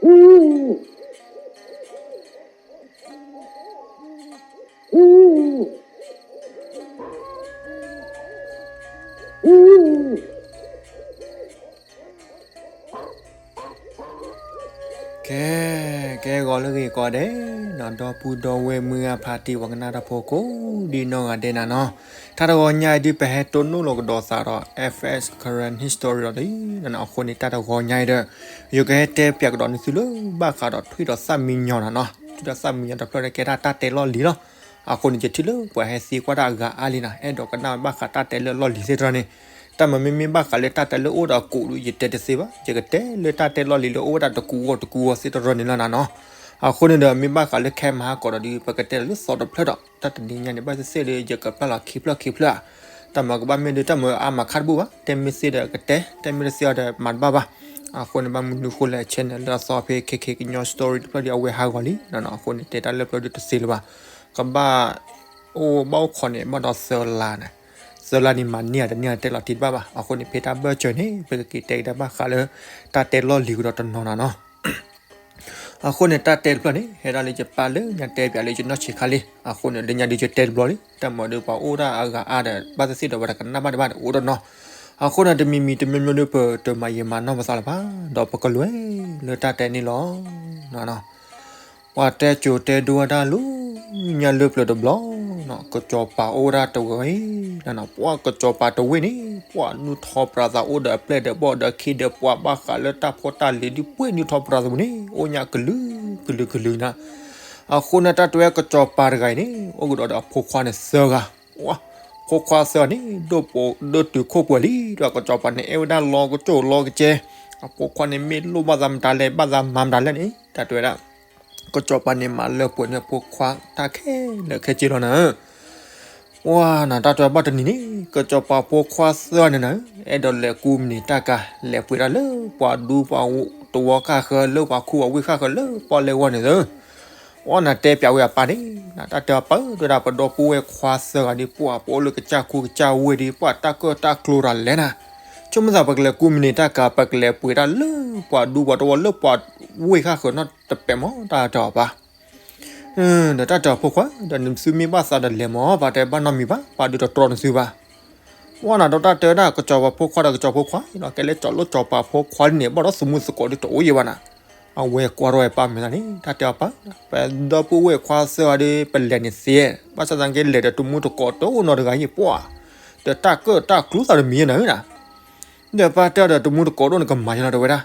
ကဲ ကဲဂီၤလၢဂ့ၤကိးဂၤဒဲး ဒီပုၢ်ဒီဝဲၢ်မုၢ်ဂၢ်ဖါတံၢ် ပှၤကနၣ်တၢ်ဖိကိးဒံနီၢ်ဂၤဒဲးနၤနီၤ, တၢ်တဂီၤညါအံၤဒုး ပဟဲတိၢ်နီၣ်လီၤကဒီးသးဒီး F S Karen History လီၤလံ, အဃိန့ၣ် တၢ်တဂီၤညါအံၤဒီး ယကဟဲတဲပၠးကဒီးနသုလၢ ဘၣ်ဃးဒီးထွံၣ်ဒီးသၣ်မံညီၤနၤနီၤ, ထွံၣ်ဒီးသၣ်မံညီၤတဖျၢၣ်န့ၣ် ကဲဒၣ်တၢ်တဲလီၢ်လံၤလီၤ. အဃိန့ၣ် ယထံၣ်လၢပှၤဟဲသံကွၢ်တၢ်အဂၤအါလံနၤ, အဲၣ်ဒိးကနၣ်ဘၣ်ဃးတၢ်တဲလၢလီၢ်လံၤသ့ၣ်တဖၣ်န့ၣ်, တၢ်မၤမ့မ့ၢ်ဘၣ်ဃးလၢတၢ်တဲလၢအိၣ်ဒီးအကူးဒုး ယတဲတသ့ဘၣ်, ယကတဲလၢတၢ်တဲလီၢ်လံၤလၢအိၣ်ဝဲဒၣ်တကူးဂီၢ်တကူးဂီၢ်သ့ၣ်တဖၣ်န့ၣ်လီၤနၤနီၤ. အဃိန့ၣ်ဒီး မ့ၢ်ဘၣ်ဃးလၢခဲမဟါကီးဒီးဒုး ပကတဲလၢသီတဖျၢၣ်ဒီး တၢ်တနံၤညါန့ၣ် ဘၣ်သ့ၣ်သ့ၣ်ဒီး ယကပျၢ်လီၤခံဖျၢၣ်ခံဖျၢၣ်ဧါ, တၢ်မၤကဘၣ်မ့ၢ်ဒုး တၢ်မၤအါမးခါတဘူၣ်ဘၣ်, တဲမ့ၢ်သ့ဒီးကတဲ, တဲမ့ၢ်တသ့အီၤဒီးမၤတဘၣ်ဘၣ်. အဃိန့ၣ် ဘၣ်မနုၤဃိလဲၣ် channel လၢအသီဖဲ ခဲခဲကညီ story တဖျၢၣ်ဒုး အဝဲဟးဂီၤလံနၤနီၤ, အဃိန့ၣ် တဲတၢ်လၢပျၢၤဒုးတသ့လၢၤဘၣ်. ကဘၣ်အိၣ်ဘၣ်အိၣ်ခိးန့ၣ် ဘၣ်ဒီးသၢလါန့ၣ်, သၢလါန့ၣ် မၤန့ၢ်ဧါတန့ၢ်ဧါတဲလီၤတံၢ်တဘၣ်ဘၣ်. အဃိန့ၣ် ဖဲတၢ်ဘၢၣ်စၢၤန့ၣ် ပကက့ၤတဲကဒါဘၣ်ဃးလၢ တၢ်တဲလီၢ်လံၤကဒီးတနီၤနၤနီၤ. အဃိန့ၣ် တၢ်တဲတဖျၢၣ်န့ၣ် ဟဲဒၣ်လၢယပၢ်လၢညါတဲပၠးလၢယနီၢ်ဆံးခါလံ. အဃိန့ၣ် လၢညါဒုးယတဲတဘျီလံ, တၢ်မၤဒုးပှၤအိၣ်ဒၣ်အဂၤအါဒီး ဘၣ်သ့ၣ်သ့ၣ်ဒီးပှၤတကနၣ်ဘၣ်တဘၣ်ဒီးအိၣ်တနီၤ. အဃိန့ၣ် တမံၤမံၤတမံၤမံၤဒုး ပတမၤယံာ်မၤနီၢ်ပသးလၢၤဘၣ်, ဒီးပကလဲၤလၢတၢ်တဲန့ၣ်လီၤ. ပှၤတဲကိၤတဲဒိဝဲဒၣ်လၢညါလၢပျၢၤတဘျီ, ကစီၤပၤအိၣ်ဝဲဒၣ်တဝ့ၢ်, ပှၤကစီၤပၤတဝ့ၢ်န့ၣ် ပှၤနုာ်ထီၣ်ပြးသးအိၣ်ဒီးအပျဲၢ်ဒီးဘီၣ်ဒီးခ့ဒီးပှၤဘၣ်ဃးလၢတၢ်ဖိတၢ်လံၤဒုး ပှ့ၤနုာ်ထီၣ်ပြးသးပူၤန့ၣ် အိၣ်ညါကလုာ်ကလုာ်ကလုာ်နၤ. အဃိန့ၣ် တၢ်တဲဝဲကစီၤပၤတဂၤအံၤန့ၣ် အိၣ်ကဒီးဒီးအဖိခွါန့ၣ်သၢဂၤ, ဖိခွါသၢဂၤန့ၣ် ဒိၣ်ပိာ်ဒိၣ်တုာ်ခိၣ်ပှဲၤလံ, ဒီးကစီၤပၤန့ၣ် အဲၣ်ဝဲဒၣ်လီၤကစိၣ်လီၤကစဲ, အဖိခွါန့ၣ် မ့ၢ်လိၣ်ဘၣ်သးမတၤလဲၣ် ဘၣ်သးမၤမတၤလဲၣ်န့ၣ် တၢ်တဲဝဲဒၣ် ကစီၤပၤန့ၣ် မၤလၢပှဲၤန့ၢ်အဖိခွါတၢ်ခဲလၢာ်ခဲဆ့လီၤနၤ. ပှၤနၤ တၢ်တဲဘၣ်တနံၤန့ၣ် ကစီၤပၤဖိခွါသၢဂၤန့ၣ်နၤ အဲၣ်ဒိးလဲၤကူမန့ၤတၢ်ကၤ လဲၤပှ့ၤဒၣ်လၢပှၤဒူပှၤသဝီဃၣ်ဃၢၤ လၢပှၤခူပှၤဝ့ၢ်ဃၣ်ဃၢၤ လၢပီၣ်လဲၣ်ဂီၢ်န့ၣ်သၢ. ပှၤနၤ တဲပၠးဝဲအပၢ်န့ၣ် နၤတၢ်တဲအပၢ်ဧၢ တဲဝဲဒၣ် ပဒီပုၢ်ဝဲၢ်ခွါသၢဂၤဒီး ပှၤပအိၣ်လၢကစၢ်ခူကစၢ်ဝ့ၢ်ဒီး ပှၤတၢ်ကၢၣ်တၢ်ကျိၤတၢ်လဲၣ်နၤ, ဆိကမိၣ်သး ပကလဲၤကူမန့ၤတၢ်ကၤ ပကလဲၤပှ့ၤတၢ်လၢပှၤဒူပှၤသဝီလၢပှၤဝ့ၢ်ဃၣ်ဃၢၤနီတပဲးမး တၢ်တဲအီၤပၢ် ဒီးတၢ်တဲအီၤဖိခွါ ဒီးနသုမ့ၢ်ဘၣ်သးဒီးလဲၤမး ပှၤတဲဘၣ်နီတမံၤဘၣ် ပှၤဒုးတတြီနသုဘၣ်. ပှၤနၤ ဒီးတၢ်တဲဝဲဒၣ် ကစီၤပၤဖိခွါဒီးကစီၤဖိခွါလီၤ ကဲလၢကၠီၤလိၣ်ကၠီၤပၤဖိခွါန့ၣ် ဘၣ်ဒီးသမူသကိးဒုးတအိၣ်ယံၤဘၣ်နၤ. အဝဲကွၢ်ထီၣ်ဝဲပၢ်မဲာ်သးန့ၣ် တၢ်တဲအီၤပၢ် ပဒီပုၢ်ဝဲၢ်ခွါသၢဂၤဒီး ပလဲၤန့ၣ်သ့, ဘၣ်ဆၣ်သနာ်က့ လဲၤဒီးတမူတကိးတအိၣ်နီတဂၤယံၤပှၤ, ဒီးတၢ်ကၢၣ်တၢ်ကျိၤသးတမံၤယဲနၤဧၢနၤ ဒီးပၢ်တဲအီၤဒီး တမူတကိးဒိၣ်န့ၣ် ကမၤယဲလီၤ တဲဝဲဒၣ်.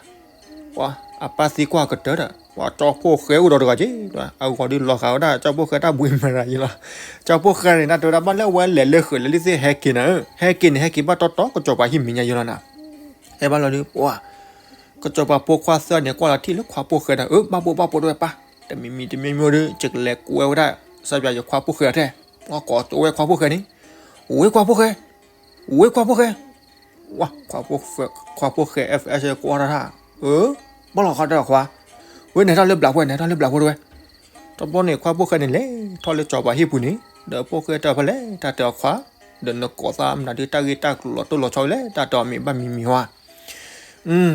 ပှၤ အပၢ်သံကွၢ်ကတၢၢ်ဒီး ပှၤကၠီဖိၣ်ဃဲအိၣ်ဒီးတဂၤက့ၤ, အဂီၤဒုးလီၤဃာ်ဝဲဒၣ် ကၠီဖိၣ်ဃဲတၢ်ဘှံးမၤတဂၤယံၤလီၤ. ကၠီဖိၣ်ဃဲန့ၣ် တၢ်တဲဝဲဒၣ် ဘၣ်လၢအဝဲလဲၤလၢဃုာ်လၢလံသ့ၣ်ဟဲက့ၤနၤဧၢ, ဟဲက့ၤန့ၣ် ဟဲက့ၤဘၣ်တီတီကစီၤပၤဟံၣ်မဲာ်ညါယံၤလီၤနၤ. ဟဲဘၣ်လီၤဒုး ပှၤ ကစီၤပၤဖိခွါသၢဂၤန့ၣ် ကွၢ်လီၤထံၣ်လၢခွါဖိၣ်ဃဲဒီး အၢ ဘၣ်ဘိၣ်ဘၣ်ဘိၣ်တဲဝဲပၢ်, တမံၤမံၤတမံၤမံၤဒီး ယကလဲၤကွဲဝဲဒၣ် စၢ်ပၠးယခွါဖိၣ်ဃဲအီၤထဲ, ပှၤကိးတဝဲခွါဖိၣ်ဃဲန့ၣ်, ဝ့ၢ်ခွါဖိၣ်ဃဲ, ဝ့ၢ်ခွါဖိၣ်ဃဲ, ဝ့ၢ်ခွါဖိၣ်ဃဲ F S ကွၢ်ထီၣ်တၢ်, အၢ ဘၣ်လီၤဃီတဲခွါ, ဝ့ၢ်နဲထီၣ်လၢဘျးပှဲၤ နဲထီၣ်လၢဘျးပှဲၤတဲဝဲ. တဘျီန့ၣ် ခွါဖိၣ်ဃဲန့ၣ်လဲၤထီၣ်လၢကၠီၤပၤဟံၣ်ပူၤန့ၣ် ဒီးဖိၣ်ဃဲတဲအီၤဖဲလဲၣ် တၢ်တဲအီၤခွါ, ဒီးနကိးသးမနုၤဒုးတၢ်ဂ့ၢ်တၢ်ကျိၤလီၤတိၢ်လီၤဆီလဲၣ် တၢ်တဲအီၤမ့ၢ်ဘၣ်မံၤမံၤဟီဧါ.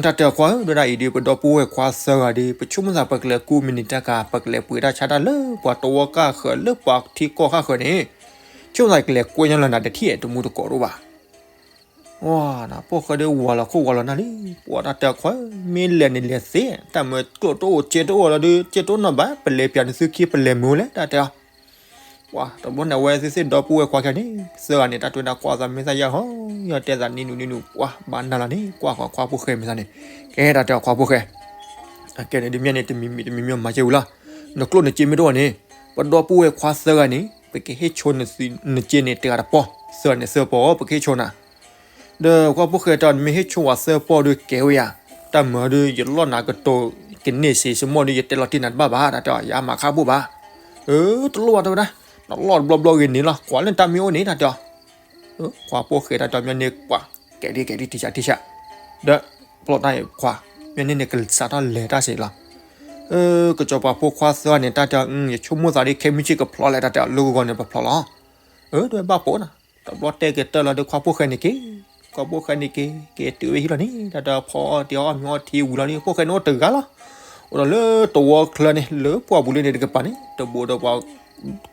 တၢ်တဲအီၤခွါဧၢ ဒိၣ်ဒၣ်အံၤဒုး ပဒီပုၢ်ဝဲၢ်ခွါသၢဂၤဒီး ပဆိကမိၣ်သး ပကလဲၤကူမန့ၤတၢ်ကၤ ပကလဲၤပှ့ၤတၢ်ဆါတၢ်လၢပှၤထံကီၢ်ဃၣ်ဃၢၤန့ၣ်, ဆိကမိၣ်သးကလဲၤကွဲညီလီၤနၤတထံၣ် တမူတကိးဒိၣ်ဘၣ်. ပှၤ ဖိၣ်ဃဲဒီးဝၤလီၤခိၣ်ဝၤလီၤနၢ်လံ, ပှၤတၢ်တဲအီၤခွါဧၢ မ့ၢ်လဲၤန့ၣ်လဲၤသ့, တၢ်မၢကျိၣ်တအိၣ်စ့တအိၣ်လီၤဒုး စ့တအိၣ်နီတဘျီ ပလဲၤပၠးနသုခံ ပလဲၤမုာ်ဝဲလဲၣ် တၢ်တဲအီၤ ပှၤ တဘျီန့ၣ် အဝဲသ့ၣ်သ့ၣ်ဒီပုၢ်ဝဲၢ်ခွါခံဂၤန့ၣ် သၢဂၤန့ၣ် တၢ်တဲဝဲဒၣ်ကွၢ်သးမ့ၢ်သးယၢ်ဟီ ယတဲသးနံၤနုၤနံၤနုၤ ပှၤဘၣ်နၢ်လီၤန့ၣ် ကွၢ်ဃီခွါဖိၣ်ဃဲမဲာ်သးန့ၣ်, ကဲတၢ်တဲအီၤခွါဖိၣ်ဃဲ, အကဲန့ၣ်ဒုးမ့ၢ်န့ၣ် တမံၤမံၤတမံၤမံၤမၤစဲဝံၤလီၤ, နကျိၣ်နစ့မ့ၢ်တအိၣ်န့ၣ် ပဒီပုၢ်ဝဲၢ်ခွါသၢဂၤန့ၣ် ပကဟ့ၣ်ဆိနစ့န့ၣ် တဂၤတပီၢ်, သၢဂၤန့ၣ်သၢပီၢ် ပကဟ့ၣ်ဆိနၤ ဒီးကွၢ်ဖိၣ်ဃဲတဲအီၤ နမ့ၢ်ဟ့ၣ်ဆိဝဲသၢပီၢ်ဒီးကဲဝဲယၤ, တၢ်မၤဒီး ယလီၢ်နၤကတိၤ ကန့ၢ်စ့စ့မီၢ်ဒီး ယတဲလီၤတံၢ်နၤတဘၣ်ဘၣ် တၢ်တဲအီၤ ယမၤခါဘိၣ်ဘၣ်. အၢ တလိၣ်ဘၣ်တဲဝဲဒၣ်, နလီၢ်တဘျီဘျီဂ့ၤန့ၣ်လီၤ ကွၢ်လၢနတၢ်မ့ၢ်အိၣ်န့ၣ် တၢ်တဲအီၤ ကွၢ်ဖိၣ်ဃဲတၢ်တဲအီၤ မ့ၢ်န့ၣ် ကွၢ် ကဲဒ်ကဲဒ်ထံဆးထံဆး, ဒီး ဖျီတၢ်အံၤခွါ, မ့ၢ်န့ၣ်န့ၣ် ကစးထီၣ်လဲၤတၢ်စ့ၢ်လီၤ. ကစီၤပၤဖိခွါသၢဂၤန့ၣ် တၢ်တဲအီၤ ယဆိကမိၣ်သးဒ်ခဲမုၢ်ဆ့ၣ်ကဖျီလဲၣ် တၢ်တဲအီၤ လၢဂီၤဂီၤန့ၣ် ပဖျီလီၤ. အၢ တဲဝဲဘၣ်ပိာ်နၤ, တဘျီတဲကတၢၢ်လီၤဒီး ခွါဖိၣ်ဃဲန့ၣ်က့ၤ, ခွါဖိၣ်ဃဲန့ၣ်က့ၤ က့ၤတုၤဝဲဟံၣ်လီၤန့ၣ် တၢ်တဲအီၤ ဖီအီၣ်တ့ၢ်အီၣ်မ့ၤအီထံဝံၤလီၤန့ၣ် ဖိၣ်ဃဲန့ၣ်အိၣ်တဂၤလီၤ. အိၣ်ဒီးလၢတဝီချၢန့ၣ် လၢပှၢ်ပူၤလၢန့ၣ်တကပၤန့ၣ် တဘူးဒီးပှၤ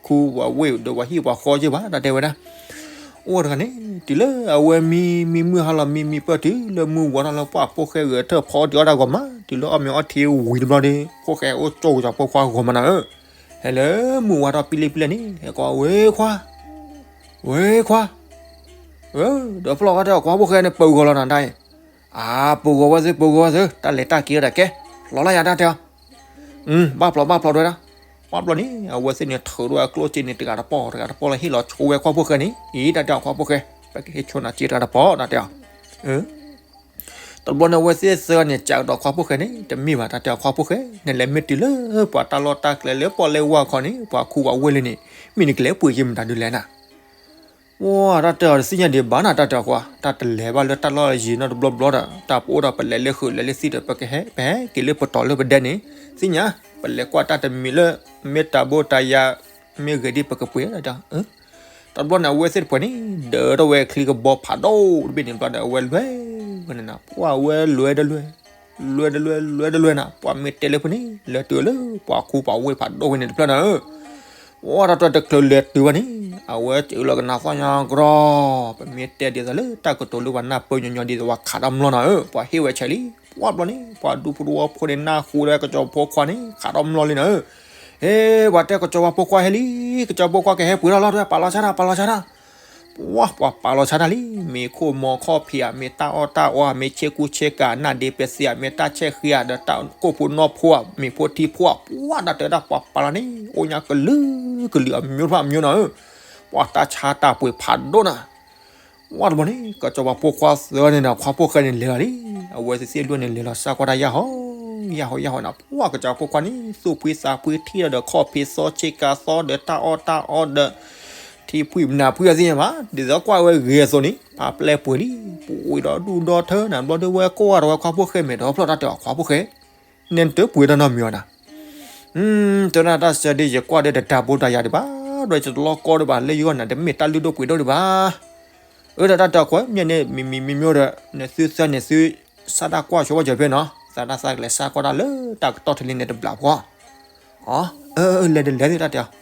ခူပှၤဝ့ၢ်ဒီးပှၤဟံၣ်ပှၤဃီက့ဘၣ် တၢ်တဲဝဲဒၣ်. အိၣ်တဂၤန့ၣ် တုၤလၢအဝဲမံမံမုၢ်ဟါလီၤ မံမံပၢၢ်တုၤလၢမုၢ်ဝါထီၣ်လၢပှၢ်ဖိၣ်ဃဲဂဲၤထၢၣ်ဖီအီၣ်တံၤအီၣ်တၢ်ဂီၤမး တုၤလၢအီၣ်မ့ၤအီထံဝံၤတဘျီဒီး ဖိၣ်ဃဲအိၣ်ကၠိကစီၤဖိခွါဂီၤမးနၤဧၢ. ဟဲလၢမုၢ်ဝါထီၣ်ပံလ့ပံလဲၣ်န့ၣ် ဟဲကိးဝဲခွါ ဝဲခွါ ဒီးဖျီၣ်ဝဲတၢ်ခွါဖိၣ်ဃဲန့ၣ် ပၢၤဂီၤလီၤနၤတၢ်အံၤ. အါ ပၢၤဂီၤဝဲသု ပၢၤဂီၤဝဲသု တၢ်လဲၤတၢ်က့ၤဝဲဒၣ်ကဲ လီၤလၢယၤတၢ်တဲအီၤ. ဘၣ်ဖျီၣ်ဘၣ်ဖျီၣ်ဒဝဲဒၣ်. ဘၣ်ဖျီၣ်န့ၣ် အဝဲသ့ၣ်န့ၣ်ထုးထီၣ်ဝဲကျိၣ်စ့န့ၣ် တဂၤတပီၢ်တဂၤတပီၢ်လၢဟ့ၣ်လီၤဆိဝဲခွါဖိၣ်ဃဲန့ၣ် အံၤတၢ်တဲအီၤခွါဖိၣ်ဃဲ ပကဟ့ၣ်ဆိနၤစ့တဂၤတပီၢ် တၢ်တဲအီၤ. တဘျီန့ၣ် အဝဲသ့ၣ်သၢဂၤန့ၣ် ကးကဒီးခွါဖိၣ်ဃဲန့ၣ် တမ့ၢ်ဘၣ် တၢ်တဲအီၤခွါဖိၣ်ဃဲ နလဲၤမ့ၢ်တုၤလၢပှၤတၢ်လီၢ်တၢ်ကျဲလၢပီၣ်လဲၣ်ဝါခီန့ၣ် ပှၤခူပှၤဝ့ၢ်လၢန့ၣ် မ့ၢ်နကလဲၤပှ့ၤက့ၤမတၤဒုးလဲၣ်နၤ. ပှၢ်တၢ်တဲအီၤတသ့ၣ်ညါဒံးဘၣ်နၤ တၢ်တဲအီၤခွါ တၢ်တလဲၤဘၣ်လၢတၢ်လီၢ်ယံၤနီတဘျီဘျီဒီး တၢ်ပအိၣ်ဒီးပလဲၤလၢဃုာ်လဲၤလၢသံဒီး ပကဟဲ ပဟဲက့ၤလၢပတီၤလၢပဒဲန့ၣ် သ့ၣ်ညါ ပလဲၤကွၢ်တၢ်တမံၤလၢ မ့ၢ်တၢ်ဘိတၢ်ယၤ မ့ၢ်ဂ့ၤဒ်ပကပှ့ၤ တၢ်တဲအီၤ. တဘျီန့ၣ် အဝဲသ့ၣ်တဖၣ်န့ၣ် ဒၢထီၣ်ဝဲချံကဘီဖးဒိၣ်တဘ့ၣ်န့ၣ်ဘျီဒီး အဝဲလဲၤဝဲန့ၣ်နၤ ပှၢ်ဝဲလဲၤဝဲတလွဲ လဲၤဝဲတလွဲလဲၤဝဲတလွဲနၤ ပှၢ်မ့ၢ်တဲလၢဖိန့ၣ် လဲၤတုၤလၢပှၤခူပှၤဝ့ၢ်ဖးဒိၣ်ဝဲန့ၣ်တဖျၢၣ်နၤဧၢ. ပှၢ်တၢ်တဲတချုးလဲၤတုၤဘၣ်န့ၣ် အဝဲစံးလီၤကနၣ်သီၣ်ညါကရီ ပမ့ၢ်တဲဒ်သိးလၢတၢ်ကတိၤလၢပှၤနၢ်ပၢၢ်ညီညီဒ်သိးပှၤခးတၢ်မျိာ်နၤဧၢ ပှၤဟ့ၣ်ဝဲဆဲးလံ. ပှၢ်တဘျီန့ၣ် ပှၤဒူဖိတဝီဖိန့ၣ်နၢ်ဟူဒီးကစီၤဖိခွါန့ၣ် ခးတၢ်မျိာ်လံနၤဧၢ. ဟ့ ပှၤတဲကစီၤပၤဖိခွါဟဲလံ ကစီၤဖိခွါကဟဲပှ့ၤထီၣ်လီၤ ပှၤပာ်လီၤဆါတၢ် ပာ်လီၤဆါတၢ် ပှၢ်ပှၤပာ်လီၤဆါတၢ်လံ မ့ၤခိၣ်မီၤခီၣ်ဖံးဧါ မ့ၢ်တၢ်အီၣ်တၢ်အီဧါ မ့ၢ်ဆ့ကူဆ့ကၤ နၢ်ဒ့ပစ့ဧါ မ့ၢ်တၢ်ဆဲးဃံဧါ ဒီးတၢ်ကိၢ်ဖိနီၢ်ဖိဧါ မ့ၤဖိထံဖိဧါ ပှၢ်တၢ်တဲဒၣ်ပှၤပာ်လီၤန့ၣ် အိၣ်ညါကလုာ်ကလုာ် အမျိာ်ဖးမျိာ်နၤဧၢ. ပှၢ်တၢ်ဆါတၢ်ပှ့ၤဖးဒိၣ်နၤ ပှၢ်တဘျီန့ၣ် ကစီၤပၤဖိခွါသၢဂၤန့ၣ်နၤ ခွါဖိၣ်ဃဲန့ၣ်လဲၤလီၤလံ. အဝဲသ့ၣ်သ့ၣ်လွံၢ်န့ၣ် လဲၤလီၤစၢ်ကွၢ်တၢ်ယၢ်ဟီ ယၢ်ဟီယၢ်ဟီနၤ ပှၢ်ကစီၤပၤဖိခွါန့ၣ် သူၣ်ဖှံသးဖှံထံၣ်ဒီးခီၣ်ဖံးသီဆ့ကၤသီဒီးတၢ်အီၣ်တၢ်အီဒီး ထံဖှံၣ်နၢ်ဖှံၣ်အသ့ၣ်ညါဘၣ် ဒ်သိးကွၢ်ဝဲဂ့ၤအသိးန့ၣ် ဖးပျဲၢ်ပှ့ၤလံ. ပှ့ၤဒီဒူၣ်ဒီထၢနၤ ဘျီဒုးဝဲကွၢ်ဒီးဝဲခွါဖိၣ်ဃဲမဲာ်ဒီဖျီၣ်တၢ်တဲအီၤခွါဖိၣ်ဃဲ နဲနတပှ့ၤတၢ်နီတမံၤအီၤနၤ တဲဒၣ်တၢ်ဆၢဒ်ယကွၢ်ဒီးတတၢ်ဘိတၢ်ယၤဒံးဘၣ် ဒီးယတလီၢ်ကီဒံးဘၣ် လၢယဂီၢ်နၤ တမ့ၢ်တၢ်လုၢ်ဒိၣ်ပှ့ၤဒိၣ်ဒံးဘၣ်. အၢ ဒီးတၢ်တဲအီၤခွါ မ့ၢ်န့ၣ် မံၤမံၤမံၤမံၤဒီး နသုသၢန့ၣ်သု စးတၢ်ကွၢ်ဆိဝဲကၠီၤဖဲနီၤ သးတၢ်သးကလဲၤစးကွၢ်တၢ်လၢတၢ်ကတီၢ်ထံးလံန့ၣ်တဘျီဖီ အၢ အၢ လဲၤတလဲၤသ့ၣ်တၢ်တဲအီၤ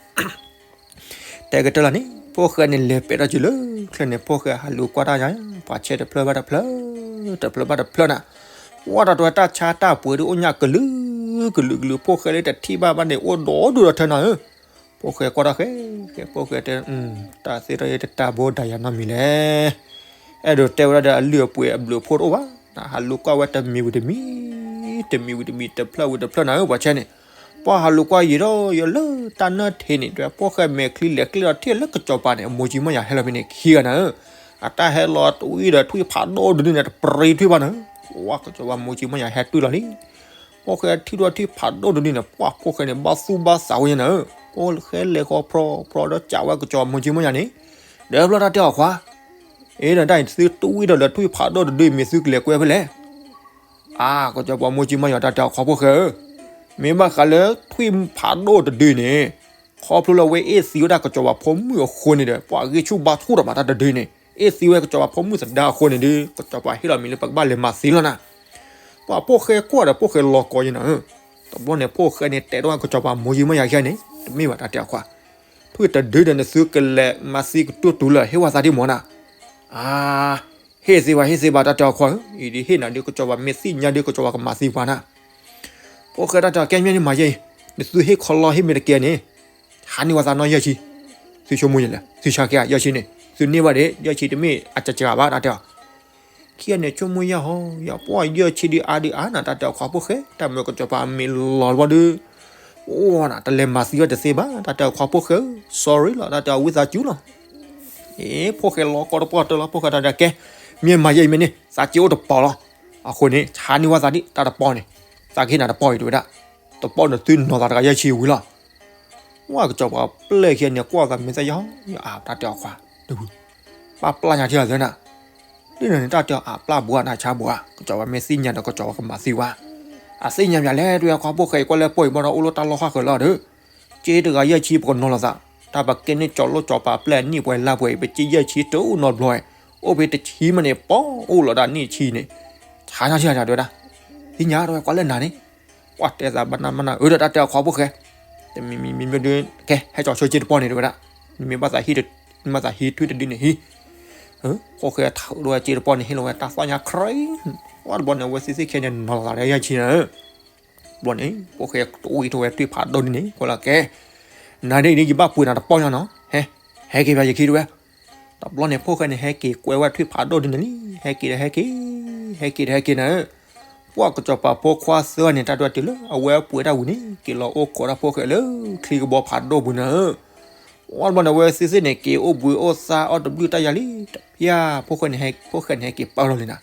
တဲကတၢၢ်လီၤန့ၣ် ဖိၣ်ဃဲန့ၣ်လဲၤပဲာ်ထီၣ်စုလၢချၢန့ၣ် ဖိၣ်ဃဲဟးလူၤကွၢ်တၢ်ယၤ ပှၤဆဲးတဖျၢၣ်ဘၣ်တဖျၢၣ် တဖျၢၣ်ဘၣ်တဖျၢၣ်နၤ ပှၢ်တၢ်တဲတၢ်ဆါတၢ်ပှ့ၤဒုးအိၣ်ညါကလုာ်ကလုာ်ကလုာ် ဖိၣ်ဃဲလၢတထံၣ်ဘၣ်ဘၣ်န့ၣ် အိၣ်ဒီဒူၣ်ဒီထၢနၤဧၢ. ဖိၣ်ဃဲကွၢ်တၢ်ဃဲ ဃဲဖိၣ်ဃဲတဲ တၢ်သ့ၣ်တၢ်အံၤတတၢ်ဘိတၢ်ယၤနီတမံၤလဲၣ်. အဲၣ်ဒိးတဲဝဲဒၣ်ဒီးအလုၢ်အပှ့ၤအဘျုးအဖှိၣ်တအိၣ်ဘၣ်, ဟးလူၤကွၢ်ဝဲတမံၤဝံၤတမံၤ, တမံၤဝံၤတမံၤ တဖျၢၣ်ဝံၤတဖျၢၣ်နၤဧၢ ပှၤဆဲန့ၣ်. ပှၤဟးလူၤကွၢ်ယံာ်ဒီးယလၢတၢ်နၢၣ်ထံးန့ၣ် တဲဖိၣ်ဃဲမဲာ်ချံလဲၤကျ့ဒီးထံၣ်လၢကစီၤပၤန့ၣ် အမိၢ်ကၠံမိၢ်ယၤဟဲလီၤဖဲန့ၣ်ခံဂၤနၤဧၢ, အတၢ်ဟဲလီၤတွံၢ်ဒီးထွံၣ်ဖးဒိၣ်တဒုန့ၣ် တပြံထွံၣ်ဘၣ်နၤဧၢ. ပှၤကစီၤပၤမိၢ်ကၠံမိၢ်ယၤဟဲတွံၢ်လီၤလံ. ဖိၣ်ဃဲထံၣ်ဒီးထွံၣ်ဖးဒိၣ်တဒုန့ၣ် ပှၤဖိၣ်ဃဲန့ၣ် ဘၣ်သူၣ်ဘၣ်သးဝဲညါနၤဧၢ, ဖိၣ်ဃဲလဲၤဃီၤဖြီဖြီဒီးကးဝဲကစီၤပၤမိၢ်ကၠံမိၢ်ယၤန့ၣ်, ဒီးဖျီၣ်တၢ်တဲအီၤခွါ, အ့ ဒီးတၢ်အံၤသုတွံၢ်ဒီးလၢထွံၣ်ဖးဒိၣ်တဒုအံၤ မ့ၢ်သုကလဲၤကွဲဖဲလဲၣ်. အါ ကစီၤပၤမိၢ်ကၠံမိၢ်ယၤတၢ်တဲအီၤခွါဖိၣ်ဃဲဧၢ, မ့ၢ်ဘၣ်ဃးလၢထွံၣ်ဖးဒိၣ်တဒုန့ၣ်, ခီဖျိလၢအဝဲအ့ၣ်သံဝဲဒၣ်ကစီၤပၤဖိမုၣ်အဃိန့ၣ်ဒီး ပှၤဂံၢ်ဆူၣ်ဘါဆူၣ်ဒီးမးတၢ်တဒုန့ၣ်, အ့ၣ်သံဝဲကစီၤပၤဖိမုၣ်သဒါအဃိန့ၣ်ဒီး ကစီၤပၤဟ့ၣ်လီၤမံၤလၢပကဘၣ်လဲၤမၤသံလီၤနၤ. ပှၤဖိၣ်ဃဲကွၢ်ဒီးဖိၣ်ဃဲလီၤကီယဲနၤဧၢ. တဘျီန့ၣ်ဖိၣ်ဃဲန့ၣ်တဲထီၣ်ကစီၤပၤမိၢ်ကၠံမိၢ်ယၤခဲန့ၣ်, တမ့ၢ်ဘၣ်တၢ်တဲအီၤခွါ, ထွံၣ်တဒုဒီးနသုကလဲၤမၤသံကတူၢ်တူၢ်လၢဟ့ၣ်ဝဲသးဒ်မၢ်နၤ. အါ ဟ့ၣ်သ့ဘၣ် ဟ့ၣ်သ့ဘၣ် တၢ်တဲအီၤခွါဧၢ, အံၤဒ်ဟ့ၣ်နၤဒ်ကစီၤပၤမ့ၢ်သ့ၣ်ညါဒ်ကစီၤပၤကမၤသံပှၤနၤ. ဖိၣ်ဃဲတၢ်တဲအီၤကဲမ့ၢ်န့ၣ်မၤယဲအံၤ, နသုဟ့ၣ်ခီလီဟ့ၣ်မ့ၢ်တကဲန့ၣ်, ဟးန့ၢ်ဝဲသးနီၢ်ယဲၢ်ဆံ, သုဆိကမိၣ်ယဲလဲၣ်, သုဆါကဲယဲၢ်ဆံန့ၣ်, သုန့ၢ်ဘၣ်ဒ်ယဲၢ်ဆံတမ့ၢ်အကကဘၣ် တၢ်တဲအီၤ ခံဂၤန့ၣ်ဆိကမိၣ်ယဲၢ်ဟီ, ယပှၢ်ယဲၢ်ဆံဒုးအါဒုးအါနၤ တၢ်တဲအီၤခွါဖိၣ်ဃဲ, တၢ်မၢကစီၤပၤမ့ၢ်လီၤတဘျီဒီး, အိၣ်နၤ တလဲၤမၤသံဝဲတသ့ဘၣ် တၢ်တဲအီၤခွါဖိၣ်ဃဲဧၢ, sorry လီၤ တၢ်တဲအီၤဝံသးစူၤလီၤ. အ့ ဖိၣ်ဃဲလီၤကီတပှီၢ်တၢၢ်လီၤ ဖိၣ်ဃဲတၢ်တဲကဲ, မ့ၢ်မၤယဲအံၤမ့ၢ်န့ၣ် သးစ့အိၣ်တပီၤလီၤ. အဃိန့ၣ် ဟးန့ၢ်ဝဲသးဒ်တၢ်တပီၢ်န့ၣ်, သးကဟ့ၣ်နၤတပီၢ်အံၤတဝဲဒၣ်, တပီၢ်န့ၣ်သုနီၤသးတဂၤယဲၢ်ဆံဝံၤလီၤ. ဝဲကစီၤပၤပျဲၢ်ခံဂၤန့ၣ် ကွၢ်သးမ့ၢ်သးယဲၢ်ဟီ, ယအါ တၢ်တဲအီၤခွါ, ပာ်ပျၢ်ညါထံၣ်လီၤသၢနၤ, ဒ်န့ၣ်န့ၣ် တၢ်တဲအီၤအပျၢ်ဘှါနၤဆါဘှါ, ကစီၤပၤမ့ၢ်သ့ၣ်ညါဒီးကစီၤပၤကမၤသံဝဲ, အသ့ၣ်ညါမးလဲၣ် တဝဲခွါဖိၣ်ဃဲအံၤကွၢ်လၢပီၢ်အံၤဘၣ်ဒီးအိၣ်လၢတၢ်လီၢ်ဃၣ်ဃၢၤလီၤဒီး, က့တဂၤယဲၢ်ဆံပကနီၤလီၤသး, တၢ်ပကဲန့ၢ်ကၠီၤလိၣ်ကၠီၤပၤပျဲၢ်နံၣ်ပှဲၤလါပှဲၤအံၤ ပက့ယဲၢ်ဆံတအိၣ်နီတဘျီ, အိၣ်ဖဲတဆံမးန့ၣ် ပီၢ်အိၣ်လီၤဒၣ်နံၣ်ဆံန့ၣ်, ဆါညါထံၣ်တဝဲဒၣ်, သ့ၣ်ညါတဝဲကွၢ်လၢနၤန့ၣ်, ပှၤတဲသးဘၣ်နၢ်ဘၣ်နၢ် အၢဒီးတၢ်တဲအီၤခွါဖိၣ်ဃဲ, တမံၤမံၤမံၤမံၤဒုး ကဲ ဟဲကၠီဆိစ့တပီၢ်န့ၣ် တဲဝဲဒၣ်, နမ့ၢ်ဘၣ်သးဟံး နမ့ၢ်သးဟံးထွံၣ်တဒုန့ၣ်ဟံး, ဖိၣ်ဃဲထးဒိၣ်ဝဲစ့တပီၢ်န့ၣ် ဟ့ၣ်လီၤဝဲတၢ်သီၣ်ညါခရံ, ဝဲတဘျီန့ၣ် အဝဲသ့ၣ်သ့ၣ်ခဲန့ၣ် နီၤလီၤသးဒီးယဲၢ်ဆံနၤဧၢ, တဘျီန့ၣ် ဖိၣ်ဃဲတဝံထီၣ်ဝဲထွံၣ်ဖးဒိၣ်ဒုန့ၣ် ကွၢ်လီၤကဲ, နၤဒ်အံၤဒ် ယဘၣ်ပှ့ၤနၤတပီၢ်ညါနီၤ, ဟဲ ဟဲက့ၤပၠးယခံတဝဲ တဘျီန့ၣ် ဖိၣ်ဃဲန့ၣ် ဟဲက့ၤကွဲဝဲထွံၣ်ဖးဒိၣ်ဒုန့ၣ်လံ, ဟဲက့ၤဒီးဟဲက့ၤ, ဟဲက့ၤဒီးဟဲက့ၤနၤဧၢ, ပှၤကစီၤပၤဖိခွါသၢဂၤန့ၣ် တၢ်ဒွဲၣ်တုၤလၢအဝဲပှ့ၤတၢ်ဝံၤန့ၣ် က့ၤလီၤအိၣ်ခိးတၢ်ဖိၣ်ဃဲလၢချံကဘီဖးဒိၣ်ပူၤနၤဧၢ, ဝဲတဘျီန့ၣ် အဝဲသ့ၣ်သ့ၣ်န့ၣ် က့ၤအိၣ်ဘှံးအိၣ်သါအီၣ်တဘျုးတၢ်ယၤလံ, တဖၠၣ် ဖိၣ်ဃဲန့ၣ် ဖိၣ်ဃဲန့ၣ် ဟဲက့ၤပၢၢ်လီၤလံနၤ,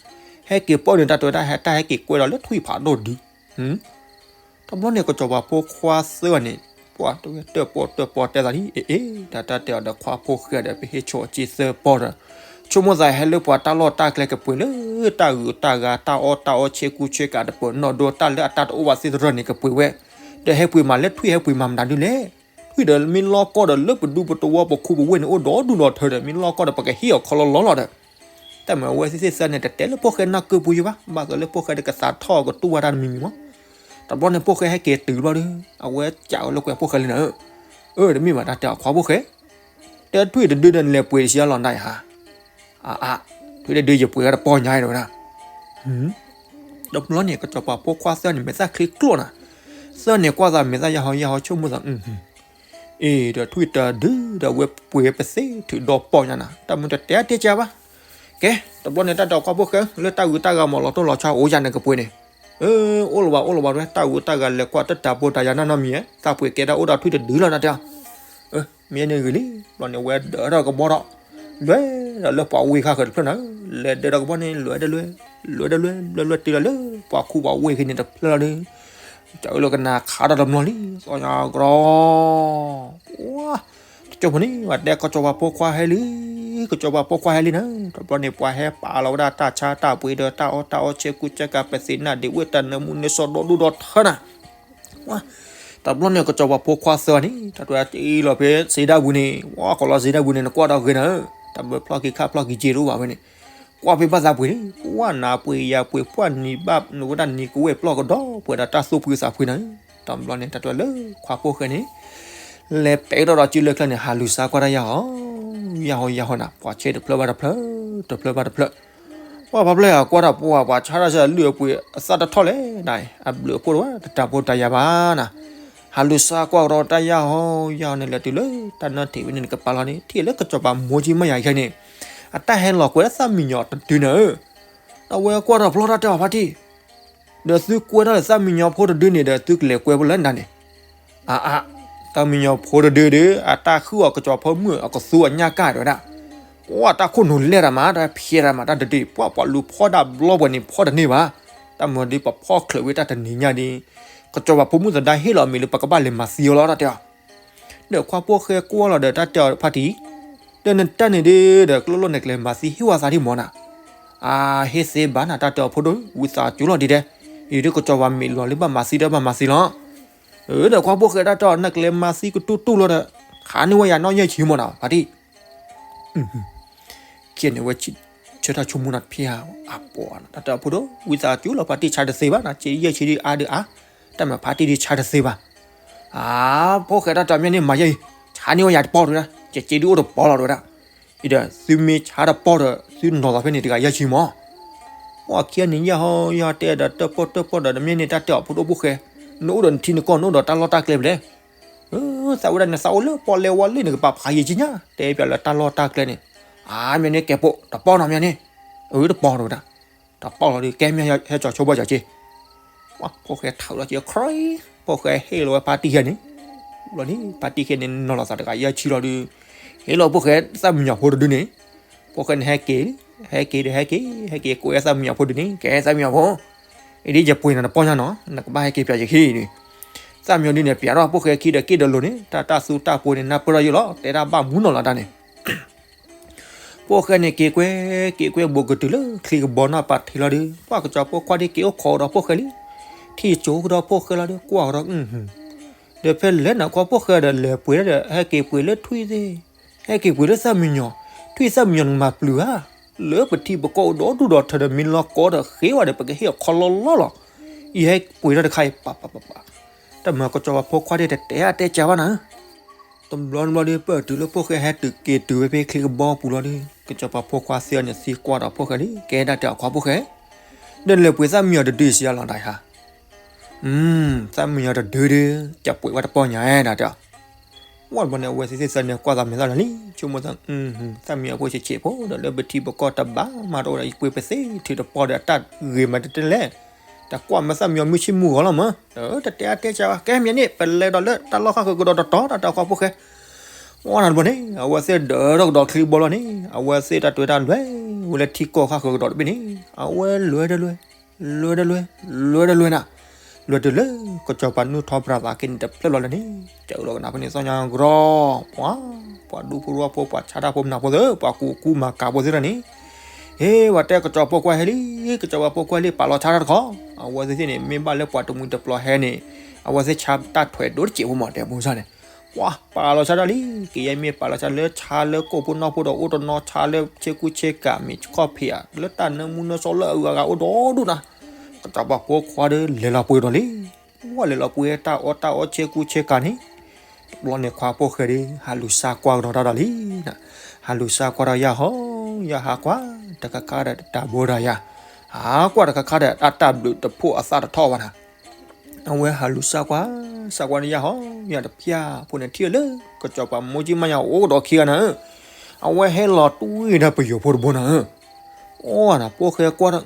ဟဲက့ၤပၢၢ်န့ၣ် တၢ်တဲဝဲဒၣ် တၢ်ဟဲက့ၤကွဲလီၤလၢထွံၣ်ဖးဒိၣ်ဒု တဘျီန့ၣ် ကစီၤပၤဖိခွါသၢဂၤန့ၣ် ပှၤတဝဲတၢၣ်ပီၣ်တၢၣ်ပီၣ်တဲသးလံ, အ့ အ့ တၢ်တၢ်တဲအီၤဒီးခွါဖိၣ်ဃဲဒီး ပဟ့ၣ်ဆိအစ့သၢပီၢ်ဒီး ဆိကမိၣ်သးဟဲလၢပှၤတၢ်လီၢ်တၢ်ကျဲကပှ့ၤလၢတၢ်ဂုၤတၢ်ဂၤ တၢ်အီၣ်တၢ်အီ ဆ့ကူဆ့ကၤတပၢၤနီၣ်ဒိ တၢ်လၢအတၢ်တအိၣ်ဘၣ်သ့ၣ်တဖၣ်န့ၣ် ကပှ့ၤဝဲ, ဒီးဟဲပှ့ၤမးလၢထွံၣ် ဟဲပှ့ၤမၤမတၤဒုလဲၣ်, ထွံၣ်ဒီးမ့ၢ်လီၢ်ကီၢ်ဒီးလၢပဒူပတဝီပခူပဝ့ၢ်န့ၣ် အိၣ်ဒီဒူၣ်ဒီထၢဒီး မ့ၢ်လီၢ်ကီၢ်ဒီး ပကဟ့ၣ်အီၤခီလီၤလီၤလီၤဒီး တၢ်မၤအဝဲသ့ၣ်သ့ၣ်သၢန့ၣ် တတဲလၢဖိၣ်ဃဲနၢ်ကၢပူၤယံၤဘၣ်, ဘၣ်သိးလၢဖိၣ်ဃဲဒီးကသးထီၣ်ကတူၢ်ဝဲတၢ်တမံၤမံၤမး, တဘျီန့ၣ် ဖိၣ်ဃဲဟဲက့ၤတုၤဘျီဒီး အဝဲစံးဝဲလၢကွဲးဖိၣ်ဃဲလံနၤဧၢ, အၢ တမ့ၢ်ဘၣ် တၢ်တဲအီၤခွါဖိၣ်ဃဲ, တဲထွံၣ်တဒုဒီးနလဲၤပှ့ၤတဆံအလီၢ်နၤအံၤဟါ, အါအါ, ထွံၣ်တဒုယပှ့ၤဝဲတပီၢ်ညါအံၤတဲဝဲဒၣ် တဘျီန့ၣ် ကစီၤပၤဖိခွါသၢန့ၣ် မဲာ်သၣ်ချ့ကျိၣ်နၤ, သၢန့ၣ်ကွၢ်သးမဲာ်သၣ်ယၢ်ဟီယၢ်ဟီဆိကမိၣ်သး အ့ ဒီးထွံၣ်တဒုဒီးအဝဲပှ့ၤပသ့ထုးဒီပီၢ်ညါနၤ, တၢ်မ့ၢ်တတဲအါတဲကၢဘၣ်, ကဲ တဘျီန့ၣ် တၢ်တဲအီၤခွါဖိၣ်ဃဲ လၢတၢ်ဂုၤတၢ်ဂၤမ့ၢ်လီၤတိၢ်လီၤဆီအိၣ်ယၤန့ၣ်ကပှ့ၤန့ၣ်, အၢ အိၣ်လီၤဘၣ်အိၣ်လီၤဘၣ် တၢ်ဂုၤတၢ်ဂၤလဲၤကွၢ်တတၤပီတၤယၤနီတမံၤဧါ, သးပှ့ၤကဲဒၣ်အိၣ်ဒီးထွံၣ်တဒုလီၤနၤတဲအီၤ မ့ၢ်န့ၣ်ဂ့ၤလံ, ဘျီန့ၣ် ဝဲဒၢးထီၣ်ကဘီဒီး လဲၤဒီးလၢပှၤဝ့ၢ်ခါဃၢၤတဖျၢၣ်နၤ, လဲၤဒၢးထီၣ်ကဘီန့ၣ် လဲၤဒီးလွဲ လဲၤဒီးလွဲ လဲၤလွဲတုၤလီၤလၢပှၤခူပှၤဝ့ၢ်ခံန့ၣ်တဖျၢၣ်လီၤဒီး, ကၠီၤအၢလီၤကနၤခးဒီးတမျီလံ သီညါကရီ တကၠိဖိန့ၣ် ပှၤတဲကစီၤပၤဖိခွါဟဲလံ, ကစီၤပၤဖိခွါဟဲလံနၤ, တဘျီန့ၣ် ပှၤဟဲပာ်လီၤဝဲဒၣ်တၢ်ဆါတၢ်ပှ့ၤဒီးတၢ်အီၣ်တၢ်အီဆ့ကူဆ့ကၤ ပသ့ၣ်နၢ်ဒံးဝ့ၢ်တၢ်နၢမူနၢဆှီဒီဒူၣ်ဒီထၢနၤ တဘျီန့ၣ် ကစီၤပၤဖိခွါသၢဂၤန့ၣ် တၢ်တဝဲတအံၤလီၤဖဲစ့ဒၣ်ပူၤန့ၣ် ဝဲကီးလီၤစ့ဒၣ်ပူၤန့ၣ် နကွၢ်ဒီးဂ့ၤနၤဧၢ, တၢ်မၢဖျီၣ်က့ၤခါဖျီၣ်က့ၤက့တအိၣ်ဘၣ်ဝဲန့ၣ်, ကွၢ်ဖဲဘၣ်သးပှ့ၤန့ၣ် ပှၢ်နၤပှ့ၤယၤပှ့ၤ ပှၢ်နံၤဘၣ်နဝဲဒၣ်နံၤကဝဲၢ်ပျီၢ်ကဒီး ပှဲၤဒီးတၢ်သူၣ်ဖှံသးဖှံနၤဧၢ, တဘျီန့ၣ် တၢ်တဝဲလၢခွါဖိၣ်ဃဲန့ၣ် လဲၤပဲာ်ထီၣ်ဒီးစုလၢချၢန့ၣ် ဟးလူၤစါကွၢ်တၢ်ယၢ်ဟီ ယၢ်ဟီယၢ်ဟီနၤ ပှၤဆဲးတဖျၢၣ်ဘၣ်တဖျၢၣ် တဖျၢၣ်ဘၣ်တဖျၢၣ် ပှၤဖါဖျၢၣ်အကွၢ်တၢ်ပှၢ် ပှၤဆါတၢ်ဆါလုၢ်အပှ့ၤအသၣ်တထီၣ်လဲၣ်နၤ, အဘျုးအဖှိၣ်တဝဲ တတၤဖိတတၤယၤဘၣ်နၤ, ဟးလူၤစါကွၢ်ကဒီးတၢ်ယၢ်ဟီယၢ်ဟီန့ၣ် လဲၤတုၤလၢတၢ်နီၢ်ထံးဝဲန့ၣ် နကပာ်လီၤန့ၣ် ထံၣ်လၢကစီၤပၤမိၢ်ကၠံမၢ်ယၤခဲန့ၣ် အတၢ်ဟဲလီၤကွဲးလၢသၣ်မံယီၤတဒုနၤဧၢ, ဒီးဝဲကွၢ်ထီၣ်ဖျီတၢ်တဲအီၤဖါတံၢ် ဒီးသုကွဲထီၣ်လၢသၣ်မံယီၤဖိတဒုန့ၣ်ဒီး သုကလဲၤကွဲဖဲလဲၣ်နၤန့ၣ်, အါအါ, သၣ်မံယီၤဖိတဒုဒီး အတၢ်ဃုအီၤကစီၤပၤဖိမုၣ်အကသူအညၣ်ကၢ်တဲဝဲဒၣ်, ကွၢ်တၢ်ခိၣ်နူာ်လဲၢ်တၢ်မး တၢ်ဖျဲးတၢ်မး တၢ်တဒုအံၤ ပှၤပှၤလူၤဖီၣ်ဒၣ်ဘျီပှဲၤန့ၣ် ဖီၣ်တန့ၢ်ဘၣ်, တၢ်မၤဒ်ပဖီၣ်ချၢးဝဲတၢ်တနံၤညါဒ် ကစီၤပၤဖိမုၣ်သဒါဟ့ၣ်လီၤအမံၤလၢပကဘၣ်လဲၤမၤသံအီၤလီၤ တၢ်တဲအီၤ ဒီးခွါဖိၣ်ဃဲကွၢ်လီၤဒီးတၢ်တဲအီၤဖါတံၢ်, ဒီးနတၢ်န့ၣ်ဒ်ဒီးကျိၣ်လိၣ်န့ၣ် ကလဲၤမၤသံဟ့ၣ်ဝဲသးဒ်မၢ်နၤ, အါ ဟ့ၣ်သ့ဘၣ်နၤ တၢ်တဲအီၤဖိဒိၣ် ဝံသးစူၤလီၤဒ်တဲ, အံၤဒ်ကစီၤပၤမ့ၢ်လီၤလၢဘၣ်မၤသံဒီးဘၣ်မၤသံလီၤ, ဒီးခွါဖိၣ်ဃဲတၢ်တဲအီၤ နကလဲၤမၤသံကတူၢ်တူၢ်လီၤဒီး ခးန့ၢ်ဝဲယၤနီၢ်ယဲၢ်ဆံမၢ်နၤ ဖါတံၢ် ခံန့ၣ်ဝဲ ဆၢထၢၣ်ဆိကမိၣ်နၤတဖၣ်အပီၤနၤ တၢ်တဲအီၤဖိဒိၣ် ဝံသးစူၤလီၤ ဖါတံၢ်ဆါတသ့ဘၣ်နၤ က့ယဲၢ်ဆံဒ်အါဒ်အါ, တၢ်မၤဖါတံၢ်ဒ်ဆါတသ့ဘၣ်, အါ ဖိၣ်ဃဲတၢ်တဲအီၤမ့ၢ်န့ၣ်မၤယဲၢ်အံၤ, ဆါန့ၢ်ဝဲယၤတပီၢ်တဲဝဲဒၣ်, က့က့ဒ်အိၣ်တပီၢ်လီၤတဲဝဲဒၣ်, အံၤဒီးသုမ့ၢ်ဆါတပီၢ်ဒီး သုနီၤလီၤဖဲန့ၣ်တဂၤယဲၢ်ဆံမၢ် ပှၤခံဂၤန့ၣ် ယဲၢ်ဟီယဲၢ်ဟီတဲဒီးတၢၣ်ပီၣ်တၢၣ်ပီၣ်ဒီး တမ့ၢ်န့ၣ်တၢ်တဲအီၤဖိဒိၣ်ဖိၣ်ဃဲ, နအိၣ်ဒီးနထံနကီၢ် နအိၣ်ဒီးတၢ်လီၢ်တၢ်ကျဲဖဲလဲၣ်, သးဝဲဒၣ်န့ၣ် သးအိၣ်လၢပီၣ်လဲၣ်ဝါလ့ၣ် နကပာ်ဖးယံာ်ကံညါ တဲပၠးလၢတၢ်လီၢ်တၢ်ကျဲန့ၣ်, အါ မ့ၢ်န့ၣ်ကဲပိာ် တပီၢ်နီၤ မ့ၢ်န့ၣ်, အၢ တပီၢ်တဲဝဲဒၣ်, တပီၢ်လီၤဒီး ကဲမ့ၢ်ဟဲကၠီၤဆိဘၣ်ကၠီၤက့ ဖိၣ်ဃဲထးလီၤက့ခရံ, ဖိၣ်ဃဲဟ့ၣ်လီၤဝဲဖါတံၢ်ယဲၢ်န့ၣ်, ဘျီန့ၣ် ဖါတံၢ်ယဲၢ်န့ၣ် နီၤလီၤသးတဂၤယဲၢ်ဆံလီၤဒီး, ဟ့ၣ်လီၤဖိၣ်ဃဲသၣ်မံယီၤဖိတဒုန့ၣ်, ဖိၣ်ဃဲန့ၣ်ဟဲက့ၤ, ဟဲက့ၤဒီးဟဲက့ၤ, ဟဲက့ၤကွဲးသၣ်မံယီၤဖိတဒုန့ၣ် ကဲသၣ်မံယီၤဖိ, အံၤဒ်ယပှ့ၤနၤတပီၢ်ညါနီၤ နကဘၣ်ဟဲက့ၤပၠးယခံန့ၣ်, သၣ်မံယီၤဒုန့ၣ် ပၠးထီၣ်ဖိၣ်ဃဲခံဒီးက့ၣ်ဒီးလိၤန့ၣ် တၢ်တၢ်သူတၢ်ပှ့ၤန့ၣ် နၢ်ပၢၢ်ထီၣ်ယိာ်လီၤ တဲတၢ်ဘၣ်မူနီၤလီၤတၢ်န့ၣ် ဖိၣ်ဃဲန့ၣ်က့ၤကွဲ, က့ၤကွဲဘူးကတုၤလၢချံကဘီနီၢ်ပၤထံးလီၤဒီး ပှၤကစီၤဖိခွါဒ်က့ၤအိၣ်ခိးကဒီးဖိၣ်ဃဲလံ, ထံၣ်ကၠိကဒီးဖိၣ်ဃဲလီၤဒီး ကွၢ်ကဒီး, ဒီးဖဲလဲၣ်နၤခွါဖိၣ်ဃဲဒီးလဲၤပှ့ၤဒီး ဟဲက့ၤပှ့ၤလၢထွံၣ်သ့ၣ်, ဟဲက့ၤပှ့ၤလၢသၣ်မံယီၤ, ထွံၣ်သၣ်မံယီၤနကမၤပျုၤဧါ, လၢပထံပကီၢ်အိၣ်ဒီဒူၣ်ဒီထၢဒီး မ့ၢ်လီၤကီဒီးဃ့ဝဲဒီး ပကဟ့ၣ်အီၤခီလီလီလီၤ, အံၤဟဲပှ့ၤထီၣ်တခါအံၤ ပပပပ တၢ်မၤကစီၤပၤဖိခွါဒ်တတဲအါတဲကၢဘၣ်နၤ တဘျီတဘျီဒီး ပၢၢ်တုၤလၢဖိၣ်ဃဲဟဲတုၤက့ၤတုၤဝဲဖဲချံကဘီပူၤလီၤဒီး ကစီၤပၤဖိခွါသ့ၣ်အီၤန့ၣ်သံကွၢ်ဒီးဖိၣ်ဃဲလံ ကဲဒၣ်တဲအီၤခွါဖိၣ်ဃဲ, ဒီးနလဲၤပှ့ၤသၣ်မံယီၤတဒုစံးအလီၤဒၣ်ဧါ. သၣ်မံယီၤတဒုဒီး ကပှ့ၤဝဲတပီၢ်ညါဒၣ်တဲအီၤ. ဝဲတဘျီန့ၣ် အဝဲသ့ၣ်သ့ၣ်သၢန့ၣ်ကွၢ်သးမဲာ်သၣ်လီၤလံ ဆိကမိၣ်သး သၣ်မံယီၤဖိဆံးဆံးဖိဒီး လၢပထံပကီၢ်တဘၣ်မၤတအိၣ်ဒီး ယပှ့ၤပသ့ထုးတပီၢ်ဒီး အတၢ်ဂ့ၤမးတတဲလဲၣ် တကွၢ်မၤသၣ်မံယီၤမုၢ်ဆ့ၣ်မုၢ်ဂီၤလီၤမး, တတဲအါတဲကၢဘၣ် ကဲမ့ၢ်န့ၣ် ပလဲၤဒီးလၢတၢ်လီၢ်ဃၣ်ဃၢၤကဒီးတတီၤ တၢ်တဲအီၤခွါဖိၣ်ဃဲ. ဝဲတဘျီန့ၣ် အဝဲသ့ၣ်ဒၢထီၣ်ကဒီးချံကဘီလီၤန့ၣ် အဝဲသ့ၣ်တၢ်တွဲတၢ်လွဲၢ်ဝဲလၢထံကီၢ်ဃၣ်ဃၢၤကဒီးတဘ့ၣ်န့ၣ် အဝဲလွဲၢ်တလွဲၢ် လွဲၢ်တလွဲၢ် လွဲၢ်တလွဲၢ်နၤ, လွဲၢ်တုၤလၢကစီၤပၤနုၢ်ထီၣ်ပြးသးက့န့ၣ်တဖျၢၣ်လီၤလၢန့ၣ် ကအိၣ်လီၤကနၣ်ဖဲန့ၣ်သီညါကရီ ပှၤ ပှၤဒူဖိရူဖိ ပှၤဆါတၢ်ဖိမနုၤဖိသ့ၣ် ပှၤကူကူမၤကၤဖိသ့ၣ်တဖၣ်န့ၣ် ဟ့ၣ်ဝဲတဲကစီၤပၤဖိခွါဟဲလံ ကစီၤပၤဖိခွါလံ ပာ်လီၤဆါတၢ်တခီ, အဝဲသ့ၣ်န့ၣ် မ့ၢ်ဘၣ်လၢပှၤတမှံၤတပျီၤဟဲန့ၣ် အဝဲသ့ၣ်ဆါတၢ်ထွဲဒိၣ်တစဲးဖိမး တဲဖိစၢ်န့ၣ်, ပှၤပာ်လီၤဆါတၢ်လံ ကယဲၢ်မ့ၢ်ပာ်လီၤဆါလၢဆါလၢကိၣ်ဖိနီၢ်ဖိဒီး အိၣ်တနီၤဆါလၢဆ့ကူဆ့ကၤ မ့ၢ်ခီၣ်ဖံးဧါ လၢတၢ်နၢမူနၢဆှီလၢအဂၤဂၤအိၣ်ဒီဒူၣ်နၤ, ကစီၤပၤဖိခွါဒီးလဲၤလီၤပှ့ၤဒီးလံ ဝဲလဲၤလီၤပှ့ၤတၢ်အီၣ်တၢ်အီဆ့ကူဆ့ကၤန့ၣ်, တဘျီန့ၣ်ခွါဖိၣ်ဃဲဒီး ဟးလူၤစါကွၢ်ကဒီးတၢ်ဒီးလံနၤ, ဟးလူၤစါကွၢ်ဒီးယၢ်ဟီ ယၢ်ဟးကွၢ် တခါခါဒီးတၢ်ဘိတၢ်ယၤ, ဟးကွၢ်တခါခါဒီးတၢ်ဘျုးတဖှိၣ်အသၣ်တထီၣ်ဘၣ်နၤ, အဝဲဟးလူၤစါကွၢ် စါကွၢ်န့ၣ်ယၢ်ဟီ ယၢ်တဖၠၣ်ဖိန့ၣ်ထံၣ်လၢ ကစီၤပၤမိၢ်ကၠံမါယၤအိၣ်ကဒီးခံဂၤနၤဧၢ, အဝဲဟဲလီၤတွံၢ်ဒီးပယိၤဖိတဘိနၤဧၢ, အိၣ်နၤ ဖိၣ်ဃဲကွၢ်ဒီး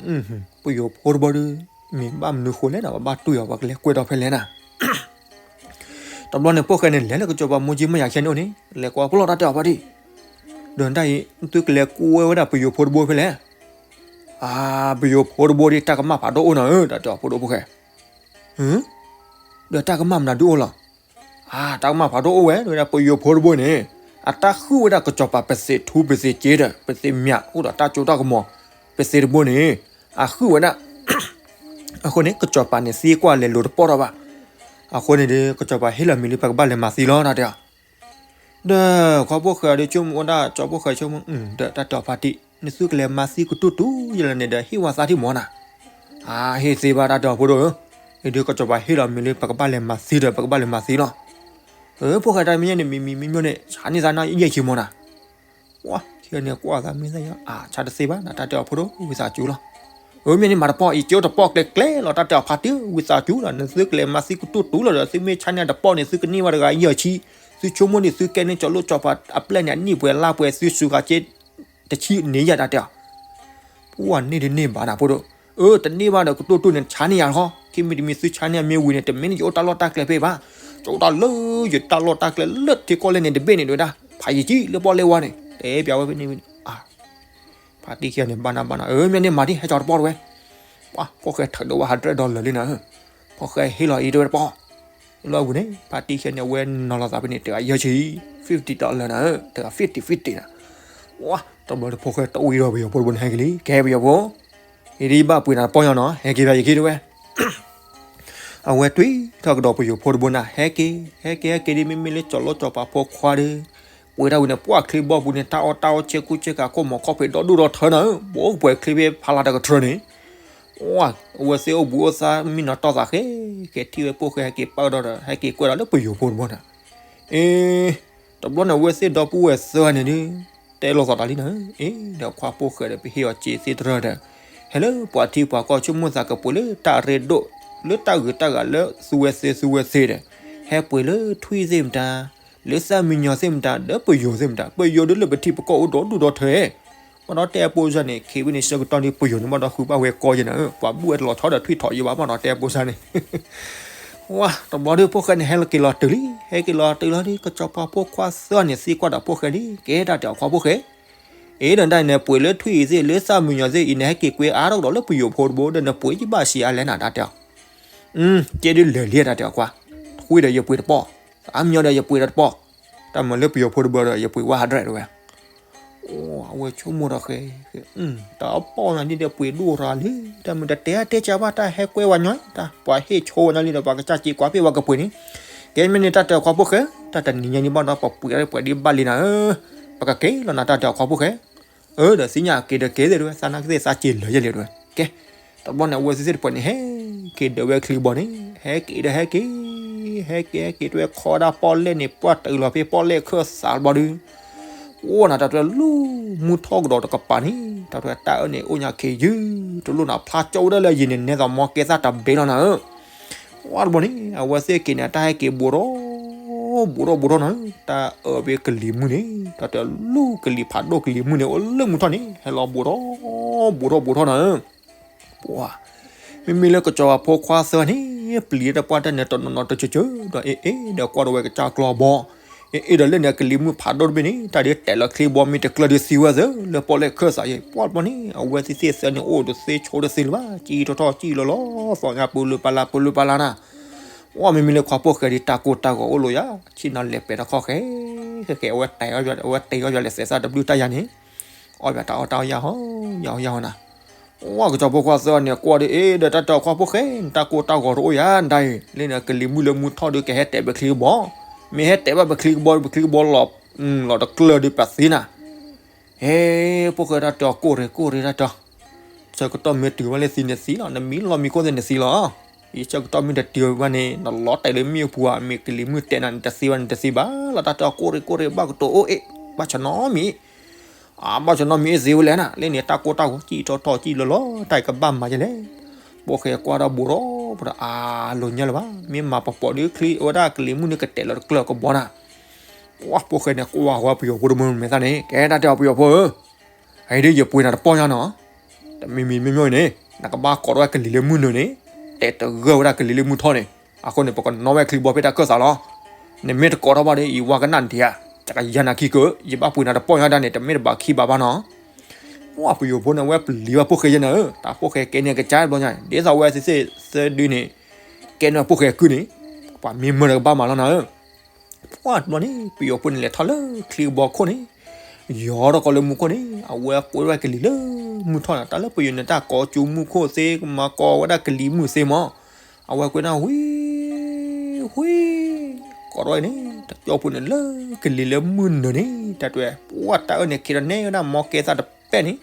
ပယိၤဖိတဘိဒီး မ့ၢ်ဘၣ်မနုၤဃိလဲၣ်နၤ ပဘၣ်တွံၢ်အီၤ ပကလဲၤကွဲးဒီးဖဲလဲၣ်နၤ တဘျီန့ၣ် ဖိၣ်ဃဲန့ၣ်လဲၤလၢကစီၤပၤမိၢ်ကၠံမါယၤခဲန့ၣ်အိၣ်န့ၣ် လဲၤကွၢ်ပလီၢ်တၢ်တဲအီၤဖါတံၢ်, ဒီးတၢ်အံၤ သုကလဲၤကွဲးဝဲဒၣ်ပယိၤဖိတဘိဖဲလဲၣ်, အါ ပယိၤဖိတဘိဒီး တၢ်ကမၣ်ဖးဒိၣ်အိၣ်နၤဧၢ တၢ်တဲအီၤဖိဒိၣ်ဖိၣ်ဃဲ, ဒီးတၢ်ကမၣ်မနုၤဒုအိၣ်လီၤ, အါ တၢ်ကမၣ်ဖးဒိၣ်အိၣ်ဝဲ ဝဲဒၣ်ပယိၤဖိတဘိန့ၣ် အတၢ်ဃုဝဲဒၣ်ကစီၤပၤပသ့ၣ်ထူပသ့ၣ်က့ဒီး ပသ့ၣ်မၠးအိၣ်ဒီးတၢ်စိတၢ်ကမီၤ ပသ့ၣ်တဘိန့ၣ် အဃုဝဲဒၣ် အဃိန့ၣ် ကစီၤပၤန့ၣ်သံကွၢ်လဲၤလိၤတပီၢ်ထီၣ်ဘၣ်, အဃိန့ၣ်ဒီး ကစီၤပၤဟ့ၣ်လီၤမံၤလၢပကဘၣ်လဲၤမၤသံလီၤ တၢ်တဲအီၤ, ဒီးခွါဖိၣ်ဃဲဒီးဆိကမိၣ်ဝဲဒၣ် ကၠီဖိၣ်ဃဲဆိကမိၣ် ဒီးတၢ်တဲအီၤဖါတံၢ် နသုကလဲၤမၤသံကတူၢ်တူၢ်ယဲလၢန့ၣ်ဒီး ဟ့ၣ်ဝဲသးထံၣ်မီၤနၤ, အါ ဟ့ၣ်သ့ဘၣ်တၢ်တဲအီၤဖိဒိၣ်ဧၢ, အဒီးကစီၤပၤဟ့ၣ်လီၤမံၤလၢပကဘၣ်လဲၤမၤသံဒီး ပကဘၣ်လဲၤမၤသံလီၤ, အၢ ဖိၣ်ဃဲတၢ်မ့ၢ်ညါန့ၣ် မံၤမံၤမံၤမံၤန့ၣ် ဆါန့ၢ်သးနၤယဲၢ်ဆံမီၤနၤ ဝါခံဂၤန့ၣ်ကွၢ်သးမ့ၢ်သးယါ အါ ဆါတသ့ဘၣ်နၤ တၢ်တဲအီၤဖိဒိၣ် ဝံသးစူၤလီၤ, အၢ မ့ၢ်န့ၣ်မၤတပီၢ် ယကၠိတပီၢ်ကျဲကျဲလီၤ တၢ်တဲအီၤဖါတံၢ် ဝံသးစူၤလီၤ နသုကလဲၤမၤသံကတူၢ်တူၢ်လီၤဒီး သုမ့ၢ်ဆါန့ၢ်တပီၢ်န့ၣ် သုကန့ၢ်ဘၣ်တဂၤယဲၢ်ဆံ, သုဆိကမိၣ်န့ၣ် သုကဲန့ၢ်ကၠီလိၣ်ကၠီပၤအပျဲၢ်န့ၣ် အနံၣ်ပှဲၤလါပှဲၤ သုစူၤဂၤက့ တဆံန့ၢ်ယၤ တၢ်တဲအီၤ ပှၤန့ၢ်ဒ်န့ၢ်ဘၣ်နၤဖိဒိၣ်, အၢ တန့ၢ်ဘၣ်ဒီးကတူၢ်တူၢ်န့ၣ် ဆါန့ၢ်ယၤတခီ, ခံမံၤတမံၤသုဆါန့ၢ်ယၤမ့ၢ်ဝံၤန့ၣ် တမ့ၢ်န့ၣ်ယအိၣ်တၢ်လီၢ်တၢ်ကျဲဖဲဘၣ်, ကၠိတၢ်လၢယတၢ်လီၢ်တၢ်ကျဲလၢထံကီၢ်လဲၢ်န့ၣ်တဘ့ၣ်န့ၣ် ဒဝဲဒၣ် ဖးယံာ်ကံလၢပီၣ်လဲၣ်ဝါန့ၣ် တဲပျးဝဲဖဲန့ၣ်, ဖါတံၢ်ခံဂၤန့ၣ် ဘၣ်နၤဘၣ်နၤ အၢ မ့ၢ်န့ၢ်မၤဒ် ဟဲကၠီတပီၢ်တဝဲ, ပှၤ ဖိၣ်ဃဲထုးဒိၣ်ဝဲ hundred dollar လံနၤ, ဖိၣ်ဃဲဟ့ၣ်လီၤအံၤတဝဲတပီၢ် လီၤဝံၤန့ၣ် ဖါတံၢ်ခံဂၤန့ၣ် အဝဲနီၤလီၤသးဖဲန့ၣ် တဂၤယဲၢ်ဆံ, fifty dollar နၤ, တဂၤ fifty fifty နၤ, ဝါ တဘျီဒီးဖိၣ်ဃဲတဝံၤဒီးပယီၤဖိတဘိန့ၣ် ဟဲက့ၤလံ ကဲပယီၤဖိ, အံၤဒ်ဘၣ်ပှ့ၤနၤတပီၢ်ညီနီၤ ဟဲက့ၤဘၣ်ယက့ၤတဝဲ အဝဲတွံၢ်ထီၣ်ကဒီးပယီၤဖိတဘိနၤ ဟဲက့ၤ ဟဲက့ၤ ဟဲက့ၤဒ်မ့မ့ၢ်လၢကၠီၤလိၣ်ကၠီၤပၤဖိခွါဒီး ပှ့ၤတၢ်ဝံၤန့ၣ် ပှၤချံဘီပူၤန့ၣ် တၢ်အီၣ်တၢ်အီဆဲးကူဆဲးကၤ ခိၣ်မီၤခီၣ်ဖံးဒီဒူၣ်ဒီထၢနၤဧၢ, ဘိပှဲၤချံဖဲဖးလၤတကထြၢန့ၣ်, အဝဲသ့ၣ်အိၣ်ဘူးအိၣ်သါ မံနီၤတီၢ်သးဃဲ ကဲထံၣ်ဝဲဖိၣ်ဃဲ ဟဲက့ၤပာ်ဒီး ဟဲက့ၤကွဲးဒီးလၢပယီၤဖိတဘိနၤ, အ့ တဘျီန့ၣ် အဝဲသ့ၣ်ဒီပုၢ်ဝဲၢ်သၢဂၤန့ၣ်ဒီး တဲလိာ်သးတၢ်လံနၤဧၢ, အ့ ဒီးခွါဖိၣ်ဃဲဒီး ပဟ့ၣ်အီၤစ့သ့တရၢဒီး ဟဲလၢပှၤထံပှၤကီၢ် ဆိကမိၣ်သးကပှ့ၤလၢတၢ်ရ့ဒိၣ် လၢတၢ်ဂုၤတၢ်ဂၤလၢသူဝဲသ့သူဝဲသ့ဒီး ဟဲပှ့ၤလၢထွံၣ်သ့ၣ်မတၤ လၢသၣ်မံယီၤသ့ၣ်မတၤ ဒီးပယီၤသ့ၣ်မတၤ ပယီၤဒုးလၢပထံပကီၢ်အိၣ်ဒီဒူၣ်ဒီထၢ ဘၣ်ဒီးတဲအပိစၢ်န့ၣ် ခံဝဲန့ၣ်ဆၢကတီၢ်ဒီး ပယီၤန့ၣ်ဘၣ်ဒီးဃုဘၣ်ဝဲကီယဲနၤဧၢ, ပှၤဘူၣ်ဝဲတလီၤဆီဒီးထွံၣ်ထီၣ်ယဘၣ်ဘၣ်ဒီးတဲအပိစၢ်န့ၣ် ဝါ တဘျီဒီး ဖိၣ်ဃဲန့ၣ် ဟဲလီၤက့ၤလီၤတုၤလံ ဟဲက့ၤလီၤတုၤလီၤဒီး ကစီၤပၤဖိခွါသၢဂၤန့ၣ် သံကွၢ်ဒီးဖိၣ်ဃဲလံ ကဲတၢ်တဲအီၤခွါဖိၣ်ဃဲ, အ့ ဒီးတၢ်အံၤန့ၣ် ပှ့ၤလၢထွံၣ်အံၤသ့ၣ် လၢသၣ်မံယီၤသ့ၣ်အံၤန့ၣ် ဟဲက့ၤကွဲးအါထီၣ်ကဒီးလၢပယီၤဖိတဘိဒီး နပှ့ၤယဘၣ်စံးအါလဲၣ်နၤ တၢ်တဲအီၤ, ကဲဒ်လဲၣ်လံ တၢ်တဲအီၤခွါ, ထွံၣ်ဒီးယပှ့ၤတပီၢ်, သၣ်မံယီၤဒီးယပှ့ၤဒီးတပီၢ်, တၢ်မၤလၢပယီၤဖိတဘိဒီး ယပှ့ၤဝဲ hundred တဝဲ အဝဲဆိကမိၣ်ဒီးဃဲ, တၢ်အပီၢ်ညါဒ်ဒီးပှ့ၤဒိၣ်ရၤလံ, တၢ်မ့ၢ်တတဲအါတဲကၢဘၣ် တၢ်ဟဲကွဲဝဲညီ, တၢ်ပှၤဟ့ၣ်ဆိဝဲညီလံဒီး ပှၤကစၢ်စ့ကွၢ်ဖဲဝဲကပှ့ၤန့ၣ်, ကဲမ့ၢ်န့ၣ် တၢ်တဲအီၤခွါဖိၣ်ဃဲ, တၢ်တနံၤညါန့ၣ်ဘၣ်ဒီး ပပှ့ၤပှဲၤဒ်ဘၣ်လံနၤဧၢ, ပကက့ၤလီၤနၤ တၢ်တဲအီၤခွါဖိၣ်ဃဲ, အၢ ဒီးသ့ၣ်ညါက့ၤဒီးက့ၤသ့ၣ်တဝဲ သးနာ်က့သ့ၣ်သးစ့လၢာ်ယဲလံတဝဲ, ကဲ, တဘျီန့ၣ် အဝဲသ့ၣ်သ့ၣ်တဖၣ်န့ၣ် ဟဲ က့ၤဒၢးဝဲချံကဘီန့ၣ် ဟဲက့ၤဒီးဟဲက့ၤ, ဟဲက့ၤဟဲက့ၤ တဝဲခီဒၣ်ပီၣ်လဲၣ်န့ၣ် ပှၢ်တုၤလီၤဖဲပီၣ်လဲၣ်ခၢၣ်စးတဘျီဒုး အိၣ်နၤတၢ်တဝဲလူၤ မုၢ်ထီၣ်ကဒီးတကပၤန့ၣ် တၢ်တဝဲတၢ်အၢန့ၣ် အိၣ်ညါခ့ယုၢ် တလိၣ်နၤဖျါကၠီဝဲဒၣ်လၢယံၤန့ၣ် နဲသိးမီကဲသၣ်တဘ့ၣ်လီၤနၤဧၢ ဝါတဘျီန့ၣ် အဝဲသ့ၣ်က့ၤန့ၣ် အတၢ်ဟဲက့ၤဘူးထီၣ် ဘူးထီၣ်ဘူးထီၣ်နၤဧၢ တၢ်အၢဖဲကလံၤမုၢ်န့ၣ် တၢ်တလူၤကလံၤဖးဒိၣ်ကလံၤမုၢ်န့ၣ် အိၣ်လၢမုၢ်ထီၣ်န့ၣ် ဟဲလီၤဘူးထီၣ် ဘူးထီၣ်ဘူးထီၣ်နၤဧၢ ပှၤ မ့မ့ၢ်လၢကစီၤပၤဖိခွါသၢန့ၣ် ပျံၤတၢ်ပှၢ်တၢ်န့ၣ် တနီၤနီၤတကၠၢၤကၠၢၤ ဒီးအ့ၣ်အ့ၣ်ဒီးကွၢ်ဒီးဝဲကစၢ်ကျီဘီ အ့ၣ်အ့ၣ်ဒီးလၢန့ၣ် ကလံၤမုၢ်ဖးဒိၣ်တဘ့ၣ်န့ၣ် တၢ်ဒ်တဲာ်လီၤချံဘီမ့ၢ်တကျၢၢ်ဒုးသံဝဲသၢ လၢပီၣ်လဲၣ်ခၢၣ်စးယဲ ပှၢ်တဘျီန့ၣ် အဝဲသ့ၣ်သ့ၣ်သၢန့ၣ် အိၣ်တသ့ဆိတသ့လၢၤဘၣ် ကံၣ်ထီၣ်ထီၣ်ကံၣ်လီၤလီၤ သီညါပူၤလုၢ်ပလၢ်ပူၤလုၢ်ပလၢ်နၤ ပှၢ်မ့မ့ၢ်လၢခွါဖိၣ်ဃဲဒ်တၢ်ကိၢ်တၢ်ဂီၤအိၣ်လိာ်ယၤ ဆ့ၣ်နီၤလဲၤပဲာ်တၢ်ခီၣ်ဃဲ ဃဲဃဲ အဝဲတဲအီၣ်ယွၤ အဝဲတဲအီၣ်ယွၤလဲၤသဲးသၣ်တဘျုးတၢ်ယၤန့ၣ် အီၣ်ယွၤတၢ်အီၣ်တၢ်အီယၤဟီ ယၤဟီယၤဟီနၤ ဝဲကစီၤဖိခွါသၢန့ၣ် ကွၢ်ဒီးအ့ၣ်ဒီး တၢ်တဲအီၤခွါဖိၣ်ဃဲ နတၢ်ကိၢ်တၢ်ဂီၤတအိၣ်ယၤဒ်အံၤ လၢန့ၣ် ကလံၤမုၢ်လၢမုၢ်ထီၣ်ဒီး ကဟဲတဲာ်ပချံကဘီ မ့ၢ်ဟဲတဲာ်ဘၣ်ပချံကဘီ ပချံကဘီလီၤ လီၤတကျၢၢ်ဒီးပသ့နၤ ဟဲ ဖိၣ်ဃဲတၢ်တဲအီၤ ကိၢ်ရ့ၣ်ကိၢ်ရ့ၣ်တၢ်တဲအီၤ ဆၢကတီၢ်မ့ၢ်တုၤဘၣ်လၢသံနသံလီၤ နမံလီၤမံခိၣ်သ့ၣ်နသံလီၤ ယဆၢကတီၢ်မ့ၢ်တတုၤဘၣ်န့ၣ် နလီၤတဲာ်လၢမ့ၣ်အူပူၤဧါ မ့ၢ်ကလံၤမုၢ်တဲာ်နၤ နတသ့ဘၣ်နတသ့ဘၣ်လီၤ တၢ်တဲအီၤ ကိၢ်ရ့ၣ်ကိၢ်ရ့ၣ် ဘၣ်ကတိၤအိၣ်အ့ၣ် ဘၣ်ဆၢနီတမံၤ အါ ဘၣ်ဆၢနီတမံၤအ့ၣ်သ့ဝဲလဲၣ်နၤ လၢန့ၣ် တၢ်ကိၢ်တၢ်ဂီၤ ကံၣ်ထီၣ်ထီၣ်ကံၣ်လီၤလီၤ တၢ်အံၤကဘၣ်မၤယဲလဲၣ် ဖိၣ်ဃဲကွၢ်ဒီးဘူးဒီး ဘူးဒီး အါ လိၤညါလၢၤဘၣ် မ့ၢ်မၤပှဲၤပှဲၤဒီးချံ အဝဲဒၣ်ကလံၤမုၢ်န့ၣ် ကတဲာ်လီၤတကျၢၢ်ကဘီနၤ ဝဲဖိၣ်ဃဲန့ၣ် ကွၢ်ဃီပယီၤဖိတမုၢ်မဲာ်သၣ်န့ၣ် ကဲတၢ်တဲအီၤပယီၤဖိဧၢ အအံၤဒ်ယပှ့ၤနၤတပီၢ်ညါနီၤ တမံၤမံၤမ့ၢ်မ့ၢ်န့ၣ် နကဘၣ်ကိးထီၣ်ဝဲကလံၤလၢမုၢ်နုာ်န့ၣ် တဲတဂၢၢ်ဝဲဒၣ်ကလံၤလၢမုၢ်ထီၣ်န့ၣ် အဃိန့ၣ် ပကနီၣ်ဝဲချံဘီဖဲတၢ်ခၢၣ်စးလီၤ နမ့ၢ်တကိးထီၣ်ဘၣ်ဒီး ယဝၤကနၣ်ဒံးဧါ ကယၤနၤခံကၢ ယဘၣ်ပှ့ၤနၤတပီၢ်ညါဒၣ်န့ၣ် တမ့ၢ်တဘၣ်ခံဘၣ်ဘၣ်နီၤ ပှၢ်ပယီၤဖိန့ၣ် အဝဲပျံၤဘၣ်ဖိၣ်ဃဲယဲန့ၣ်ဧၢ တၢ်ဖိၣ်ဃဲကဲန့ၣ်ကစၢ်တဘျီညါ ဒ်သိးအဝဲသ့ၣ်သ့ၣ်သၢဒုန့ၣ် ကဲန့ၣ်ဖိၣ်ဃဲကုၢ်န့ၣ် ပှၤမ့ၢ်မၢဒီးကဘၣ်မၤလီၤနၤဧၢ ပှၢ်တဘျီန့ၣ် ပယီၤဖိန့ၣ်လဲၤထီၣ်လၢချံကဘီခိၣ်န့ၣ် ယီၤထီၣ်ကီးလၢမူခိၣ်န့ၣ် အဝဲကွဲဝဲကလံၤလၢမုၢ်ထီၣ်န့ၣ် တၢ်လၢပယီၤန့ၣ် တၢ်ကိးကၠိမူခိၣ်သ့ ကမၤကိးဝဲဒၣ်ကလံၤမုၢ်သ့မး အဝဲကွဲဒၣ်ဝံၤ ဝံၤ ကိးထီၣ်အံၤန့ၣ် တကၠီဖိန့ၣ်လၢကလံၤလၢမုၢ်နုာ်န့ၣ် တၢ်တဲ ပှၢ်တၢ်အၢန့ၣ် ခံဒီးနဲဝဲဒၣ်မီကဲသၣ်တပဲၣ်န့ၣ်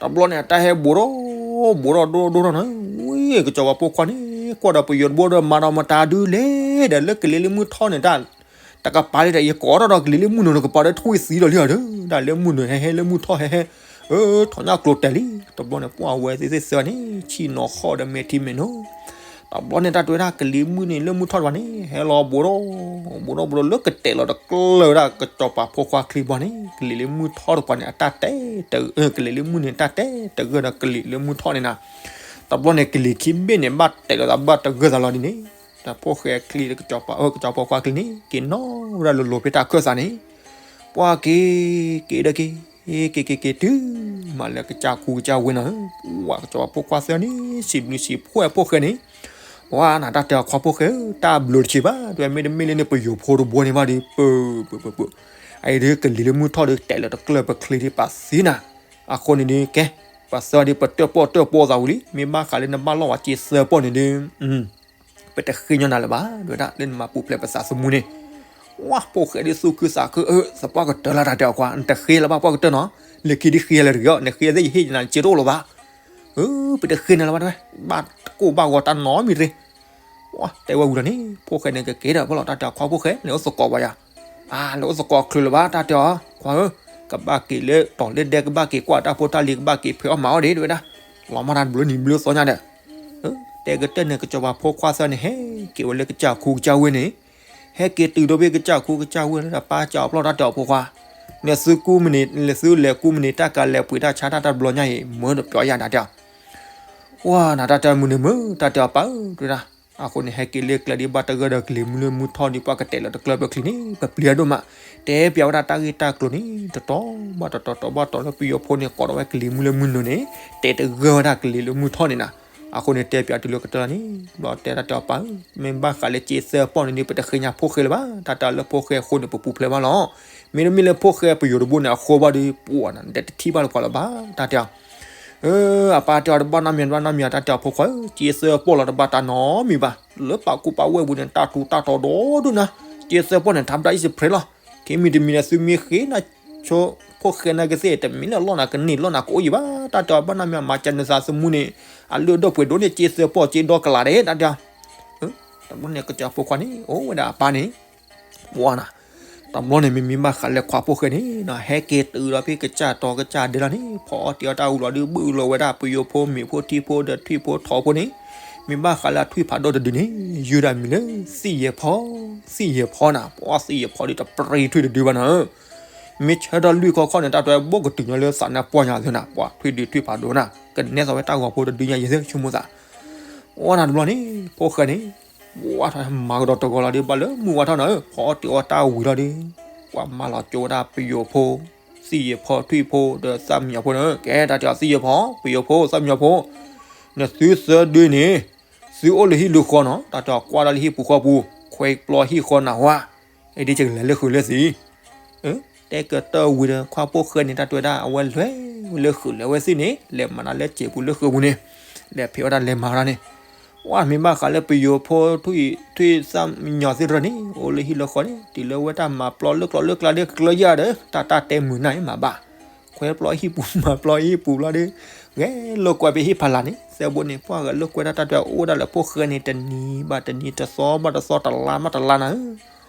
တဘျီန့ၣ် အတၢ်ဟဲဘူးထီၣ် ဘူးထီၣ်ဒိၣ်ဒိၣ်ထီၣ်န့ၣ် ဝံၤ ကစီၤပၤဖိခွါန့ၣ် ကွၢ်ဒီးပယီၤတဘိဒီး မၤဒီးမတၤဒုလဲၣ်ဒီး လၢကလံၤလၢမုၢ်ထီၣ်န့ၣ် တၢ် တကပၤလံဒီး ယကိးထီၣ်ဒီးကလံၤလၢမုၢ်နုာ်တကပၤဒီး ထွံၣ်သံဒီးလံဒီး တၢ်လၢမုၢ်နုာ်ဟဲဟဲလၢမုၢ်ထီၣ်ဟဲဟဲ အၢ ထီၣ်ညၣ်ကျိၤတဲာ်လံ တဘျီန့ၣ် ပှၢ်ဝဲသ့ၣ်သ့ၣ်သၢန့ၣ် ဆ့ၣ်နီၤဃီဒီးမဲာ်ထံမဲာ်နိ တဘျီန့ၣ် တၢ်တဲဝဲဒၣ်ကလံၤမုၢ်န့ၣ် လၢမုၢ်ထီၣ်တပၤန့ၣ် ဟဲလီၤဘူးထီၣ် ဘူးထီၣ်ဘူးထီၣ် လၢကတဲာ်လီၤတကျၢၢ်ဝဲဒၣ် ကစီၤပၤဖိခွါချံဘီန့ၣ် ကလံၤလၢမုၢ်ထီၣ်တပၤန့ၣ် အတၢ်တဲ ကလံၤလၢမုၢ်န့ၣ် တၢ်တဲတဂၢၢ်ဒီးကလံၤလၢမုၢ်ထီၣ်န့ၣ်နၤ တဘျီန့ၣ် ကလံၤခံဘ့ၣ်န့ၣ် ဘၣ်တဲာ်လီၤသးဘၣ်တဂၢၢ်သးလီၤဒ်န့ၣ် တၢ်ဖိၣ်ဃဲချံ ကစီၤပၤ ကစီၤပၤဖိခွါချံန့ၣ် က့ၤနီၣ်ဝဲဒၣ်လိၤလိၤဖဲတၢ်ခၢၣ်စးန့ၣ် ပှၢ်က့ၤ က့ၤဒီးက့ၤ က့ၤက့ၤက့ၤတုၤ မးလၢကစၢ်ခူကစၢ်ဝ့ၢ်နီၤ ပှၢ်ကစီၤပၤဖိခွါသၢန့ၣ် စံးဘျုးစံးဖှိၣ်ဖိၣ်ဃဲန့ၣ် ပှၢ်နၤတၢ်တဲအီၤခွါဖိၣ်ဃဲဧၢ တၢ်ဘျုးတဆံးဘၣ် တဝဲမ့တမ့ၢ်လၢန့ၣ် ပယီၤဖိတဘိန့ၣ်ဘၣ်ဒီး ပၢ ပၢ ပၢ ပၢ အအံၤဒ်ကလံၤလၢမုၢ်ထီၣ်ဒီး တဲာ်လီၤတကျၢၢ်ပချံဒ်ပသ့နၤ အဃိန့ၣ်ဒ်ကဲ ပှၢ်သၢဒ်ပတၢၣ်ပီၣ်တၢၣ်ပီသးဝံၤလံ မ့ၢ်ဘၣ်ဃးလၢနဘၣ်လီၢ်ဝဲက့ၤသၢပီၣ်န့ၣ်ဒ် ပတဃ့ညီနၤလၢၤဘၣ် ဒ်ဝဲဒၣ် လၢနမၤပူၤဖျဲးပသးသမူန့ၣ် ဝဲဖိၣ်ဃဲဒ်သူၣ်ခုသးခု အၢ သပှၢ်ကတၢၢ်လၢတၢ်တဲအီၤခွါ နတဃ့လၢၤဘၣ်ပှၢ်ကတၢၢ်နီၤ လၢခံဒ်ဃ့လၢၤတဂ့ၤအီၤ နဃ့သ့ၣ်ယဟ့ၣ်နၤစ့တအိၣ်လၢၤဘၣ် အၢ ပတဃ့နၤလၢၤဘၣ်တဲဝဲ ဘၣ်တကိၢ်ဘၣ်ဂီၤတၢ်နီတမံၤတဂ့ၤ တဲဝဲဝံၤလီၤန့ၣ် ဖိၣ်ဃဲန့ၣ်ကက့ၤဒီး ပလီၢ်တၢ်တဲအီၤခွါဖိၣ်ဃဲ လဲၤအိၣ်သကိးပှၤယၤ အၢ လဲၤအိၣ်သကိးချုးလၢၤဘၣ်တၢ်တဲအီၤ ခွါဧၢ ကဘၣ်က့ၤလၢတီၤလၢဒဲ ကဘၣ်က့ၤကွၢ်တၢ်ဖိတၢ်လံၤ ကဘၣ်က့ၤဖဲအီၣ်မၤအီၣ်ဒံး ဒ်ဝဲဒၣ် လီၤမၢ်တၢ်တဘျုးနံၤဘျုးသီညါဒီး တဲကတၢၢ်န့ၣ် ကစီၤပၤဖိခွါသၢန့ၣ် ဟဲက့ၤဝဲလၢကစၢ်ခူကစၢ်ဝ့ၢ်န့ၣ် ဟဲက့ၤတုၤဒိဖဲကစၢ်ခူကစၢ်ဝ့ၢ်လၢတၢ်ပၢ်ကၠီအပျီၢ်တၢ်တဲအီၤဖိခွါ နသုကူမန့ၣ် နသုလဲၤကူမန့ၣ် တၢ်ကလဲၤပှ့ၤတၢ်ဆါတၢ်တဘျီညါအံၤ မၢတပျီယၤတၢ်တဲအီၤ ဝဲနၤတၢ်တဲမုၢ်န့ၣ်မုၢ် တၢ်တဲအီၤပၢ်ဧၢ တဲဝဲဒၣ် အဃိန့ၣ် ဟဲက့ၤလၢကျဲဒ်ဘၣ်တဂၢၢ်ဒီးကလံၤမုၢ်လၢမုၢ်ထီၣ်ဒ် ပှၢ်ကတဲာ်လီၤတကျၢၢ်ပချံန့ၣ် ပပျံၤအဒိၣ်မး တဲပျးဝဲဒၣ်တၢ်ဂ့ၢ်တၢ်ကျိၤန့ၣ် တတီၤဘၣ်တတီၤ တတီၤဘၣ်တတီၤလၢပယီၤဖိန့ၣ် ကိးထီၣ်ဝဲကလံၤမုၢ်လၢမုၢ်နုာ်န့ၣ် တဲာ်တဂၢၢ်ဝဲဒၣ်ကလံၤလၢမုၢ်ထီၣ်န့ၣ်နၤ အဃိန့ၣ် တဲပျးတုၤလၢကတၢၢ်န့ၣ် ဘျီတဲတၢ်တဲအီၤပၢ်ဧၢ မ့ၢ်ဘၣ်ဃးလၢက့ၤသၢပီၣ်န့ၣ်ဒ် ပတဃ့ညါဖိၣ်ဃဲလၢၤဘၣ် တၢ်တဲအီၤလၢဖိၣ်ဃဲအဃိန့ၣ် ပပူၤဖျဲးဘၣ်လီၤ မ့တမ့ၢ်လၢဖိၣ်ဃဲပယီၤတဘိန့ၣ် အဃိဘၣ်ဒီး ပှၢ်နၤ နတထံၣ်ဘၣ်လၢၤပှၤလၢၤဘၣ် တၢ်တဲအီၤ အၢ အပၢ်တဲအီၤတဘၣ်နီတမံၤ တဘၣ်နီတမံၤ တၢ်တဲအီၤဖိခွါဧၢ က့ၤသၢပီၣ်လီၤတဘၣ်တၢ်နီတမံၤဘၣ် လၢပာ်ကူပာ်ဝဲပူၤန့ၣ် တၢ်ထူးတၢ်တီၤဒီဒိၣ်နၤ က့ၤသၢပီၣ်န့ၣ် ထါပဒၣ်အံၣ်စဖရဲလီၤ ခံမံၤတမံၤန့ၣ် သုမ့ၢ်ဃ့နၤဆိ ဖိၣ်ဃဲနၤကသ့ၣ် တမ့ၢ်လၢအလီၢ်နၤကန့ၢ်လီၢ်နၤကအိၣ်ယံၤဘၣ် တၢ်တဲအီၤဘၣ်နီတမံၤ မၤစၢၤနသးသမူန့ၣ် အလုၢ်ဒိၣ်ပှ့ၤဒိၣ်န့ၣ် က့သၢပီၢ်က့ဒီကလးဒဲး တၢ်တဲအီၤ. တဘျီန့ၣ် ကစၢ်ဖိခွါန့ၣ် အိၣ်ဝဲဒၣ်အပၢ်န့ၣ် ဝါနၤ, တဘျီန့ၣ် မ့မ့ၢ်ဘၣ်ဃးလၢခွါဖိၣ်ဃဲန့ၣ် ဟဲက့ၤတုၤဒီးဖဲကစၢ်တီၤကစၢ်ဒဲးလီၤန့ၣ် ဖီအီၣ်တ့ၤအီၣ်တၢ်အူလီၤဒုး ဘုၣ်လီၤဝဲဒၣ်ပယိၤဖိ မ့ၤဖိထံဖိဒီးထွံၣ်ဖိထိးဖိန့ၣ်, မ့ၢ်ဘၣ်ဃးလၢအထွံၣ်ဖးဒိၣ်တဒုန့ၣ် ယုၢ်ဒၣ်မံၤလၢ သံၣ်ယဲၢ်ဖီ, သံၣ်ယဲၢ်ဖီနၤ, ပှၤသံၣ်ယဲၢ်ဖီဒုးတပြံထွံၣ်တဒုဘၣ်နၤဧၢ မ့ၢ်ဆၢထၢၣ်လွံၢ်ခီခီန့ၣ် တၢ်တဲဘိၣ်ကတုၤညီလၢသးနါပှၢ်ညါသ့နၤ, ပှၤထွံၣ်ဒုးထွံၣ်ဖးဒိၣ်နၤ, ကနဲသိးဝဲတၢ်ဂီၤဖိတဒုညါယဲၢ်သ့ၣ်ဆိကမိၣ်သး. ဝါနၤတဘျီန့ၣ် ဖိၣ်ဃဲန့ၣ် ဝါထီၣ်မၤကဒီးတဂီၤလီၤဒုး ဘၣ်လၢမုၢ်ဝါထီၣ်နၤဧၢ ဖီအီၣ်တ့ၤအီၣ်တၢ်ဝံၤလီၤဒုး ပှၤမၤလီၤကၠိဝဲဒၣ်ပယိၤဖိ သံၣ်ယဲၢ်ဖီထွံၣ်ဖိဒီးသၣ်မံယီၤဖိန့ၣ် ကဲတၢ်တဲအီၤသံၣ်ယဲၢ်ဖီ ပယိၤဖိ သၣ်မံယီၤဖိ နသုသၢဒုန့ၣ် သုအိၣ်လၢဟံၣ်လၢဃီနီၤ တၢ်တဲအီၤကွၢ်ဒၣ်လၢဟံၣ်ပူၤဃီပူၤ ခွဲပျီဟံၣ်ဃီနၢ်ဟူဧါ အံၤဒ်ယကလဲၤလၢဃုာ်လၢသ့ၣ် တဲကတၢၢ်ဝံၤဒီး ခွါဖိၣ်ဃဲန့ၣ် တၢ်တဲဝဲဒၣ် အဝဲလဲၤလၢဃုာ်လၢဝဲသ့ၣ်န့ၣ် လဲၤမၤတၢ်လၢစဲးပူၤလၢဃုာ်ပူၤန့ၣ် လဲၤဖံးဝဲဒၣ်လဲၤမၤဝဲဒၣ်န့ၣ် ဝါမ့ၢ်ဘၣ်ဃးလၢပယိၤဖိထွံၣ်သၣ်မံယီၤသ့ၣ်တဖၣ်န့ၣ် အိၣ်လၢဟံၣ်လၢဃီန့ၣ် တုၤလၢဝဲတၢ်မၤပျီလၢကျိၤလၢကျါဒ်ကျၢၤယၤဒီး တၢ်တၢ်တဲမုာ်နၢ်အံၤမၤဘၣ် ခွဲပျီဟံၣ်ပူၤမၤပျီဟံၣ်ပူၤဘျီဒီး ဂဲၤလိာ်ကွဲဖဲဟံၣ်ဖးလာ်န့ၣ် သဲဘိန့ၣ် ပှၤဂဲၤလိာ်ကွဲတၢ်တၢ်တဲအိၣ်ဒၣ်လၢဖိၣ်ဃဲန့ၣ် တနံၤဘၣ်တနံၤ တသီဘၣ်တသီ တလါဘၣ်တလါနၤဧၢ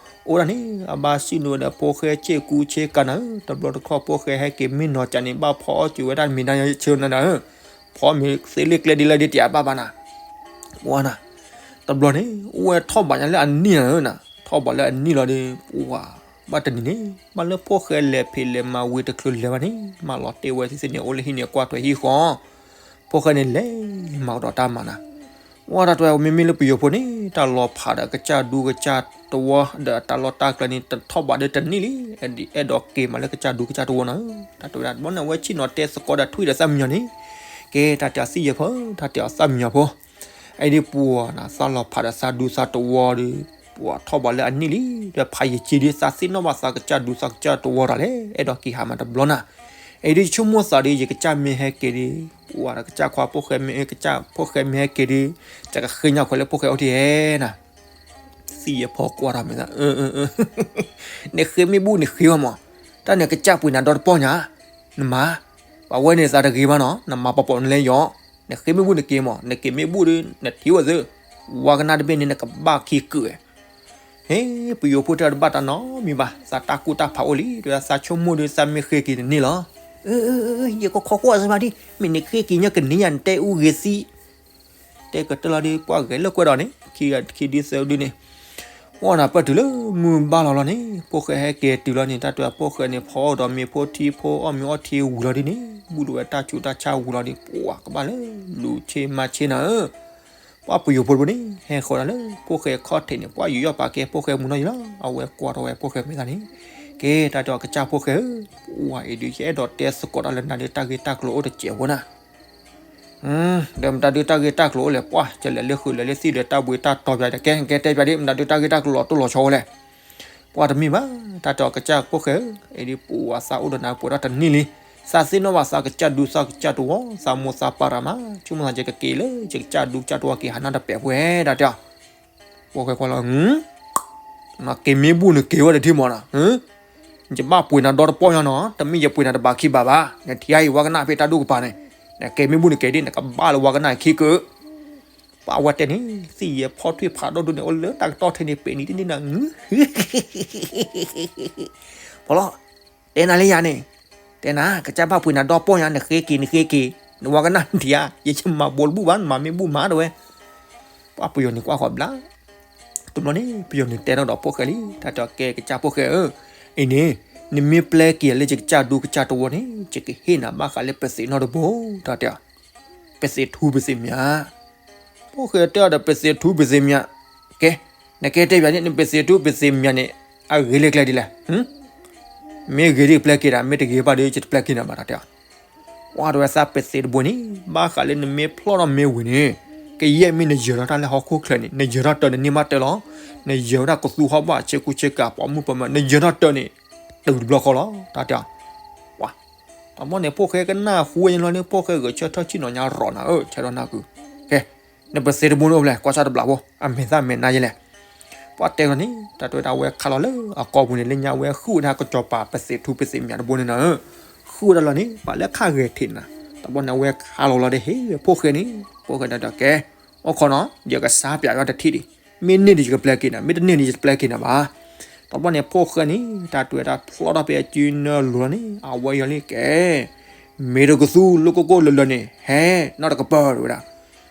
အိၣ်ဒၣ်န့ၣ် အဘၣ်စံၣ်နုာ်ဝဲဒီးဖိၣ်ဃဲဆ့ကူဆ့ကၤနၤဧၢ တဘျီတခီၣ်ဖိၣ်ဃဲဟဲက့ၤမ့ၢ်နီၤကၢန့ၣ် ဘၣ်ဖီအီၣ်ကၠိဝဲဒၣ်မ့ၤနါဆၢနၤနၤဧၢ ဖီမ့ၤသ့လ့ၣ်ကျဲဒ်လဲၣ်ဒ်တယၤဘၣ်ဘၣ်နၤ ဝါနၤ တဘျီန့ၣ် အိၣ်ဝဲထီၣ်ဘးညါလၢအနံၣ်နၤဧၢနၤ ထီၣ်ဘးလၢအနံၣ်လီၤဒီး ပှၤ ဘၣ်တနံၤန့ၣ် ဘၣ်လၢဖိၣ်ဃဲလဲၤဖံးလဲၤမၤဝံၤတချုးလဲၤဘၣ်န့ၣ် မၤလီၤတ့ၢ်ဝဲသ့ၣ်သ့ၣ်န့ၣ် အိၣ်လၢဟံၣ်န့ၣ်ကွၢ်ထွဲဟံၣ်ဃီ ဖိၣ်ဃဲန့ၣ်လဲၤမၤကဒီးတၢ်မၤနၤ ဝါတၢ်တဲဝဲမ့မ့ၢ်လၢပယိၤဖိန့ၣ် တၢ်လီၤဖးဒီးကစၢ်ဒူကစၢ်တဝီဒီးတၢ်လီၢ်တၢ်ကျဲန့ၣ် တထီၣ်ဘးဒီးတနံၣ်လံ အဲၣ်ဒိးက့ၤမးလၢကစၢ်ဒူကစၢ်တဝီနၤဧၢ တၢ်တဲဝဲဒၣ် တဘျီန့ၣ် အဝဲဆ့ၣ်နီၤတဲသကိးဒီးထွံၣ်ဒီးသၣ်မံယီၤန့ၣ် ကဲတၢ်တဲအီၤသံၣ်ယဲၢ်ဖီ တၢ်တဲအီၤသၣ်မံယီၤဖိ အံၤဒ်ပှၤနၤ သးလီၤဖးဒီးသးဒူသးတဝီဒီး ပှၤထီၣ်ဘးလၢအနံၣ်လံ ဒီးဖးယံာ်က့ဒ်သးသ့ၣ်နီၣ်ဘၣ်သးကစၢ်ဒူသးကစၢ်တဝီတၢ်လဲၣ် အဲၣ်ဒိးက့ၤဟးမးတဘျီနၤ အံၤဒ်ယဆိကမိၣ်သးဒီး ယကစၢ်မ့ၢ်ဟဲက့ၤဒီး ပှၤဒီးကစၢ်ခွါဖိၣ်ဃဲမ့ၢ် ကစၢ်ဖိၣ်ဃဲမ့ၢ်ဟဲက့ၤဒီး ယကဃ့ညါခွဲးလၢဖိၣ်ဃဲအိၣ်ထံၣ်ဧဲနၤ သံၣ်ယဲၢ်ဖီကွၢ်ထီၣ်မ့ၢ်သး နဃ့မ့ၢ်ဘူၣ်နဃ့ဝဲမး တၢ်နကစၢ်ပှ့ၤနၤဒီတပီၢ်ညါ နမၤ ပှၤဝဲန့ၣ်သးတဂ့ၤဘၣ်နီၤ နမၤပီၤပီၤနလဲၣ်ယီၤ နဃ့မ့ၢ်ဘူၣ်နက့ၤမး နက့ၤမ့ၢ်ဘူၣ်ဒီး နထံၣ်ဝဲသ့ ဝါကနၣ်တဘ့ၣ်န့ၣ် နကဘၣ်ခံကုာ်ဝဲ ဟ့ ပယိၤဖိတၢ်တဘၣ်တၢ်နီတမံၤဘၣ် သးတၢ်ကူၣ်တၢ်ဖးအိၣ်လံ တဲဝဲသးဆိကမိၣ်ဒီးသးမ့ၢ်ဃ့က့ၤတန့ၢ်လီၤ ယကခီကွၢ်စ့ၢ်ဘၣ်ဒ် မ့ၢ်နဃ့က့ၤညါကန့ၢ်ယၤ နတဲအူဂ့ၤသံ တဲကတၢၢ်လီၤဒီး ပှၤဂဲၤလိာ်ကွဲဒီးန့ၣ် ခံဒုခံဒုသၢဒုန့ၣ် ဝဲဒၣ်ပၢၢ်တုၤလၢမုၢ်ဘၣ်လီၤလီၤန့ၣ် ဖိၣ်ဃဲဟဲက့ၤတုၤလီၤန့ၣ် တၢ်တဲဖိၣ်ဃဲန့ၣ် ဖီအီၣ်ဒီးမ့ၤဖိထံဖိ အီၣ်မ့ၤအီထံဝံၤလီၤဒ်န့ၣ် ဘူၣ်ထီၣ်ဝဲတၢ်ဆူးတၢ်ဆါဝံၤလီၤဒီး ပှၤကဘၣ်လၢလူၤဆ့မၤဆ့နၤဧၢ ပှၤပယိၤဖိတဘိန့ၣ် ဟဲဃီဒၣ်လၢဖိၣ်ဃဲခီၣ်ထံးန့ၣ် ပှၤယူးယီၣ်ပာ်ကဲဖိၣ်ဃဲမုၢ်နီၢ်ယံၤလီၤ အဝဲကွၢ်ထီၣ်ဝဲဖိၣ်ဃဲမ့ၢ်သးန့ၣ် ကဲတၢ်တဲအီၤကစၢ်ဖိၣ်ဃဲဧၢ ပှၤအံၤဒုးယအဲၣ်ဒိးတဲသကိးတၢ်လၢနၤဒုးတၢ်ဂ့ၢ်တၢ်ကျိၤအိၣ်တစဲးဖိနၤ ဒီးမတၤဒုးတၢ်ဂ့ၢ်တၢ်ကျိၤအိၣ်လဲၣ် ပှၤကလဲၤလၢဃုာ်လဲၤလၢသံၣ်ဒီးတၢ်ဘှံးတၢ်တီၤပၠးဒီး ကဲ ကဲတဲပၠးဒ် မတၤဒုးတၢ်ဂ့ၢ်တၢ်ကျိၤလီၤတိၢ်လီၤဆီဝဲလဲၣ် ပှၤတမ့ၢ်ဘၣ် တၢ်တဲအီၤကစၢ်ဖိၣ်ဃဲဧၢ အံၤဒ်ပှၤသးအိၣ်ဒီးနၤပှဲၤထီၣ်တနံၣ်လံ သးသ့ၣ်နီၣ်ဘၣ်သးကစၢ်ဒူသးကစၢ်တဝီ သးမိၢ်သးပၢ်ရၤမး ဆိကမိၣ်သးယကက့ၤလၢယကစၢ်ဒူကစၢ်တဝီက့ၤဟးနၢ်တပဲာ်ဖိဧဲ တၢ်တဲအီၤ ဖိၣ်ဃဲကွၢ်လီၤ နက့ၤမ့ၢ်ဘူၣ်နက့ၤဝဲတထံၣ်မးနီၤ ယဘၣ်ပှ့ၤနၤဒီတပီၢ်ညါနီၤ တမ့ၢ်ယပှ့ၤနၤတဘးခံဘးဘၣ် နထံၣ်အံၤဝါကနၣ်ဖဲတၢ်ဒူၣ်ကပၤန့ၣ် နက့ၤမ့ၢ်ဘူၣ်နက့ၤဒ် နကဘၣ်လၢဝါကနၣ်ခံကုာ် ပှၤဝဲတဲန့ၣ် သံၣ်ယဲၢ်ဖီထွံၣ်ဖးဒိၣ်ဒိၣ်န့ၣ် အိၣ်လၢတၢ်ကတီၢ်ထဲန့ၣ် ပဲာ်နံၤတန့ၢ်နၤ ဖီလီၤ တဲနၤလၢယၤန့ၣ် တဲနၤ ကစၢ်ဘၣ်ပှ့ၤနၤဒီပီၢ်ညါ နဃ့က့ၤ နဃ့က့ၤ နဝါကနၣ်နထံၣ်ဧါ ယဆမၤဘိတဘူၣ်ဘၣ် နမၤမ့ၢ်ဘူၣ်မၤတဝဲ ပှၤပယီၤန့ၣ်ကွၢ်ဃီၤဘျါ တဘျီန့ၣ် ပယီၤန့ၣ်တဲထီၣ်ဒီးဖိၣ်ဃဲလံ တၢ်တဲအီၤကဲကစၢ်ဖိၣ်ဃဲဧၢ အံၤန့ၣ် နမ့ၢ်ပျဲက့ၤလၢယကစၢ်ဒူကစၢ်တဝီန့ၣ် ယကဟ့ၣ်နၤဘၣ်ဃးလၢပသံးနီတဘိ တၢ်တဲအီၤ ပသံးထူပသံးမၠး ဖိၣ်ဃဲတဲအီၤဒီးပသံးထူပသံးမၠး ကဲ နကဲတဲပၠးန့ၣ် နပသံးထူပသံးမၠးန့ၣ် အဂ့ၤလၢကျဲဒ်လဲၣ် မ့ၢ်ဂ့ၤဒ်ပျဲက့ၤဒၣ် မ့ၢ်တဂ့ၤဘၣ်ဒီး ယတပျဲက့ၤနၤဘၣ် တၢ်တဲအီၤ ကွၢ်တဝဲသးပသံးတဘိန့ၣ် ဘၣ်ဃးလၢနမ့ၢ်ဖျီၣ်ထီၣ်မ့ၢ်ဝံၤန့ၣ် ကယဲၢ်မ့ၢ်နယၢၤထီၣ်တၢ်လၢဟီၣ်ခိၣ်ချၢန့ၣ် နယၢၤထီၣ်တၢ်နန့ၢ်မးတၢ်လီၤ နယၢၤဝဲဒၣ်ကသူဟီၣ်ဘၣ်ဆ့ကူဆ့ကၤပိာ်မုၣ်ပိာ်မၢၤ နယၢၤထီၣ်တၢ်န့ၣ် တုၤတဘျီဃီလီၤ တၢ်တဲအီၤ ပှၤ တဘျီန့ၣ် ဖိၣ်ဃဲကနၣ်ဃူဝဲညါလီၤန့ၣ် ဖိၣ်ဃဲဂဲၤဆၢထၢၣ်ဆ့ၣ်နီၤညါရီၤနၤဧၢ ဆဲးဒီးနၢ်ကု ကဲ နပသံးတဘိန့ၣ်အိၣ်ဖျဲၣ် ကွၢ်ဆၣ်တဘျီဖိ အမဲာ်သၣ်မဲာ်နါယဲလဲၣ် ပှၤတဲလီၤန့ၣ် တၢ်တဲဝဲဒၣ်ဝဲခးလီၤလၢအကိာ်ပူၤန့ၣ် လၢညါဝဲဃုဝဲဒၣ်ကစီၤပၤပသံးထူပသံးမၠးတဘိန့ၣ်နၤဧၢ ဃုဝဲဒၣ်လီၤန့ၣ် ပှၤလၢခါဂဲၤထံးနၤ တဘျီန့ၣ် အဝဲခါလီၤလီၤဒီးဟ့ၣ်ဝဲဖိၣ်ဃဲန့ၣ်, ဖိၣ်ဃဲဒီးတဲကဲ, အိၣ်ခိးနီၤ, ယကစါပၠးယီတထံၣ်ဒံး, မ့ၢ်န့ၢ်ဒီးယကပျဲက့ၤနၤ, မ့ၢ်တန့ၢ်န့ၣ် ယတပျဲက့ၤနၤဘၣ်. တဘျီန့ၣ် ဖိၣ်ဃဲန့ၣ် တၢ်တွဲတၢ်ဖျီထီၣ်ဖဲအစုနၢလိၤလီၤန့ၣ် အဝဲယီၤလံကဲ မ့ၢ်တကသူလၢကိၢ်ကိၢ်လၢၤလၢၤန့ၣ် ဟဲနီၣ်တကပၤ တဲဝဲဒၣ်.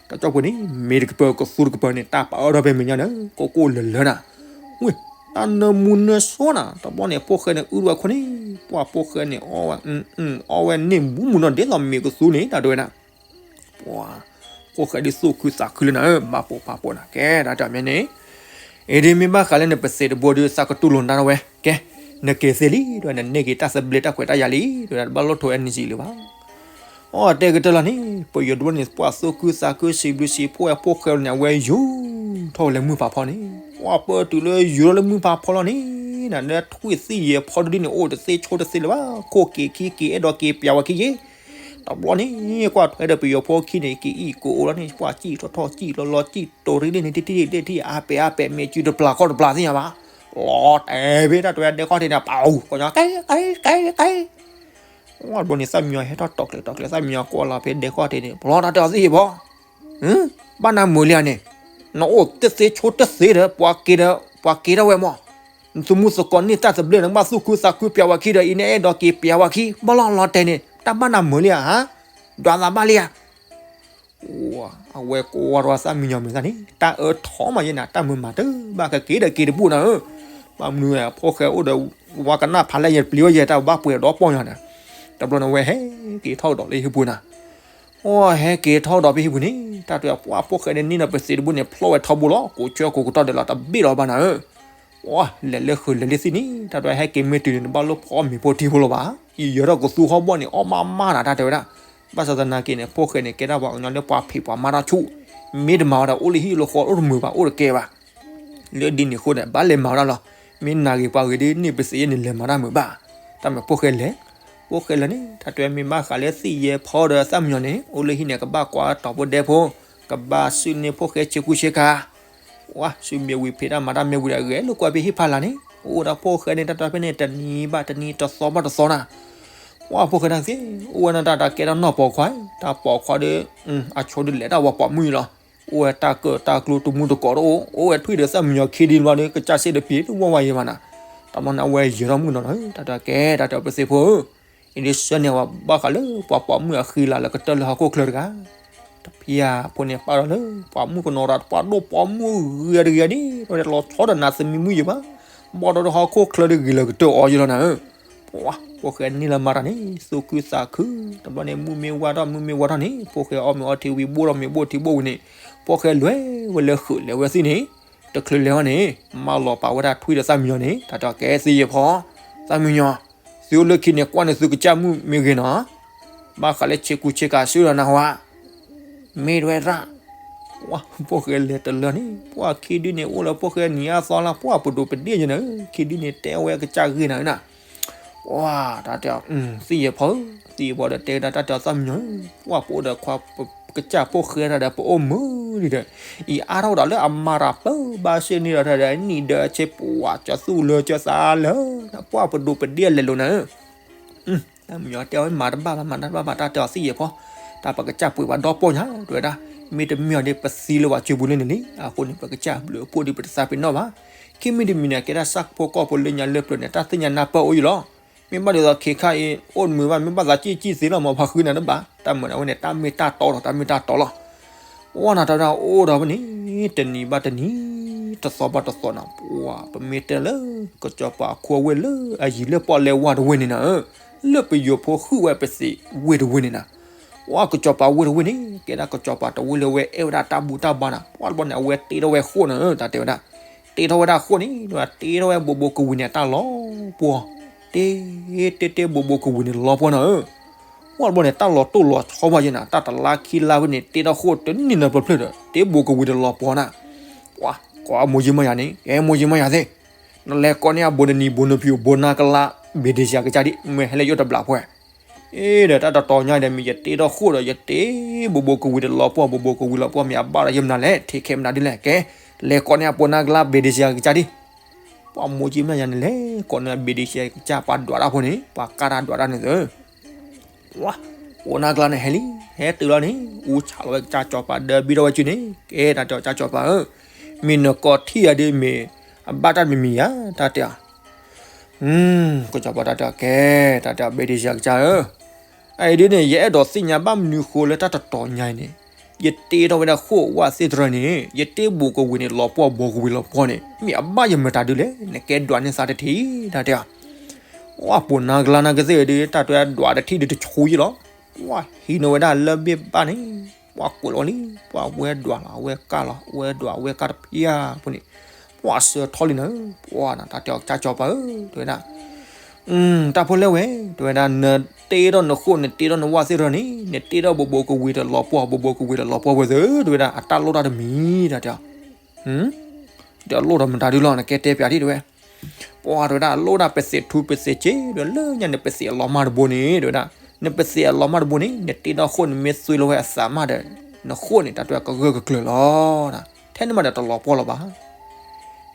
တၢ်ကၠီဖိန့ၣ် မ့ၢ်တကပၤကသူတကပၤန့ၣ် တၢ်ပာ်အၢထီၣ်ဖဲမဲာ်ညါန့ၣ် ကိၢ်ကိၢ်လၢၤလၢၤနၤ. ဝ့ၢ် တၢ်နၢမူနၢဆှီနၤ, တဘျီန့ၣ် ဖိၣ်ဃဲန့ၣ် အုၣ်ထီၣ်ဝဲခိၣ်န့ၣ်, ပှၤဖိၣ်ဃဲန့ၣ် အီၣ်ဝဲ, အီၣ်ဝဲန့ၢ်မူမူနီၤ ဒ်သိးမ့ၢ်ကသူန့ၣ် တၢ်တဲဝဲဒၣ်. ပှၤ ဖိၣ်ဃဲဒ်သိးသူၣ်ခုသးခုလၢနၤဧၢ, ဘၣ်ပိာ်ပာ်ပိာ်နၤ ကဲ တၢ်တဲအီၤမ့ၢ်န့ၣ် အံၤဒ်မ့ၢ်ဘၣ်ဃးလၢနပသံးတဘိဒီး သးကတူၢ်လိာ်နၤဝဲ, ကဲ နက့ၤသ့လံ, ဒီးနန့ၢ်က့ၤတၢ်သဘျ့တၢ်ခွဲးတၢ်ယာ်လံ, ဒီးတဘၣ်လိၣ်ထိး energy လၢၤဘၣ်. အီ တဲကတၢၢ်လီၤန့ၣ် ပယီၤတဘျီန့ၣ် ပှၤသူၣ်ခုသးခုစံးဘျုးစံးဖှိၣ်ဝဲဖိၣ်ဃဲန့ၣ် အဝဲယူၤထီၣ်ဝဲလၢမုၢ်ဖးဖီန့ၣ်, ပှၤပၢတုၤလၢယူၤထီၣ်လၢမုၢ်ဖးဖီလီၤန့ၣ်, နထွံၣ်သံၣ်ယဲၢ်ဖီဒ်န့ၣ် အိၣ်တသ့ဆိတသ့လၢၤဘၣ်, ခိၣ်က့ၤခံက့ၤ အဲၣ်ဒိးက့ၤပၠးဝဲခံက့ၤ တဘျီန့ၣ် ကွၢ်ထွဲဒီးပယီၤဖိခံန့ၣ် က့ၤအံၣ်ကအိၣ်လီၤန့ၣ် ပှၤစံၣ်ထီၣ်ထီၣ်စံၣ်လီၤလီၤ စံၣ်တိၤရ့န့ၣ် တထံၣ်တထံၣ် အါပဲာ်အါပဲာ် မ့ၢ်စုတပျၢ်ခီၣ်တပျၢ်သ့ၣ်ညါဘၣ်, လီၤတဲာ်ဖဲတၢ်တွဲဒဲခီၣ်ထံးန့ၣ် ပှၤအူ ကညီ ကဲ ကဲ ကဲ ကဲ ဝံၤဘျီန့ၣ် သၣ်မံညီၤဟဲထီၣ်တီၤကျဲၤတီၤကျဲၤ သၣ်မံညီၤကွၢ်လီၤဖဲဒဲခီၣ်ထံးန့ၣ် ပျီတၢ်တဲအီၤသ့ၣ်ယဲၢ်ဖီ, ဘၣ်နၤမုာ်လံဧါန့ၣ်, နအိၣ်တသ့ဆိတသ့ဒီး ပှၤက့ၤဒီး ပှၤက့ၤထီၣ်ဝဲမး, နသမူသကိးန့ၢ်တၢ်သဘျ့ နကဘၣ်သူၣ်ခုသးခုပၠးဝဲခံဒီး အံၤန့ၣ်အဲၣ်ဒိးက့ၤပၠးဝဲခံ ဘၣ်လီၤလီၤတဲာ်န့ၣ် တၢ်ဘၣ်နၤမုာ်လံဧါ, ဒွးသးဘၣ်လံဧါ အဝဲကွၢ်ထီၣ်သၣ်မံညီၤမဲာ်သၣ်န့ၣ် တၢ်အၢထီၣ်မးယဲနၤ တၢ်မုာ်မၤတၢ်ဘၣ်ကက့ၤဒီးက့ၤတဘူၣ်နၤဧၢ, ဘၣ်မနုၤဝဲ ဖိၣ်ဃဲအိၣ်ဒီး ဝါကနၣ်ဖးလဲၢ်ယဲ ပျံၤဝဲယဲ တၢ်ဘၣ်ပှဲၤဒီးပီၢ်ညီနၤ, တဘျီန့ၣ် အဝဲဟဲက့ၤထီၣ်ကဒီးလၢဟံၣ်ပူၤနၤ, အီ ဟဲက့ၤထီၣ်ကဒီးဖဲဟံၣ်ပူၤန့ၣ် တၢ်တဲပှၤဖိၣ်ဃဲန့ၣ်န့ၣ်ဒီးပသံးတဘိန့ၣ် ဖျီၣ်ဝဲထီဘိလီၤ ကိးဆၢကိးကတီၢ်ဒီးလီၤ တဘ့ၣ်လီၤဘၣ်နၤဧၢ ပှၤလဲၤလၢဃုာ်လဲၤလၢသံၣ်န့ၣ် တၢ်တဲဟဲက့ၤမ့ၢ်တုၤန့ၣ် တဘၣ်လိၣ်ဖီမ့ၤဖိထံဖိလီၤဘၣ်, ယယၢၤထီၣ်ကသူဟီၣ်ဘီၣ်န့ၣ် အီၣ်မးမးနၤ တၢ်တဲဝဲဒၣ်, ဘၣ်ဆၣ်သနာ်က့န့ၣ် ဖိၣ်ဃဲန့ၣ် ကဲဒၣ်ပှၤကညီလၢပှၤဖံးပှၤမၤတၢ်ဆူၣ်, မ့ၢ်တမၤဝဲဒၣ်အိၣ်လၢဟံၣ်လၢဃီအိၣ်တမုာ်ဘၣ်အိၣ်တကဲဘၣ် လၢဒ်န့ၣ်အဃိန့ၣ် ဘၣ်လဲၤမၤဝဲဒၣ်လီၤ, မ့ၢ်နာ်ဂ့ၤပှၤဂ့ၤဒ်န့ၣ်ပသံးယဲန့ၣ် လဲၤမၤတၢ်မုာ်ဘၣ်, တၢ်မ့ၢ်ဖိၣ်ဃဲလဲၤ, ဖိၣ်ဃဲလဲၤန့ၣ် တၢ်တဲမ့ၢ်ဘၣ်ဃးလၢသံၣ်ယဲၢ်ဖီဒီးသၣ်မံညီၤန့ၣ် အိၣ်လၢဟံၣ်န့ၣ် ကဘၣ်ကွၢ်တီၤဖိဒဲဖိ, ကဘၣ်စုၣ်န့ၢ်ဖိၣ်ဃဲဆ့ကူဆ့ကၤ ဝါ စုမ့ၢ်ဝံၤဖံးတၢ်မၤတၢ်မ့ၢ်ဝံၤဒီး ဂဲၤလိာ်ကွၢ်ဖဲဟံၣ်ဖးလာ်န့ၣ် အိၣ်ဝဲဒၣ်ဖိၣ်ဃဲန့ၣ် တၢ်တဲဖဲန့ၣ် တနံၤဘၣ်တနံၤ တသီဘၣ်တသီနၤ, ဝါ ဖိၣ်ဃဲတၢ်သ့ၣ် အိၣ်ဝဲန့ၣ်တၢ်တၢ်ကဲထီၣ်နီၢ်ပိာ်ခွါ, တၢ်ပိာ်ခွါဒီး အဆိဒီးလဲၤတၢ်ဝဲပိာ်မုၣ်အံၤလီၤ, အိၣ်ဝဲတၢ်ကၢၣ်တၢ်ကျူတမူတကိးတအိၣ်, အိၣ်ဝဲထွံၣ်ဒီးသၣ်မံညီၤခံဒ်န့ၣ်ဘျီဒီး ကစၢ်စ့ၣ်တပျံၤတဝီဝါယဲၢ်ဘၣ်နၤ, တဘျီန့ၣ် အဝဲယၢၤထီၣ်မုၣ်နီၤနီၤ တၢ်တဲကဲ တၢ်တဲပသ့ၣ်ဖိဧၢ အံၤဒ်ဆၢန့ၣ် ဝဲဘၣ်ဃးလၢပှၤပိာ်မုၣ်အဃံလၤလၢကတၢၢ်လၢဟီၣ်ခိၣ်ချၢတဂၤ, တဖၣ်အဖိန့ၣ် ပာ်ဒီးလၢ ပှၤမုၣ်ကနီၤရၤ ပှၤဒိၣ်ပိာ်မုၣ်ဂ့ၤတဂ့ၤဒ် လီၤဆီဒီးနၤသမံမုၣ်ယဲၢ်ဘၣ်, ဘၣ်ဒီးဟီၣ်ခိၣ်ချၢတဂ့ၤလၢကတၢၢ်အီၤယဲၢ်လီၤနၤဧၢ, ပှၤ ဖိၣ်ဃဲန့ၣ်လၢမၤတၢ်န့ၣ် သူၣ်ခုသးခု, တဘျီန့ၣ် မုၢ်မ့ၢ်ဝါထီၣ် မုၢ်မ့ၢ်ဝါထီၣ်န့ၣ် ဖိၣ်ဃဲအီၣ်မ့ၤအီထံဝံၤ ဘိၣ်ထီၣ်မ့ၤဘိၣ်ထံဘိၣ်ဝံၤန့ၣ် ဖိၣ်ဃဲလဲၤဝဲလၢဃုာ်လဲၤဝဲသ့ၣ်န့ၣ်, တချုးလဲၤဟီန့ၣ် မၢလီၤပာ်ဝဲဒၣ်ထွံၣ်ဒီးသၣ်မံညီၤန့ၣ် တၢ်တဲကဲသ့ၣ်ယဲၢ်ဖီ, သၣ်မံညီၤ, သုအိၣ်လၢခံန့ၣ် ကွၢ်န့ၢ်သုကစၢ်မုၣ်မ့ၢ်ဂ့ၤနီၤ, ဘၣ်ဃးလၢဆ့ကူဆ့ကၤဆူဒီးနဟါ မ့ၢ်တဝဲဒၣ်, ဝါ ဖိၣ်ဃဲလဲၤတလၢန့ၣ် ပှၤခံဒုန့ၣ် အိၣ်လၢဖိၣ်ဃဲနံၤအါသီလၢ ပှၤပဒိးပဒ့ၣ်ယဲၢ်နၤဧၢ, ခံဒုန့ၣ် တဲဝဲကစၢ်ဂ့ၢ်နၤဧၢနၤ, ပှၤ တၢ်တဲအီၤ သ့ၣ်ယဲၢ်ဖီဧၢ, သ့ၣ်ယဲၢ်ဖီဒီး တဲဝဲဒၣ်တၢ်တဲအီၤသၣ်မံညီၤဧၢ, ပှၤပအိၣ်ဒီးခွါ ကစၢ်ဖိၣ်ဃဲတၢ်ဒီး ပအိၣ်မုာ်ဒံးဒီး အံၤအါထီၣ်ဒီးလၢအမၤတၢ်ပၢဘၣ်စ့ၢ်န့ၣ်ဒီး တၢ်ဒီးနံၣ်ဒီးဆ့ပှၤကၢသူၣ်လၢကၢသးလၢ ပှၤပဒိးပဒ့ၣ်လဲၤလိာ်နၤဧၢ သၣ်မံညီၤတဲအီၤ မၤတဘၣ်ဘၣ် မၤတဘၣ်ဘၣ် တၢ်တဲအီၤသ့ၣ်ယဲၢ်ဖီ, တၢ်ပကစၢ်ပှ့ၤပှၤဒီပိာ်ညါ တဲဝဲဒၣ်, မ့တမ့ၢ်အီၤဒီး ပသံလၢပှၤစုပူၤလၢန့ၣ်လံ, အဃိန့ၣ် ပကစၢ်ဘျုးအဖှိၣ်ဒီး ပတသးပ့ၤနီၣ်ဘၣ်, ခံမံၤတမံၤန့ၣ် ကဲဒၣ်ဆၣ်ဖိကီၢ်ဖိလၢညါလၢပျၢၤန့ၣ် တၢ်သ့ၣ်ညါနၢ်ပၢၢ်အိၣ်ယံၤလီၤ, မ့ၢ်ဘၣ်ဒ်သိးခဲခါအံၤ အိၣ်တမုာ်ဘၣ် မ့ၢ်ဘၣ်သးစံၣ်စံၣ်သ့လီၤ မ်ပှၤဃုနၤတဘၣ်, တၢ်မုာ်န့ၣ် အဝဲန့ၣ် တၢ်မ့ၢ်တၢ်တီလီၤ တၢ်မ့ၢ်တၢ်တီလီၤ ဝဲနၤတၢ်ဝဲဒၣ်အိၣ်ဒီးဝဲန့ၣ် တနံၤဘၣ်တနံၤ တသီဘၣ်တသီနၤ ပှၤ ပမ့ၢ်တဲလၢ ကစီၤပၤအခိၣ်အဝ့ၢ်လၢအယံၤလၢပီၣ်လဲၣ်ဝါတဝ့ၢ်န့ၣ်နၤဧၢ, လၢပယီၤဖိဃုာ်ဝဲပသံးဝ့ၢ်တဝ့ၢ်န့ၣ်နၤ, ပှၤ ကစီၤပၤဝ့ၢ်တဝ့ၢ်န့ၣ် ကဲဒၣ်ကစီၤပၤတဝ့ၢ်လၢဝဲအဲၣ်ဝဲဒၣ်တၢ်ဘူၣ်တၢ်ဘါနၤ, ပှၤတဘျီန့ၣ် အဝဲတ့ထီၣ်ဝဲဃိၣ်နၤဧၢ တၢ်တဲဝဲဒၣ်, တ့ထီၣ်ဝဲဒၣ်ဃိၣ်န့ၣ် တ့ထီၣ်ဝဲဘိးဘိးကဝံၤန့ၣ် တၢ်လီၤပှီၢ်, တ့ တ့တ့ဘိးဘိးကဝံၤန့ၣ်လီၤပှီၢ်နၤဧၢ ပှၤတဘျီန့ၣ် တၢ်လီၤတိၢ်လီၤဆီဘၣ်ယဲၢ်နၤ တၢ်တလါခံလါဖဲန့ၣ် တ့ထီၣ်ဃိၣ်တနံၣ်နၤပျၢၤဖျၢၣ်ဒီး တ့ဘိးကဝံၤတလီၤပှီၢ်နၤ, ပှၤ ကိးအမိၢ်ယံမါယၤန့ၣ် ကဲမိၢ်ယံမါယၤသ့ၣ်, နလဲၤကိးန့ၢ်အဘိးနနံၤဘိးနဖံး ဘိးနါကလါ ဘ့ၣ်ဒ့ၣ်စယၤကစၢ်ဒံး မ့ၢ်ဟဲလၢယအိၣ်တဘျီပှဲၤ အ့ဒီး တၢ်တတီၤညါဒီး မ့ၢ်ယတ့ထီၣ်ဃိၣ်ဒီး ယတ့ဘိးဘိးကဝံၤတလီၤပှီၢ် ဘိးဘိးကဝံၤလီၤပှီၢ် မ့ၢ်အဘၣ်ဒီးယမနုၤလဲၣ် ထံၣ်ခဲမနုၤဒ်လဲၣ် ကဲ လဲၤကိးန့ၢ်အဘိးနါကလါ ဘ့ၣ်ဒ့ၣ်စယၤကစၢ်ဒံး, ပှၤမိၢ်ကံမနုၤယၤန့ၣ် လဲၤကိးန့ၢ်အဘ့ၣ်ဒ့ၣ်စယၤကစၢ် ပှၤဒွးတၢ်ဖိန့ၣ် ပှၤကၢ်တၢ်ဒွးတၢ်န့ၣ်သၢ ဝါ ပိာ်နါကျါန့ၣ်ဟဲလံ, ဟဲတုၤလီၤန့ၣ် အူဆးလီၤဝဲကစၢ်စီၤပၤဒီးဘံထီၣ်ဝဲစုန့ၣ်, ကဲ တၢ်တဲအီၤ ကစၢ်စီၤပၤဧၢ, မ့ၢ်နကိးထံၣ်ယၤဒ်မ့ၢ် အဘၣ်တၢ်တမံၤမံၤဧါ တၢ်တဲအီၤ. ကစၢ်စီၤပၤတၢ်တဲအီၤ ကဲ တၢ်တဲအီၤ ဘဲဒ့ယၤကစၢ်ဧၢ, အအံၤဒ်န့ၣ် ယအဲၣ်ဒိးသ့ၣ်ညါဘၣ်မနုၤဃိလၢတၢ်တတီၤညါအံၤန့ၣ်, ယတ့ထီၣ်ဝဲဒၣ်ဃိၣ်ဝၣ်သ့ၣ်တရၢန့ၣ် ယတ့ဘိးကဝ့ၤန့ၣ် လီၤပှီၢ်ဘိးကဝ့ၤလီၤပှီၢ်န့ၣ် မ့ၢ်အဘၣ်ယမတၤဒုလဲၣ်, နကဲဒွးန့ၢ်သးတထံၣ် တၢ်တဲအီၤ. ဝဲပိာ်နါကျါနါကသ့ၣ်ဒီး တၢ်တဲဒွးတထံၣ်ဒီးတဆူယံလီၤ. ပှၤဟံးန့ၢ်ဝဲဒၣ်လၢဘ့ၣ်ဘၣ်န့ၣ်, ပှၤကွဲးလီၤလံ, ပှၤဝဲဒွးလီၤ အဝဲကၢ်လီၤ အဝဲဒွးအဝဲကၢ်တဖၠၣ်ဖိန့ၣ်, ပှၤဆၢထီၣ်လံနၤ, ပှၤနတၢ်တဲအီၤ ကစၢ်စီၤပၤဧၢ, တဲဝဲဒၣ် တၢ်ဖိလဲၣ်ဝဲ, တဲဝဲဒၣ် နတ့ထီၣ်နဃိၣ် နတ့ထီၣ်နဝၣ်သ့ၣ်တရၢန့ၣ် နတ့ထီၣ်ဘိးဘိးကဝ့ၤတလီၤပှီၢ် ဘိးဘိးကဝ့ၤတလီၤပှီၢ်ဝဲသ့ၣ် တဲဝဲဒၣ် အတၢ်လိၣ်တၢ်တမံၤ တၢ်တဲအီၤ ဒီးအလိၣ်ဒီးမတၤဒုလီၤ နကဲတဲပၠးထံၣ်တဲဝဲ. ပှၤတဲဝဲဒၣ် အလိၣ်ဒၣ်ပသ့းထူပသ့းစ့ဒီး လၢညါန့ၣ် ပသ့းအလီၤမၢ်တဘိန့ၣ် တဲဝဲဒၣ်, နပသ့းအလီၤမၢ်တဘိန့ၣ် နတ့ထီၣ်ဃိၣ်န့ၣ် မ့ၢ်သွံလီၤဝဲအသးမးဒီး နဃိၣ်န့ၣ် တၢ်တဲဝဲကဂၢၢ်ကကျၢၤလီၤ, ထဲန့ၣ်မးဒီးတလီၤပှီၢ်လီၤဘၣ်.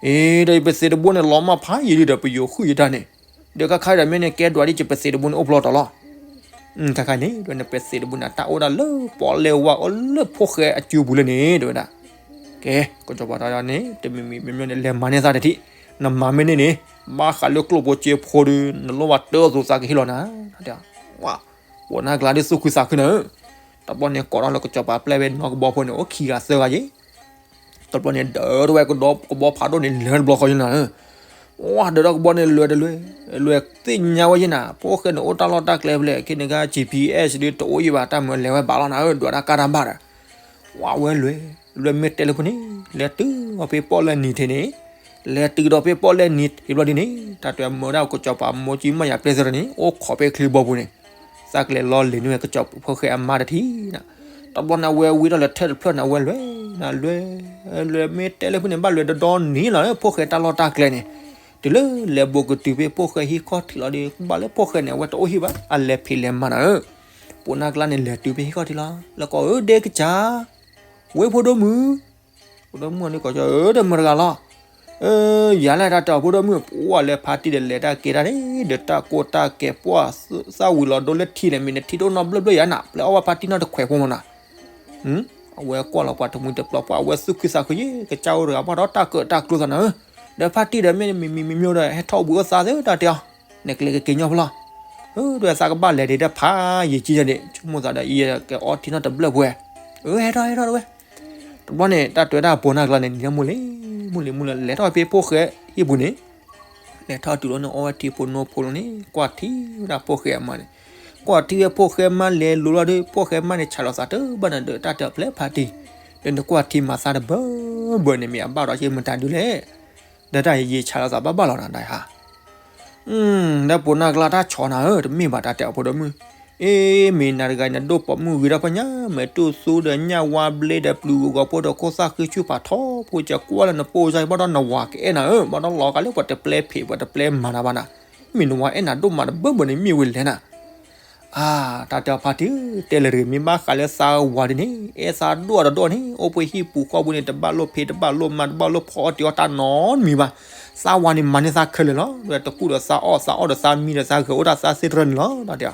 အ့ ဒီးယပသ့းတဘိန့ၣ် လီၤမၢ်ဖးယံာ်ဒံးဒီး ပယိၤဃုာ်ယတၢ်န့ၣ်, ဒီးခါခါဒီးမ့ၢ်နကဲဒွးဒ်ယပသ့းတဘိန့ၣ် အိၣ်ဖျီတီၤလီၤ. ခါခါန့ၣ် တဲဝဲ နပသ့းတဘိန့ၣ် အတၢ်အိၣ်ဒၣ်လၢပီၣ်လဲၣ်ဝါအိၣ်လၢဖိၣ်ဃဲအစုပူၤလၢန့ၣ် တဲဝဲဒၣ်. ကဲ ကစီၤပၤတၢ်န့ၣ် တမံၤမံၤမ့မ့ၢ်န့ၣ် လဲၤမၤန့ၢ်သးတထံၣ်, နမၤမ့ၢ်န့ၢ်န့ၣ် ဘၣ်ဃးလၢကျိၣ်ဖိစ့ဖိဒီး နလိၣ်ဘၣ်တၢ်အသိးသးကဟ့ၣ်လီၤနၤ, တဲဝဲ. ပိာ်နါကျါဒ်သူၣ်ခုသးခုနၤဧၢ, တဘျီန့ၣ် ကိးထီၣ်လၢကစီၤပၤပျဲၢ်ဝဲနီၢ်ကဘီဖိန့ၣ် အိၣ်ခံဂၤသၢဂၤယ့ၣ် တဘျီန့ၣ် ဒၢးထီၣ်ဝဲကဘီဖးဒိၣ်န့ၣ် လဲၤတဘျီဃီယလၢ, ဝဲဒၢးထီၣ်ကဘီန့ၣ် လဲၤတလဲၤ, လဲၤသ့ၣ်ညါဝဲယဲၢ်နၤ ဖိၣ်ဃဲန့ၣ်အိၣ်တၢ်လီၢ်တၢ်ကျဲဖဲလဲၣ်, ခဲန့ၣ်ခါ GPS ဒ်တအိၣ်ယံာ်ဘၣ် တၢ်မၢလဲၤဝဲဘၣ်လီၤနၤဧၢ, ဒွးတၢ်ကၢ်တၢ်ဘၣ်ဒီး, ဝဲလဲၤ, လဲၤမ့ၢ်တဲလၢဖိန့ၣ်, လဲၤတုၤအီၤဖဲပီၣ်လဲၣ်နံၤထံးန့ၣ်, လဲၤတုၤဒီးဖဲပီၣ်လဲၣ်နံၤထံးဘျီဒ်န့ၣ် တၢ်တဲမၢဒၣ်ကစီၤပၤမိၢ်ကံမၢ်ယၤပျဲၢ်သရၣ်န့ၣ် အိၣ်ခိးဖဲချံဘီပူၤန့ၣ် သးကလဲၤလီၤလဲၤန့ၢ်ဝဲကစီၤဖိၣ်ဃဲအမါတထံၣ်နၤ, တဘျီန့ၣ် အဝဲဝံထီၣ်လၢထၢၣ်တဖျၢၣ်န့ၣ် အဝဲလဲၤ, လဲၤ, လဲၤမ့ၢ်တဲလၢဖိန့ၣ် ဘၣ်လဲၤဒီဒီနံၤလီၤ ဖိၣ်ဃဲတၢ်လီၢ်တၢ်ကျဲန့ၣ်, တုၤလၢလဲၤဘိးကတုၤဖဲဖိၣ်ဃဲဟံၣ်ခီၣ်ထံးလီၤဒီး ကဘၣ်လၢဖိၣ်ဃဲန့ၣ် အဝဲတအိၣ်ဟံၣ်ဘၣ် အလဲၤဖံးလဲၤမၤနၤဧၢ, ပိာ်နါကျါန့ၣ် လဲၤတုၤဖဲဟံၣ်ခီၣ်ထံးလီၤ လၢကီၢ်ဧၢဒဲကစၢ် ဝဲဖိဒိၣ်မုၣ်, ဖိဒိၣ်မုၣ်န့ၣ်ကိးကၠီဧၢ တမုၢ်တဂၤလီၤ, ယၤလၢတၢ်တဲအီၤဖိဒိၣ်မုၣ် ပှၤလဲၤဖါတံၢ်ဒီးလဲၤတၢ်က့ၤတၢ်န့ၣ် ဒီးတၢ်ကိၢ်တၢ်ကဲပှၢ်သၣ်ဝံၤလီၤဒိလၢထံန့ၣ် မ့ၢ်နထံတအိၣ်နီတဘျၢဘျၢယၤနၤ ပျဲအီၣ်ဘၣ်ဖါတံၢ်နီတခွဲးဖိမနီၤ, အဝဲကွၢ်လီၤပှၤတမှံတပျီၤ ပှၤအဝဲသူၣ်ခုသးခုယ့ၣ် ကစၢ်အိၣ်တဂၤဘၣ်ဒီးတၢ်ကၢးတၢ်ကျိသးနၤဧၢ, ဒီးဖါတံၢ်ဒီးမ့ၢ်မံၤမံၤမံၤမံၤဒီး ဟဲထီၣ်ဘှံးအိၣ်သးသ့တၢ်တဲအီၤ, နကျဲကက့ၤညီဖိလီၤ, ဒီးသးကဘၣ်လဲၤဒံးတၢ်ဖးယံာ်ကံယၤန့ၣ် ဆိကမိၣ်သးဒီးအံၤကအိၣ်ထံနီတဘျၢပှဲၤ, အၢ ဟဲထီၣ်ဟဲထီၣ်တဝဲ တဘျီန့ၣ် တၢ်တဲဝဲဒၣ်ပိာ်နါကျါန့ၣ် နံၤမုၢ်လံ, မုၢ်လံမုၢ်လံ လဲၤထီၣ်ဖဲဖိၣ်ဃဲဟံၣ်ပူၤန့ၣ်, လဲၤထီၣ်တုၤလီၤန့ၣ် အီဝဲထံဖိနိဖိလီၤန့ၣ် ကွၢ်ထံဝဲဒၣ်ဖိၣ်ဃဲအမါန့ၣ်, ကွၢ်ထံဝဲဖိၣ်ဃဲမါလဲၤလိၤလီၤဒီး ဖိၣ်ဃဲမါန့ၣ် ဆးလီၤသးတဘၣ်န့ၣ်ဒီး တၢ်တဲအီၤပျဲဖါတံၢ်, ဒီးနကွၢ်ထံမၤသးတဘၢဘၢန့ၣ် မ့ၢ်အဘၣ်ဒီးက့မတၤဒုလဲၣ်, ဒီးတၢ်ယယံာ်ဆးလီၤသးဘၣ်ဘၣ်လီၤနၤဒၣ်ဟါ ဒီးပိာ်နါကျါတၢ်ဆီနၤဧၢ တမ့ၢ်ဘၣ်တၢ်တဲအီၤဖိဒိၣ်မုၣ်, အ့ မ့ၢ်နၤတဂၤနဒိၣ်ပိာ်မုၣ်ဂ့ၤဒီးပညါ မဲာ်တူၢ်သူဒီးညၣ်ဝါဘျ့ဒီးပျုၤဂီၤဖိဒီး ခိၣ်သၣ်ဃံဆူၣ်ဖးထီဖိ ကကွၢ်လၢနပိာ်စၢ်ဘၣ်ဒီးနဝၤကအဲၣ်နၤဧၢ ဘၣ်ဒီးလီၤဂာ်လၢပှၤတပျဲဖံးပှၤတပျဲမၤနၤဘၣ်နၤ, မ့ၢ်နဝၤအဲၣ်နၤဒိၣ်မးတဘၢဘၢန့ၣ်မ့ၢ်ဝဲလဲၣ်နၤ အါ တၢ်တဲအီၤဖါတံၢ်ဧၢ တဲလဲၤတဂ့ၤ မ့ၢ်ဘၣ်ဃးလၢသးဝၤဒ်န့ၣ် အဲၣ်သးဒိၣ်တဒိၣ်န့ၣ် အိၣ်ပှဲၤဟံၣ်ပူၤဃီပူၤန့ၣ် တဘၣ်လိၣ်ဖံးတဘၣ်လိၣ်မၤတဘၣ်လိၣ်ဖီအီၣ်တ့ၤအီၣ်တၢ်နီတမံၤဘၣ်, သးဝၤန့ၣ်မၤန့ၢ်သးခဲလၢာ်လီၤ, တကူၣ်ဒီးသးအီၣ် သးအီၣ်ဒီးသးမံဒီးသးဂဲၤအိၣ်တၢ်သးသ့တရၢန့ၣ်လီၤ တၢ်တဲအီၤ,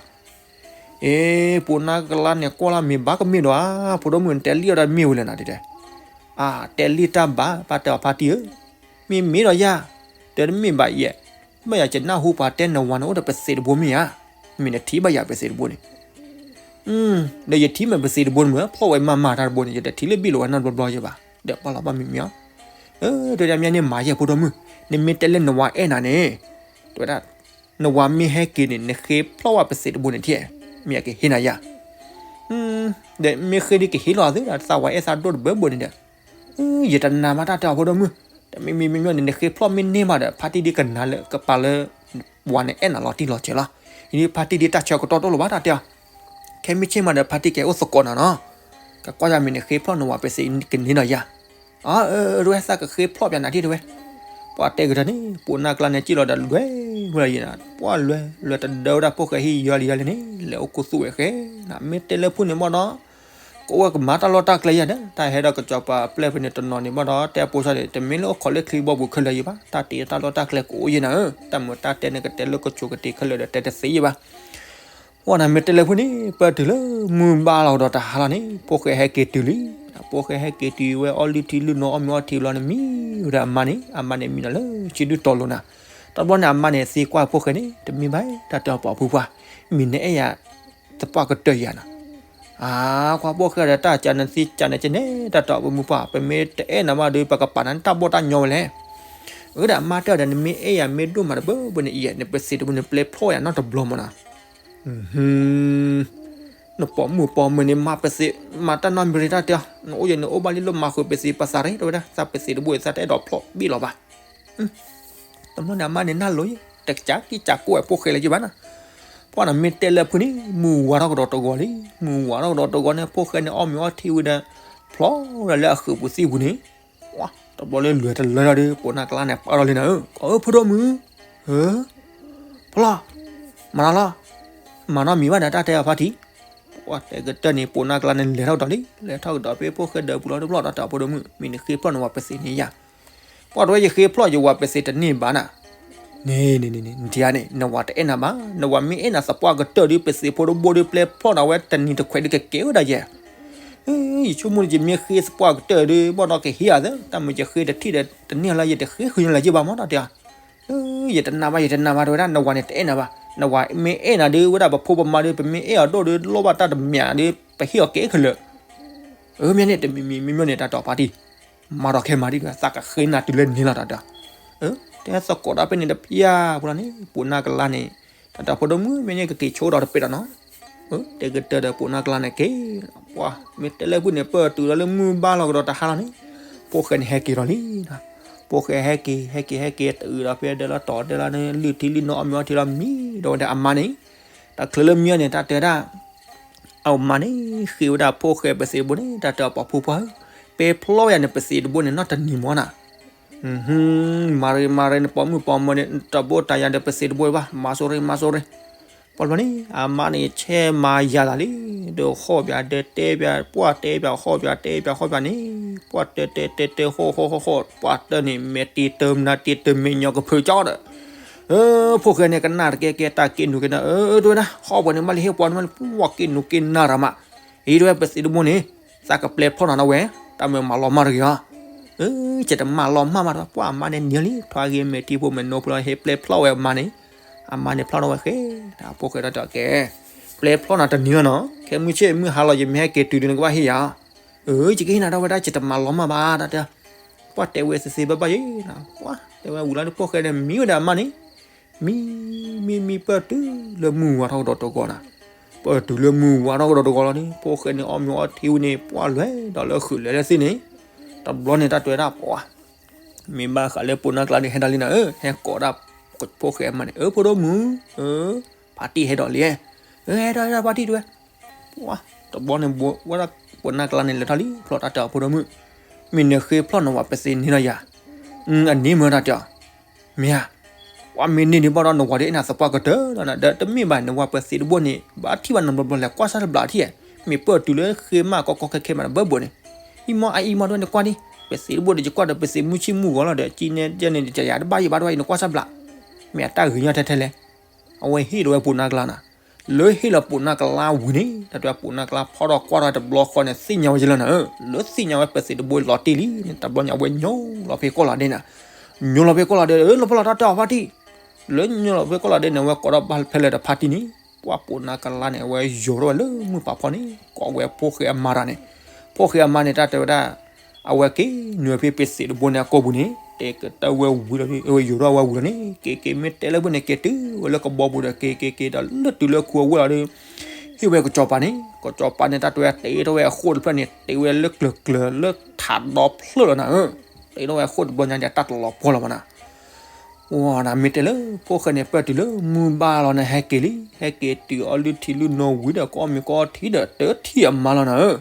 အ့ ပိာ်နါကျါန့ၣ်ကွၢ်လၢမ့ၢ်ဘၣ်ကမ့ၢ်ဒီးဧါ ဖိဒိၣ်မုၣ်နတဲလံအီၤဒီးမ့ၢ်ဝဲလဲၣ်နၤတဲတဲ, အါ တဲလံတၢ်ဘၣ် ပၢ်တဲအီၤဖါတံၢ်ဧၢ မ့ၢ်မ့ၢ်ဒီးယၤ, ဒီးတမ့ၢ်ဘၣ်ယဲၢ်, ဘၣ်ယၤကနၢ်ဟူပှၤတဲနဝၤန့ၣ်အိၣ်ဒီးပသံးတဘိမ့ၢ်ဧါ, မ့ၢ်နထံၣ်ဘၣ်ယၤပသံးတဘိန့ၣ်, ဒီးယထံၣ်မ့ၢ်ပသံးတဘိန့ၣ်မ့ၢ် ဖျီၣ်ဝဲမၤမၤတၢ်တဘိန့ၣ် ယတထံၣ်လၢဘံၣ်လိာ်ဝဲနီတဘျီဘျီယဲၢ်ဘၣ်, ဒီးပှၤလီၤဘၣ်မံၤမံၤအီၤ, တဲဒၣ်မ့ၢ်န့ၣ်မၤယဲၢ်ဖိဒိၣ်မုၣ်, နမ့ၢ်တဲလၢနဝၤအဲၣ်နၤန့ၣ်, တဲဝဲဒၣ် နဝၤမ့ၢ်ဟဲက့ၤန့ၣ် နဃ့ဖျီၣ်ဝဲပသံးတဘိန့ၣ်ထံၣ်, မ့ၢ်အကဟ့ၣ်နၤယၤ, ဒီးမ့ၢ်ဃ့ဒ်ကဟ့ၣ်လီၤသ့ဒီး သးဝၤအဲၣ်သးဒိၣ်တဘၢဘၢန့ၣ်ဒီး, ယတနာ်မးတၢ်တဲအီၤဖိဒိၣ်မုၣ်, တမံၤမံၤမံၤမံၤန့ၣ် နဃ့ဖျီၣ်မ့ၢ်န့ၢ်မးဒီး ဖါတံၢ်ဒ်ကနၤလၢကပၤလၢ ဝၤန့ၣ်အဲၣ်နၤလီၤတံၢ်လီၤဆဲးလီၤ, ယဒ်ဖါတံၢ်ဒ်တၢ်ဆၢကတီၢ်တအိၣ်လၢၤဘၣ်တၢ်တဲအီၤ, ခဲမုၢ်ဆ့ၣ်မးဒီးဖါတံၢ်ကဲအိၣ်သကိးနၤနီၤ, ကကွၢ်ယၤမ့ၢ်နဃ့ဖျီၣ်နဝၤပသံးကန့ၢ်ဒီးယၤ, အၢ တဝဲသးကဃ့ဖျီၣ်ပၠးနၤထံၣ်တဝဲ, ပှၤတဲကတၢၢ်န့ၣ် ပိာ်နါကျါန့ၣ်စံၣ်လီၤဒီးလွဲၢ်ဝဲလၢယၤ, ပှၤလွဲၢ်လွဲၢ်တဒၢဝဲဒၣ်ဖိၣ်ဃဲဟံၣ်ယီလံယီလံန့ၣ် လဲၤအိၣ်ခူသူၣ်ဝဲဃဲ, မ့ၢ်တဲလၢဖိန့ၣ်မ့ၢ်ဒီး ကအိၣ်ဝဲကမၤတၢ်လီၢ်တၢ်ကျဲယၤဒီး တၢ်ဟဲဒီးကစီၤပၤပျဲၢ်ဖဲန့ၣ်တနီၤန့ၣ်ဘၣ်ဒီး တဲပိာ်စၢ်န့ၣ် တမ့ၢ်လၢအိၣ်ခိးလၢချံဘီပူၤခဲလၢာ်ယံၤဘၣ်, တၢ်တ့တၢ်လီၢ်တၢ်ကျဲကအိၣ်ယဲၢ်နၤဧၢ, တၢ်မုာ်တၢ်တဲန့ၣ်ကတဲလၢကဆိးကတ့ခဲလၢာ်ဒီးတဲတသ့ယံၤဘၣ်. ပှၢ်နၤမ့ၢ်တဲလၢဖုန့ၣ် ပၢၢ်တုၤလၢမုၢ်ဘါလီၤကဒီးတဟါလီၤန့ၣ် ဖိၣ်ဃဲဟဲက့ၤတုၤလံ. ဖိၣ်ဃဲဟဲက့ၤတုၤဝဲအီၣ်လုၢ်ထံလုၢ်နိအီၣ်မ့ၤအီထံလီၤန့ၣ် မံဝဲဒၣ်အမါန့ၣ် အမါန့ၣ်မံနီၤလၢဆံဒုတီၤလိၤနၤ. တဘျီန့ၣ်အမါန့ၣ်သံကွၢ်ဖိၣ်ဃဲန့ၣ် တမ့ၢ်ဘၣ်တၢ်တဲအီၤပှၤဖိခွါ, မ့ၢ်နအဲၣ်ယၤသပှၢ်ကတၢၢ်ယၤနီၤ. အါ ခွါဖိၣ်ဃဲဒီးတၢ်ကနသံကနကဲန့ၣ် တၢ်တဲအီၤပမိၢ်ပှၢ် ပမ့ၢ်တအဲၣ်နၤဘၣ်ဒီး ပကပာ်နၤန့ၣ်တၢ်ဘီၣ်တၢ်ညီဝဲလဲၣ်. အၢ ဒီးအမါတဲအီၤဒီး နမ့ၢ်အဲၣ်ယၤမ့ၢ်ဒိၣ်မးတဘၢဘၢန့ၣ် အံၤ နပသ့ၣ်တဘိန့ၣ် ပျဲဖျီယၤနီတဘျီမးနီၤ. နပိာ်မုၣ်ပိာ်မၢၤန့ၣ် မၤပသ့ၣ် မၤတၢ်နီတမံၤရ့ၣ်တၢ်တဲအီၤ နအိၣ်ယဲန့ၣ်အိၣ်ဘၣ်လံလၢမၤဃုာ်ပသ့ၣ်ပသးရ့ၣ် တဲဝဲဒၣ် သးပသ့ၣ်တဘိအံၤ သးတအဲၣ်ဒိးဖျီဘ့ၣ်လီၤဘၣ်. တဘျီန့ၣ်အမါန့ၣ်နၢ်လိၤယဲ တကးကံၢ်ကးကိးဝဲဖိၣ်ဃဲလၢၤယဲဘၣ်နီၤ. ပှၢ်နၤမ့ၢ်တဲလၢဖုန့ၣ် မုၢ်ဝါထီၣ်ကဒီးတဂီၤလံ. မုၢ်ဝါထီၣ်ကဒီးတဂီၤန့ၣ် ဖိၣ်ဃဲန့ၣ်အီၣ်မ့ၤအီထံဝံၤဒီး ဖျီဝဲဒၣ်လၢအဃုာ်ပူၤသံပူၤန့ၣ် တဘျီလၢလဲၤတလၢထီၣ်ဒီး ပိာ်နၢ်ကျါန့ၣ်ပာ်ထီၣ်လံနၤဧၢ ကီးဧၢ ဖိဒိၣ်မုၣ် ဧၢ ဖျီ မၤနီၤလီၤ မၤနီတမံၤဘၣ်ဒီးတၢ်တဲအီၤဖါတံၢ်. ပှၢ်တဲကတၢၢ်န့ၣ် ပိာ်နၢ်ကျါန့ၣ်လဲၤထီၣ်ကဒီးလံ လဲၤထီၣ်ကဒီးဖဲဖိၣ်ဃဲဒၢးပူၤလီၤတဘျီ တၢ်တဲအီၤဖိဒိၣ်မုၣ် မ့ၢ်နဃ့ဖျီၣ်နဝၤပသ့ၣ်န့ၣ်ယၤ. ပှၢ်တဲဝဲ ယဃ့ဖျီၣ်ယဝၤပသ့ၣ်တန့ၢ်ဘၣ်နၤ. န့ၣ်န့ၣ်န့ၣ် နထံၣ်ဧါန့ၣ် နဝၤတအဲၣ်နၤဘၣ် နဝၤမ့ၢ်အဲၣ်နၤသပှၢ်ကတၢၢ်ဒီး ပသ့ၣ်ဖိတဘိဒီး ပျဲဖျီၣ်နၤဝဲတနံၤတခွဲးဒီးကကဲဝဲဒၣ်ယဲ ယဆိကမိၣ်န့ၣ်ယမ့ၢ်ဃ့သပှၢ်ကတၢၢ်ဒီး ဘၣ်ဒီးကဟ့ၣ်အသး တၢ်မုာ်ယဃ့တထံၣ်ဒီးတန့ၢ်လၢယတဃ့ဃုာ်ညါလၢၤယဲဘၣ်မး တၢ်တဲအီၤ. ယတနာ်ဘၣ် ယတနာ်ဘၣ် တဲဝဲဒၣ် နဝၤန့ၣ်တအဲၣ်နၤဘၣ် နဝၤမ့ၢ်အဲၣ်နၤဒီးဝဲဒၣ်ပဖိပမါဒီး ပမ့ၢ်အဲၣ်အီၤဒိၣ်ဒီး လိၣ်ဘၣ်တၢ်တမံၤဒီး ပဟ့ၣ်အီၤကဲခဲလၢာ်. အၢ မ့ၢ်န့ၣ် တမံၤမံၤမ့ၢ်မ့ၢ်န့ၣ် တၢ်တဲအီၤဖါတံၢ် မၤဒီးခဲမၤဒ်ဒီး သးကဃ့နၤတုၤလၢန့ၣ်လီၤ တၢ်တဲအီၤ. တဲသကိးတၢ်ဖဲန့ၣ်တပျၢ်ပူၤလီၤန့ၣ် ပိာ်နၢ်ကျါန့ၣ် တၢ်တဲအီၤဖိဒိၣ်မုၣ် မ့ၢ်န့ၣ်ကက့ၤဆိဒီးတပ့ၤဒီးနီၤ. တဲကတၢၢ်ဒီးပိာ်နၢ်ကျါန့ၣ်က့ၤ ပှၢ်မ့ၢ်တဲလၢဖုန့ၣ် ပၢၢ်တုၤလီၤလၢမုၢ်ဘါလီၤကဒီးတဟါလီၤန့ၣ် ဖိၣ်ဃဲန့ၣ်ဟဲက့ၤလီၤလံ. ဖိၣ်ဃဲဟဲက့ၤ ဟဲက့ၤ ဟဲက့ၤ တုၤဒီးဖဲဒၢလီၤတီၤဒၢလီၤန့ၣ် လုၢ်ထံလုၢ်နိအီၣ်မ့ၤအီထံလီၤမံဒီးဝဲဒၣ်အမါန့ၣ် တချုးလၢမံန့ၣ် တၢ်တဲဝဲဒၣ် အမါန့ၣ် ဃ့ဝဲဒၣ်ဖိၣ်ဃဲပသ့ၣ်တဘိန့ၣ် တၢ်တဲအီၤပှၤဖိခွါဧၢ ပျဲဖျီယၤနပသ့ၣ်တဘိန့ၣ် နီတနံၤမးနၤ. မၤရ့မၤရ့ နပိာ်မုၣ်ပိာ်မၢၤန့ၣ် တဘိတၢ်ယၤဒီးပသ့ၣ်တဘိဘၣ် မၤစိရိၤမၤစိရိၤ. ပှၢ်တဘျီန့ၣ် အမါန့ၣ် ဆဲးမၤယၤသးလံ ဒီးဟီၣ်ပၠးဒီးတဲပၠး ပှၢ်တဲပၠး ဟီၣ်ပၠးတဲပၠး ဟီၣ်ပၠးန့ၣ် ပှၢ်တဲတဲတဲတဲ ဟီၣ်ဟီၣ်ဟီၣ်ဟီၣ် ပှၢ်တၢ်န့ၣ် မဲာ်တံၤတၢ်မနၤတံၤတၢ်မဲာ်ညီကဖၢကၠီဒီး ဖိၣ်ဃဲန့ၣ် ကနၣ်တကဲကဲ တၢ်က့နူာ်က့နၢ် အၢ တဲဝဲဒၣ် ဟီၣ်ပှဲၤန့ၣ် မ့ၢ်လၢဟ့ၣ်ပှၤန့ၣ် မ့ၢ်လၢပှၢ်က့နူာ်က့နၢ်ရၤမး အံၤတဲဝဲ ပသ့ၣ်တဘိန့ၣ် သးကပျဲဖျီၣ်နၤနီၤဝဲ တၢ်မ့ၢ်မၤလီၤမၢ်တဂ့ၤဧါ. အၢ ယတမၤလီၤမၢ်ဘၣ်တဲဝဲ ပှၢ်အမါန့ၣ်နံၤလံ ထွါဂ့ၤမဲာ်ထံဖိမဲာ်နိဖုလီၤ ဟဲပျဲဖျီၣ်ဝဲအမါန့ၣ် အမါန့ၣ်ဖျီၣ်ထီၣ်ဝဲဃဲ ဖိၣ်ဃဲတၢ်တဲအီၤကဲ ပျဲဖျီၣ်နၤတနံၤလီၤနီၤ ခဲမုၢ်ဆ့ၣ်မုၢ်ဟါလီၤ ယမ့ၢ်ဟဲက့ၤတုၤဒီးနကဘၣ်ဟ့ၣ်ယၤ အၢ ယကဟ့ၣ်နၤ တဲဝဲဒၣ် ယတမၤလီၤမၢ်ဘၣ် တၢ်တဲ ပှၢ်တဲဝဲသ့သ့ဘၣ်ဘၣ်ယဲ ပှၢ်တဲဝဲဝံၤလီၤဒီး ဖိၣ်ဃဲန့ၣ် မံဝဲဒၣ်အမါန့ၣ် မံ မံ မံ ပၢၢ်တုၤလၢမုၢ်ဝါထီၣ်ကဒီးတဂီၤနၤ ပၢၢ်တုၤလၢမုၢ်ဝါထီၣ်ကဒီးတဂီၤလီၤန့ၣ် ဖိၣ်ဃဲန့ၣ် အီၣ်မ့ၤအီထံဝံၤန့ၣ် ပှၢ်လဲၤဒီးလၢဃုာ်လဲၤလၢသ့ၣ်န့ၣ် တဘျီန့ၣ် တၢ်တဲဝဲဒၣ်ပှၢ် မ့ၢ်ဘၣ်ဃးလၢပိာ်နၢ်ကျါန့ၣ် ဟဲဒၣ်လံနၤဧၢ ဟဲကိးဒၣ်ဖိၣ်ဃဲအမါန့ၣ် အၢ ဖိဒိၣ်မုၣ် အၢ ဖါတံၢ်ဟဲဒီးလံ အၢ ဟဲဒၣ်ဟဲဒၣ်ဖါတံၢ်တဲဝဲ ပှၢ် တဘျီန့ၣ် ဝဲဒၣ်ပိာ်နၢ်ကျါန့ၣ် လဲၤထီၣ်လံ ဖျီၣ်တၢ်တဲအီၤဖိဒိၣ်မုၣ် မ့ၢ်နဃ့ဖျီၣ်နဝၤပသ့ၣ်န့ၣ်လီၤယၤ အန့ၣ်မ့ၢ်တၢ်တဲအီၤ မ့ၢ်ဧါ ပှၢ်မ့ၢ်န့ၢ်ဒံးဘၣ်ဒီး နဝၤဒ်အံၤနၤသပှၢ်ကတၢၢ်လီၤနၤ ဒီးတမ့ၢ်ဘၣ် နဝၤပသ့ၣ်တဘိန့ၣ် ဘၣ်ထံၣ်ဘၣ်နဘျီဘျီလဲၤကွၢ်ဆၣ်တဘျီထံၣ် မ့ၢ်ပၢၢ်တုၤလၢဃ့မးကီကီခဲခဲမး နဘၣ်ဘိန့ၣ် အံၤမ့ၢ်အအံၤမ့ၢ်တဲဝဲ နကွၢ်ဒံး ပသ့ၣ်တဘိဒီး ယကွၢ်ဒီးပသ့ၣ်မုၢ်ဆ့ၣ်မုၢ်ဂီၤလီၤဒီး ကံနဲဒဲန့ၣ် ယတယၤတဘၣ်ယဘၣ်ဒီး အံၤနကွၢ်ဆၣ်ဘျီ မ့ၢ်အတၢ်ဂ့ၤညီထဲထဲလဲၣ် အဝဲဟ့ၣ်လီၤဝဲပိာ်နၢ်ကျါနၤ လၢဟ့ၣ်လီၤပိာ်နၢ်ကျါဝံၤန့ၣ် တၢ်တဲပိာ်နၢ်ကျါဖီၣ်ထီၣ်ကွၢ်ထီၣ်တဘျီဃီန့ၣ် သ့ၣ်ညါဝဲယလၢနၤဧၢ လၢသ့ၣ်ညါဝဲပသ့ၣ်တဘိလီၤတံၢ်လံန့ၣ် တဘျီန့ၣ် အဝဲညိလီၤဖဲကီၢ်လီၤဒဲးနၤ ညိလီၤဖဲကီၢ်လီၤဒဲး အၢ လီၤဖျီၣ်လီၤတၢ်တဲအီၤဖါတံၢ် လၢညိလီၤဖဲကီၢ်လီၤဒဲးန့ၣ် အဝဲကိးထီၣ်ဘၣ်ဖဲလဲၣ်ဒီးဖါတံၢ်န့ၣ် ပှၢ်ပိာ်နၢ်ကျါန့ၣ် အဝဲယိၤထီၣ်ဝဲလၢမုၢ်ပာ်ဖီန့ၣ် ကိးဝဲဖိၣ်ဃဲအမါတၢ်န့ၣ် ဖိၣ်ဃဲအမါန့ၣ် တၢ်တဲဝဲဒၣ် အဝဲက့ၤနုာ်ဖဲပသ့ၣ်တဘိန့ၣ်အကိာ်ပူၤန့ၣ် တဲကတၢၢ်ဝဲဝံၤလီၤ အဝဲယိၤထီၣ်ဝဲဝံၤလီၤန့ၣ် က့ၤက့ၤမ့ၢ်တဲလၢဖဲန့ၣ် က့ၤတုၤဝဲလၢကဘီပူၤဒီး က့ၤက့ၤက့ၤဒီးလၢတုၤလၢခူအဝ့ၢ်လီၤဒီး ဟ့ၣ်ဝဲကစီၤပၤန့ၣ် ကစီၤပၤန့ၣ် တၢ်တဲဝဲတ့ထီၣ်ဝဲအဃိၣ်တဖျၢၣ်န့ၣ် တ့ဝဲလၢကျၢၤကျၢၤလၢထးဒီဖျၢၣ်လီၤနၤဧၢ တ့ထီၣ်ဝဲအဃိၣ်တဘျီညါဒီးတၢ်တလီၤပှီၢ်လီၤမးနၤ ဝဲနၤမ့ၢ်တဲလၢ ဖိၣ်ဃဲန့ၣ် ပၢၢ်တုၤလၢမုၢ်ဘါလီၤန့ၣ် ဟဲက့ၤလံ ဟဲက့ၤတုၤအီၣ်လုၢ်ထံလုၢ်နိဝံၤဒီး ကအီၣ်မ့ၤကအီထံဒီး တထံၣ်အမါလီၤနၤဧၢ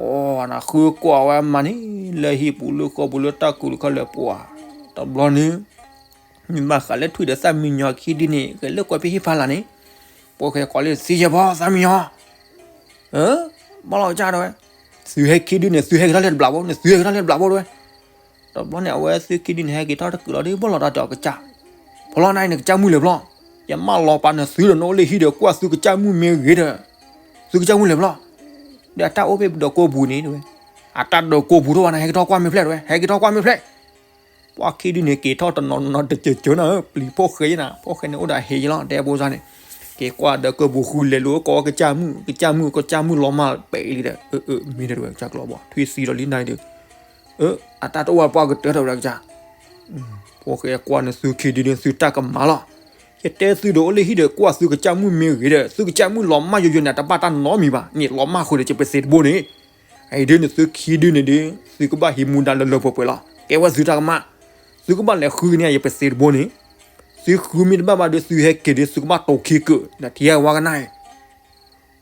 အီ နဃုကွၢ်ဝဲအမါန့ၣ် လၢဟံၣ်ပူၤလၢဃီပူၤလၢတၢ်ကူၣ်တခီလၢပှၤ တဘျီန့ၣ် မ့ၢ်ဘၣ်ဃးလၢထွံၣ်ဒီးသၣ်မံညီၤခံဒုန့ၣ် ဂဲၤလိာ်ကွဲဖဲဟံၣ်ဖးလာ်န့ၣ် ဖိၣ်ဃဲကိးလၢသံယဲၢ်ဘီသၣ်မံညီၤ အၢ ဘၣ်လီၤကစၢ်ဒၣ်ဝဲ သုဟဲခံဒုန့ၣ် သုဟဲက့ၤထီၣ်လၢတဘျးဘိ နသုဟဲက့ၤထီၣ်လၢတဘျးဘိတဝဲ တဘျီန့ၣ် အဝဲသုခံဒုန့ၣ် ဟဲက့ၤထီၣ်တကုာ်လီၤဒီး ဘၣ်လီၤတၢ်တဲအီၤကစၢ် ဖျီနၤအံၤ နကစၢ်မုၢ်လၢာ်ဖျီ ယမၢလီၤပာ်နသုဒီး နအိၣ်လၢဟံၣ်ဒီး ကွၢ်သုကစၢ်မုၣ်မ့ၢ်ဂ့ၤဒီး, သုကစၢ်မုၣ်လဲၤဘျီ, ဒီးအတၢ်အိၣ်ဖဲပဒီးကိးပူၤန့ၣ်တဲဝဲ, အတၢ်ဒီးကိးပူၤတအိၣ်ဘၣ်နၤ ဟဲက့ၤထီၣ်ကွၢ်မ့ၢ်ဖျဲၣ်တဲဝဲ, ဟဲက့ၤထီၣ်ကွၢ်မ့ၢ်ဖျဲၣ်. ပှၤခံဒုန့ၣ် က့ၤထီၣ်တနီၤနီၤတစၢၤစၢၤနၤဧၢ, ပျံၤဖိၣ်ဃဲယဲနၤ, ဖိၣ်ဃဲန့ၣ်အိၣ်ဒီးအဟ့ယဲလီၤ တဲဘိစါန့ၣ်, က့ၤကွၢ်ဒီးကိးပူၤဃုလဲၤလိာ်ကီးကစၢ်မုၣ်, ကစၢ်မုၣ် ကစၢ်မုၣ်လီၤမၢ်ပဲာ်လံဒီး, အၢ အၢ မ့ၢ်တဲဝဲကစၢ်ကျီဘီ ထွံၣ်သံဒီးလံနၤဒီး, အတၢ်တအိၣ်ဘၣ်ပှၤကတၢၢ်ထီၣ်ဝဲဒၣ်ကစၢ် ဖိၣ်ဃဲကွၢ်န့ၣ် သုခံဒုန့ၣ် သုတၢ်ကမၣ်လီၤ. ယတဲသုဒီး အိၣ်လၢဟံၣ်ဒီး ကွၢ်သုကစၢ်မုၣ်မ့ၢ်ဂ့ၤဒီး သုကစၢ်မုၣ်လီၤမၢ်ယိယိန့ၣ် တဘၣ်တၢ်နီတမံၤဘၣ်, န့ၣ်လီၤမၢ်ဃုာ်ဒီး ယပစံးတဘိန့ၣ်, အံၤဒ်န့ၣ် သုခံဒုန့ၣ်ဒီး သုကဘၣ်ဟံးမူဒါလၢလၢပှဲၤပှဲၤလီၤ. ကဲဝဲသုတၢ်ကမၣ်, သုကဘၣ်လဲၤဃုကန့ၢ်ယပစံးတဘိန့ၣ်, သုဃုမ့ၢ်တဘၣ်ဘၣ်ဒီး သုဟဲက့ၤဒီး သုကဘၣ်တိာ်ခံကုာ် ဒီးထံဂၤဝါကနၣ်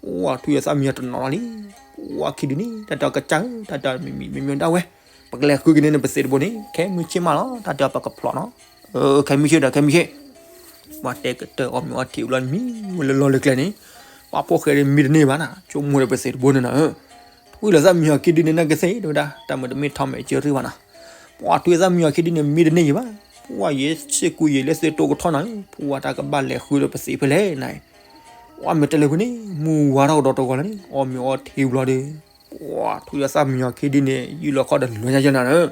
ပှၢ်ထွံၣ်အသၣ်မံညီၤတနီၤလီၤလံ, ပှၢ်ခံဒုန့ၣ် တၢ်တဲအီၤကစၢ်ဧၢ, တၢ်တဲအီၤမံၤမံၤမံၤမံၤဒၣ်ဝဲ, ပကလဲၤဃုကန့ၢ်နပစံးတဘိန့ၣ် ခဲမုၢ်ဆ့ၣ်မးလီၤ, တၢ်တဲအီၤပကဖျိးနီၤ, ခဲမုၢ်ဆ့ၣ်ဒီး ခဲမုၢ်ဆ့ၣ်, ပှၢ်တဲကတၢၢ်အီၣ်မ့ၤအီထံးဘျီမံဝဲလၢလီၢ်လၢကျဲန့ၣ်, ပှၢ်ဖိၣ်ဃဲဒီးမံတန့ၢ်ဘၣ်နၤ, ဆိကမိၣ်ဒီးပစံးတဘိန့ၣ်နၤဧၢ, ထွံၣ်လၢသၣ်မံညီၤခံဒုန့ၣ် နကသ့ၣ်တဲဝဲဒၣ်, တၢ်မုာ်တမ့ၢ်ထီမဲာ်ကၢရံၣ်ဘၣ်နၤ, ပှၢ်ထွံၣ်အသၣ်မံညီၤခံဒုန့ၣ် မံတန့ၢ်ယံၤဘၣ်, ပှၢ်ယဲစ့ၢ်ကီးယဲလၢသုတိကထီၣ်နၤဧၢ, ပှၢ်တၢ်ကဘၣ်လဲၤဃုဒီးပစံးဖဲလဲၣ်နၤ ပှၢ်မ့ၢ်တဲလၢဖဲန့ၣ် မုၢ်ဝါထီၣ်ကဒီးတဂီၤလၢၤန့ၣ် အီၣ်မ့ၤအီထံးဘျီဒီး, ပှၢ်ထွံၣ်အသၣ်မံညီၤခံဒုန့ၣ် ယုၢ်လီၤခီၣ်ဒီးလူၤညါယဲနၤဧၢ,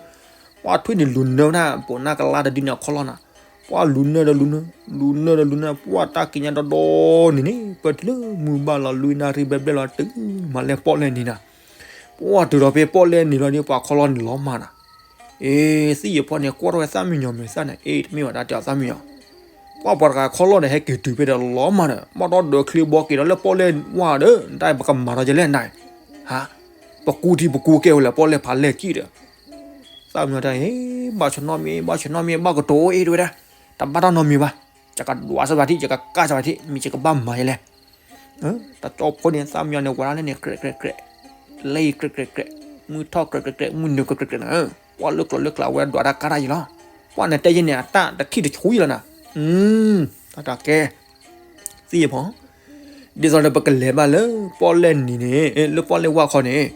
ပှၢ်ထွံၣ်န့ၣ်လူၤနၢဝဲဒၣ် ပိာ်နၢ်ကလါတဒုန့ၣ်အခီၣ်လီၢ်နၤ, ပှၢ်လူၤနၢဒီးလူၤနၢ, လူၤနၢဒီးလူၤနၢ, ပှၢ်တၢ်ကံးညာ်ဒီဒီန့ၣ်န့ၣ် ပၢၢ်တုၤလၢမုၢ်ဘၣ်လီၤ လွံၢ်နၣ်ရံၣ်ဘျဲၣ်ဘျဲၣ်လီၤ တုၤမၤလဲၣ်ပီၣ်လဲၣ်နံၤနၤ ပှၢ်တုၤဒီးဖဲပီၣ်လဲၣ်နံၤလီၤဒီး ပှၤခီလီၢ်န့ၣ်လီၤမၢ်နၤ, အ့ သ့ၣ်ယဲဖီန့ၣ် ကွၢ်ထီၣ်ဝဲသၣ်မံညီၤမဲာ်သၣ်န့ၣ် အ့ တမ့ၢ်ဘၣ်တၢ်တဲအီၤသၣ်မံညီၤ, ပှၢ်ပှၤတဂၤခီလီၢ်ဒီး ဟဲက့ၤတုၤဖဲဒီးလီၤမၢ်ဒီး ဘၣ်ဒီဒၢးချ့ဘီက့ၤဒီးလၢပီၣ်လဲၣ်ဝၢ်ဒီး တၢ်ပကမၤထီၣ်ကလဲၣ်နၤ, ဟါ, ပကူထံပကူကဲဝဲလၢပီၣ်လဲၣ်ဖးလဲၢ်ကံၣ်ဒီး သၣ်မံညီၤတဲ ဘၣ်ဆၢနီတမံၤ ဘၣ်ဆၢနီတမံၤ ဘၣ်ကတိၤအိၣ်အ့ၣ်တဲဝဲဒၣ်, တဘၣ်တၢ်နီတမံၤဘၣ်, ယကဒွးစၢၤဘၣ်ထံၣ် ယကကၢ်စၢၤဘၣ်ထံၣ် မ့ၢ်ယကဘၣ်မၤယလဲၣ်, တကၠီဖိန့ၣ် သၣ်မံညီၤန့ၣ် ဝဲဒၣ်လၢန့ၣ် ကြဲးကြဲးကြဲး, လၢယကြဲးကြဲးကြဲး, မုၢ်ထီၣ်ကြဲးကြဲးကြဲး မုၢ်နုာ်ကြဲးကြဲးကြဲးနၤ, ပှၢ်လၢကျိၤလၢကျဲဝဲဒွးတၢ်ကါတၢ်ယံၤလီၤ, ပှၢ်နတဲယဲန့ၣ် အတၢ်တခံၣ်တဆူယံၤလီၤနၤ, တၢ်တၢ်ကဲ သ့ၣ်ယဲဖီ ဒ်သိးဒီးပကလဲၤဘၣ်လၢပီၣ်လဲၣ်နံၤန့ၣ် လၢပီၣ်လဲၣ်ဝၢ်ခီန့ၣ်,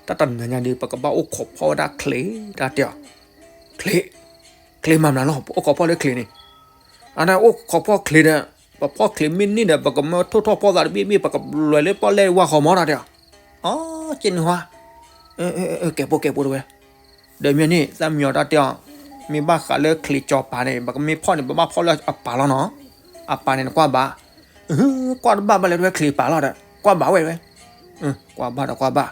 တၢ်တနၤညါဒီး ပကဘၣ်အိၣ်ခိးဖီၣ်ဝဲဒၣ်ချံး, တၢ်တဲအီၤ, ချံး, ချံးမၤမနုၤလီၤ ပအိၣ်ခိးဖီၣ်လၢချံးန့ၣ်, အန့ၣ်အိၣ်ခိးဖီၣ်ချံးဒီး, ပဖီၣ်ချံးမ့ၢ်န့ၢ်ဒီး ပကမၢထိၣ်ထီၣ်ဖီၣ်သးတဘ့ၣ်ဘ့ၣ် ပကလဲၤလၢပီၣ်လဲၣ်ဝၢ်ခီမၢ် တၢ်တဲအီၤ, အကဲန့ၣ်ဟါ, ကဲးဖိကဲးဖိတဝဲ, ဒီးမ့ၢ်န့ၣ် သၣ်မံညီၤတၢ်တဲအီၤ, မ့ၢ်ဘၣ်ဃးလၢချံးကၠီၤပၤန့ၣ် ပကမ့ၢ်ဖီၣ်န့ၣ် ပဘၣ်ဖီၣ်လၢအပၤလီၤနီၤ, အပၤန့ၣ်နကွၢ်ဘၣ်, ကွၢ်တဘၣ်ဘၣ်လဲၣ်တဝဲချံးပၤလီၤဒီး ကွၢ်ဘၣ်ဝဲတဝဲ, ကွၢ်ဘၣ်ဒီးကွၢ်ဘၣ်,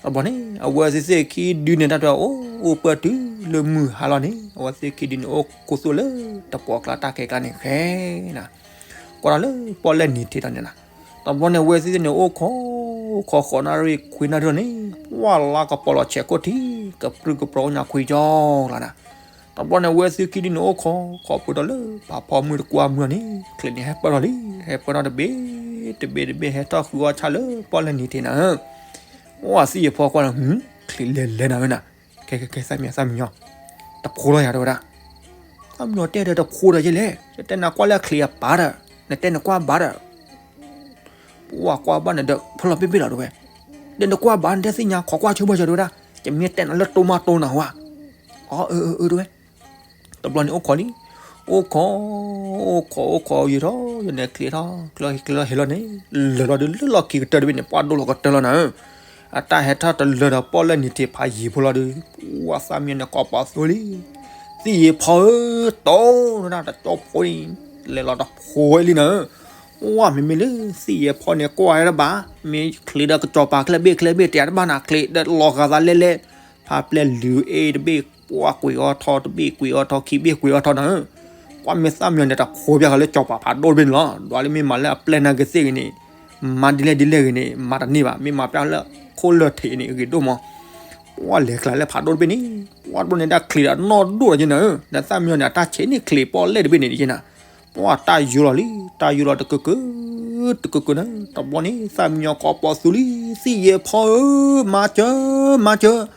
တဘျီန့ၣ် အဝဲသ့ၣ်ခံဒုန့ၣ် တၢ်တဲအီၤ အိၣ်ပၢၢ်တုၤလၢမုၢ်ဟါလီၤန့ၣ် အဝဲသ့ၣ်ခံဒုန့ၣ် အိၣ်ခူသူၣ်လၢတပှီၤကျါတၢ်ခဲကျါန့ၣ်ဃဲနၤ, ကွၢ်ဒီးလၢပီၣ်လဲၣ်နံၤထံးဒီးန့ၣ်နၤ, တဘျီန့ၣ် အဝဲသ့ၣ်န့ၣ် အိၣ်ခိး, အိၣ်ခိးဃိးနၣ်ရံၣ်ခွံနၣ်ရံၣ်န့ၣ် ပှၢ်လါကပီၤလီၤဆဲးခိၣ်ထံး ကပြုၢ်ကပြီၤအိၣ်ညါခွံကၠီလီၤနၤ, တဘျီန့ၣ် အဝဲသ့ၣ်ခံဒုန့ၣ် အိၣ်ခိးခိးပှဲၤဒီးလၢပာ်ဖီမုၢ်တကွၢ်မုၢ်န့ၣ် ချံးန့ၣ်ဟဲပၢၢ်ထီၣ်လံ, ဟဲပၢၢ်ထီၣ်တဘ့ၣ်, တဘ့ၣ်တဘ့ၣ် ဟဲထီၣ်ဃုအီၣ်ဆၣ်လၢပီၣ်လဲၣ်နံၤထံးနၤဧၢ, ပှၢ်သ့ၣ်ယဲဖီကွၢ်ဒီး ချံးလဲၤလဲၤနၤဧၢနၤ, ခဲခဲခဲ သၣ်မံညီၤ သၣ်မံညီၤ, တဖိလီၤယၤတဲဝဲဒၣ်, သၣ်မံညီၤတဲဒီးတဖိဒီးယဲလဲၣ်, ယတဲနၤကွၢ်လၢချံးအပၤဒီး နတဲနကွၢ်ဘၣ်ဒီး ပှၢ်ကွၢ်ဘၣ်န့ၣ်ဒီး ဖီလီၤဘ့ၣ်ဘ့ၣ်လီၤတဲဝဲ, ဒီးနကွၢ်ဘၣ်နတဲသ့ၣ်ညါ ခိးကွၢ်ဆိဘၣ်ယၤတဲဝဲဒၣ်, ယမ့ၢ်တဲနၤလၢတိၢ်မးတိၢ်နၤဝဲ, အၢ အၢ အၢ တဲဝဲ, တဘျီန့ၣ်အိၣ်ခိးလံ, အိၣ်ခိး, အိၣ်ခိး အိၣ်ခိးယံာ်ထီၣ်ယံာ်န့ၣ် ချံးထီၣ် ချံးထီၣ်ဟဲလီၤန့ၣ်, လဲၤလီၤဒီးလၢလီၢ်ခံကတၢၢ်တဘ့ၣ်န့ၣ် ပှၢ်ဒိၣ်လီၤကတၢၢ်လီၤနၤဧၢ, အတၢ်ဟဲထီၣ်တလၢာ်ဒီးပီၣ်လဲၣ်နံၤထံးဖးယံၤဖိလီၤဒီး, ပှၢ်သၣ်မံညီၤန့ၣ် ကိးပသူလံ, သ့ၣ်ယဲဖီဧၢ, တိၢ်နဒၣ်တကၠီဖိအံၤ, လဲၤလီၤတဖိဝဲလံနၤဧၢ, ပှၢ်မ့မ့ၢ်လၢသ့ၣ်ယဲဖီန့ၣ် ကွၢ်ဝဲတဘၣ်, မ့ၢ်ချံးဒီးကစီၤပၤချၢၣ်ဘ့ၣ်ချၢၣ်ဘ့ၣ်တဲတဘၣ်နၤ ချံးဒီးလီၤဂာ်သးလဲလဲ, ဖးပျဲၢ်လုၢ်အ့ၣ်တဘ့ၣ် ပှၢ်ကွံာ်အီၤထီၣ်တဘ့ၣ်ကွံာ်အီၤထီၣ်ခံဘ့ၣ်ကွံာ်အီၤထီၣ်နၤဧၢ, ပှၢ်မ့ၢ်သၣ်မံညီၤန့ၣ် တဖိပျဲဃာ်လၢကစီၤပၤဖးဒိၣ်တဘ့ၣ်န့ၣ်လီၤ, ဒွးလၢမ့ၢ်မၤလၢအပျဲၢ်နာ်က့ၤသ့ၣ်ဂ့ၤန့ၣ်, မၤဒ်လဲၣ်ဒ်လဲၣ်ဂ့ၤန့ၣ် မၤတန့ၢ်ဘၣ်, မ့ၢ်မၤပျဲလၢခိၣ်လၢၢ်ထံးန့ၣ် ဂ့ၤဒိၣ်မး, ပှၢ်လဲၤကျါလၢဖးဒိၣ်တဘ့ၣ်န့ၣ်, ပှၢ်တဘျီန့ၣ်ဒၣ်ချံးဒီးနီၢ်ဒိၣ်ဒီးယဲနၤဧၢ, ဒီးသၣ်မံညီၤန့ၣ် အတၢ်ဆဲးန့ၢ်ချံးပီၣ်လဲၣ်တဘ့ၣ်န့ၣ်ယဲနၤ, ပှၢ်တၢ်ယိလီၤလံ, တၢ်ယိလီၤတကၢၢ်ကၢၢ်, တကၢၢ်ကၢၢ်န့ၣ်, တဘျီန့ၣ် သၣ်မံညီၤကိးပသူလံ, သ့ၣ်ယဲဖီဧၢ, မၤစၢၤ, မၤစၢၤ,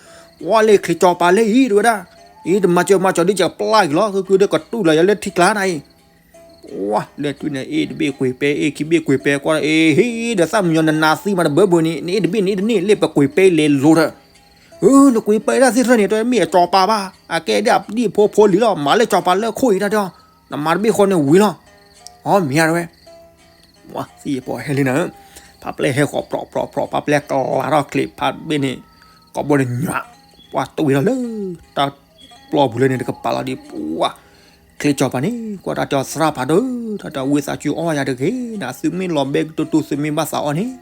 ပှၢ်လဲၤချံးကစီၤပၤလဲၣ်အံၤ တဲဝဲဒၣ်, အံၤတမၤစၢၤမၤစၢၤဒ်ယကပျၢ်က့ၤလီၤ, ကၢၢ်ကၢၢ်ဒီးကတူၢ်လီၤယၤလၢထံကျါနၤအံၤ ပှၢ်လဲၤတုၤန့ၣ် အ့ၣ်တဘ့ၣ်ကွံာ်ပဲ, အ့ၣ်ခံဘ့ၣ်ကွံာ်ပဲ, ကွၢ်ဒီး အ့ၣ်ဟ့ၣ်ဒီးသၣ်မံညီၤ နနၤသံမးတဘၢဘၢန့ၣ် နအ့ၣ်တဘ့ၣ်န့ၣ်တန့ၢ် လၢပကွံာ်ပဲလဲၤလိၤဒီး, အၢ နကွံာ်ပဲဒၣ်သ့ၣ်တဖၣ်န့ၣ် တမ့ၢ်အစီၤပၤဘၣ်, အကဲဒၣ်ဒ်ဖိဖိလံၤလီၤ, မၤလၢစီၤပၤလၢခိၣ်အံၤတၢ်တဲအီၤ, နမၤတဘ့ၣ်ဃီန့ၣ်ဝံၤလီၤ. အီ မ့ၢ်ဧါ တဲဝဲ. ပှၤသံၣ်ဖီဟဲလံနၤ, ဖးပျဲၢ်ဟဲဃီၤပြီၣ်ပြီၣ်ပြီၣ် ဖးပျဲၢ်ကျးထီၣ်ချံးဖးတဘ့ၣ်န့ၣ်, ကိးဘိန့ၣ်ညွး, ပှၤတဝံၤထီၣ်လၢ တၢ်ပျီပူၤလၢန့ၣ်တကပၤလီၤဒီး ပှၤချံးကၠီၤပၤန့ၣ် ကွၢ်တၢ်တဲအီၤ သရၣ်ဖးဒိၣ်, တၢ်တဲအီၤ ဝံသးစူၤအီၣ်ယၤတဂ့ၤနၤ, သုမ့ၢ်လီၤဘဲကတူတူ သုမ့ၢ်ဘၣ်သးအီၣ်န့ၣ်,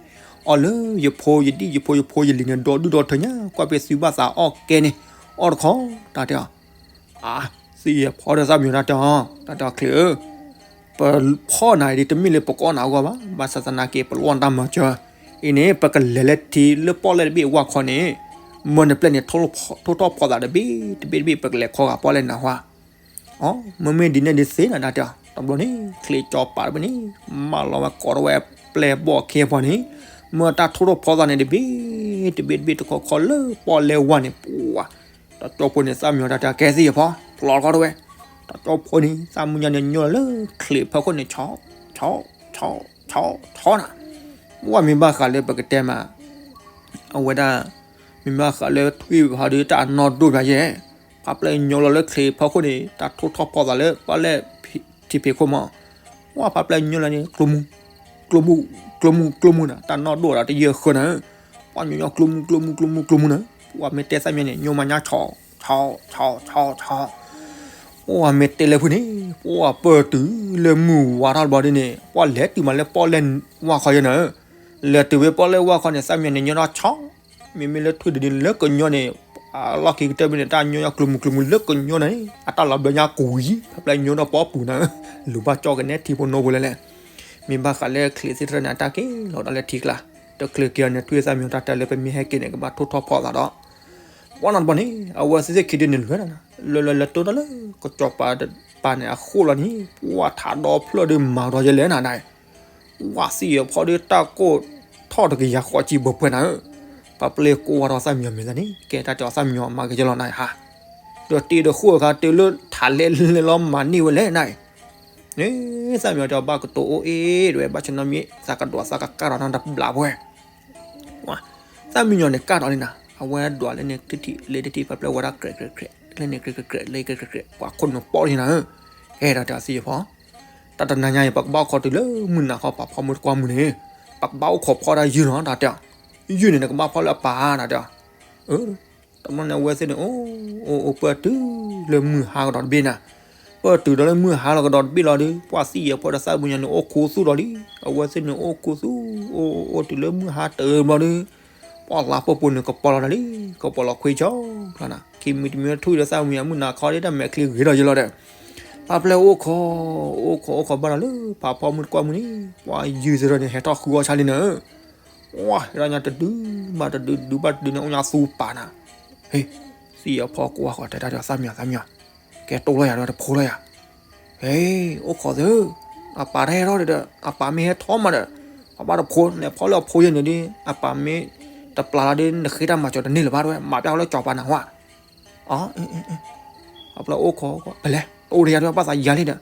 အီၣ်လၢယဖိယဒံၣ်ယဖိယဖိယလံၤန့ၣ် ဒီဒူၣ်ဒီထၢညါ, ကွၢ်ဖဲသုဘၣ်သးအီၣ်ကဲန့ၣ်, အီၣ်တခီ, တၢ်တဲအီၤ အါ, သံၣ်ဖီဒီးသၣ်မံယီၤတၢ်တဲအီၤ, တၢ်တဲအီၤချံးဧၢ, ပဖီၣ်နၤအံၤဒ်တမ့ၢ်လၢပကအီၣ်နၤအဂီၢ်ဘၣ်, ဘၣ်ဆၣ်သနာ်က့ ပလီၢ်နတၢ်မၤစၢၤ, အံၤန့ၣ် ပကလဲၤလၢထံလၢပီၣ်လဲၣ်တဘ့ၣ်အဝၢ်ခီန့ၣ်, မၢနပျဲၢ်န့ၣ် ထိၣ်ထီၣ်ဖီသးတဘ့ၣ်တဘ့ၣ်တဘ့ၣ် ပကလဲၤခီဂာ်ပီၣ်လဲၣ်နၤဟါ အီ မ့မ့ၢ်ဒ်န့ၣ်ဒ်သ့နၤ တၢ်တဲအီၤ, တဘျီန့ၣ် ချံးကၠီၤပၤတဘ့ၣ်န့ၣ်, မၢလီၤဝဲကိးထီၣ်ဝဲပျဲၢ်ဘီၣ်ခ့အဖီန့ၣ်, မၢတၢ်ထိၣ်ထီၣ်ဖီသးန့ၣ်တဘ့ၣ်, တဘ့ၣ်တဘ့ၣ်တခီခီလၢပီၣ်လဲၣ်ဝၢ်န့ၣ်, ပှၤ, တၢ်ကၠီဖိန့ၣ် သၣ်မံယီၤတၢ်တဲအီၤ ကဲသံၣ်ဖီ, ဖျီခီထီၣ်ဝဲ, တၢ်ကၠီဖိန့ၣ် သၣ်မံယီၤန့ၣ် ညိလီၤလၢချံးဖီခိၣ်န့ၣ် ဆီ, ဆီ, ဆီ, ဆီနၤ, ပှၤမ့ၢ်ဘၣ်ဃးလၢပကတဲမး အဝဲဒၣ်, မ့ၢ်ဘၣ်ဃးလၢထွံၣ်ဖီဒီးတၢ်အနီၢ်ဒိၣ်ဘၣ်ယဲၢ်, ဖးပျဲၢ်ညိလီၤလၢချံးဖီခိၣ်န့ၣ် တၢ်ထိၣ်ထီၣ်ဖီသးလၢပီၣ်လဲၣ်ထံဖံးခိၣ်မး, ပှၤဖးပျဲၢ်ညိလီၤန့ၣ် ကျိမူ, ကျိမူ, ကျိမူ, ကျိမူနၤ, တၢ်နီၢ်ဒိၣ်ဒီးတယၢၢ်ဃၢနၤ, ပှၤညိညိကျိမူ ကျိမူ ကျိမူ ကျိမူနၤ, ပှၤမ့ၢ်တဲသၣ်မံယီၤန့ၣ် ညိမးညါဆီ, ဆီ, ဆီ, ဆီ, ဆီ ပှၤမ့ၢ်တဲလၢဖုန့ၣ် ပှၤပၢၢ်တုၤလၢမုၢ်ဝါထီၣ်တဘျီဒ်န့ၣ် ပှၤလဲၤတုၤမးလၢပီၣ်လဲၣ်ဝၢ်ခီယဲၢ်နၤ, လဲၤတုၤဝဲပီၣ်လဲၣ်ဝၢ်ခီန့ၣ် သၣ်မံယီၤန့ၣ် ညိထီၣ်ဆီ, မ့မ့ၢ်လၢထွံၣ်ဒ်န့ၣ် လၢကညီန့ၣ်, အလီၢ်ခံကတၢၢ်ဘၣ်န့ၣ် တၢ်ညိညိကျိမူကျိမူလၢကညီနၤန့ၣ် အတၢ်လီၤဘျၢညါကွံာ်, ဖးပျဲၢ်ညိထီၣ်ပီၣ်ပူၤနၤ, လူၤဘၣ်ကၠီၣ်ကနဲထံဖိနိဖိလဲၣ်လဲၣ်, မ့ၢ်ဘၣ်ဃးလၢချံးသ့ၣ်တဖၣ်န့ၣ် အတၢ်က့ၤလီၤဒၣ်လၢထံကျါ, တချုးက့ၤအီၤန့ၣ် ထွံၣ်သၣ်မံယီၤတၢ်တဲလၢပမ့ၢ်ဟဲက့ၤန့ၣ် ကဘၣ်ထိၣ်ထီၣ်ဖီသးဒီး ပှၤနီတဘျီန့ၣ် အဝဲသ့ၣ်ခံဒုန့ၣ်လဲၤနၤ, လဲၤလဲၤလဲၤတိၢ်တၢ်လၢကစီၤပၤတပၤန့ၣ်အဃိၣ်လီၤန့ၣ် ပှၤထးဒီဖျၢၣ်ဒုးမၤဒီးယဲၢ်လဲၣ်နၤနၤ, ပှၤသံၣ်အဖီဒီးတၢ်ကိၢ်ထီၣ်တကယၤဃီကံဘၢပှဲၤနၤဧၢ, ပှၤပျဲၢ်ကိးဝဲဒီးသၣ်မံယီၤမဲာ်သၣ်န့ၣ် ကဲတၢ်တဲအီၤသၣ်မံယီၤမၤက့ၤယဲၢ်လီၤနၤဧၢဟါ, ဒီးတ့ဒီးဃိၣ်အခါ တုၤလၢထးလဲလဲလီၤမၤန့ၢ်ဝဲလဲၣ်နၤအံၤ, န့ၣ် သၣ်မံယီၤတဲအီၤဘၣ်ကတိၤအိၣ်အ့ၣ် တဲဝဲ ဘၣ်ဆၣ်နီတမံၤ သးကဒွးသးကကၢ်ဒီးနတဘျးပှဲၤ သၣ်မံယီၤန့ၣ်ကၢ်ဒီးလံနၤ, အဝဲဒွးလၢန့ၣ်တထံၣ်လၢတထံၣ် ဖးပျဲၢ်ဝဲဒၣ်ကြဲးကြဲးကြဲး လၢန့ၣ်ကြဲးကြဲးကြဲး လၢကြဲးကြဲးကြဲး ပှၤခိၣ်နူာ်ပီၣ်လံနၤဧၢ, ကဲဒီးတဲအီၤသံၣ်အဖီ, တၢ်တနၤညါအံၤ ပကဘၣ်အိၣ်ခိးတုၤလၢမုၢ်နၤခီ ပှၤဖီမုၢ်တကွၢ်မုၢ်န့ၣ်, ပကဘၣ်အိၣ်ခိးဖီတၢ်ယုၢ်နီၤ တၢ်တဲအီၤ, ယုၢ်န့ၣ် နကဘၣ်ဖီလၢအပၢ်နၤတဲအီၤ, အၢ တဘျီန့ၣ် အဝဲသ့ၣ်န့ၣ် အိၣ် အိၣ် အိၣ်ပၢၢ်တုၤလၢမုၢ်ဟါကဒီးတဘ့ၣ်နၤ, ပၢၢ်တုၤဒီးလၢမုၢ်ဟါလီၤကဒီးတဘ့ၣ်လီၤဒီး ပှၤသံၣ်အဖီဒီးသၣ်မံယီၤန့ၣ် အိၣ်ခူသူၣ်လီၤလံ, အဝဲသ့ၣ်န့ၣ် အိၣ်ခူသူၣ် အိၣ် အိၣ်တုၤလၢမုၢ်ဟါတၢ်ဘျီဒီး ပှၤလါပိာ်ပိာ်န့ၣ် ကပီၤလီၤတၢ်လံ, ကပီၤလီၤခွံဆီလီၤနၤ, ခံမံၤတမံၤထွံၣ်ဒီးသၣ်မံယီၤမုၢ်နၤခီဒ်တၢ်မဲာ်ချံဂ့ၤထီၣ်ယဲၢ်လီၤဒီး ပှၤပျဲၢ်အိၣ်ခိး အိၣ်ခိး အိၣ်ခိးဘၣ်ဒီးလၢ ပှၤဖီမုၢ်တကွၢ်မုၢ်န့ၣ် ပှၤယုၢ်သ့ၣ်ဒီးန့ၣ် ဟဲထီၣ်ဃုအီၣ်ဆါလံနၤဧၢ, ပှၤဟဲထီၣ်ညါတဒုဘၣ်တဒု တဒုဘၣ်တဒုန့ၣ် အိၣ်ညါသူပာ်နၤ, ဟ့ သံၣ်အဖီကိးဝဲဃီတဲတၢ်ဒီးသၣ်မံယီၤ သၣ်မံယီၤ, ကဲတိၢ်လီၤယၤဒီးတဖိလီၤယၤ, ဟ့ အိၣ်ခိးသ့, အပၢ်တဟဲထီၣ်ဒီး အပၢ်မ့ၢ်ဟဲထီၣ်မးဒီး အဘၣ်တဖိ လဲၤဖီလၢအဖိယဲၢ်န့ၣ်ဒီး အပၢ်မ့ၢ်တပျၢ်လီၤဒီး နဃ့တၢ်မၤစၢၤတန့ၢ်လၢၤဘၣ်တဲဝဲ မၤပျဲလၢကၠီၤပၤနၤဝဲ အ အပျဲၢ်အိၣ်ခိး ပလဲၤ တအိၣ်ဒီးယၤတဲဝဲ ဘၣ်သးယၤလံဒီး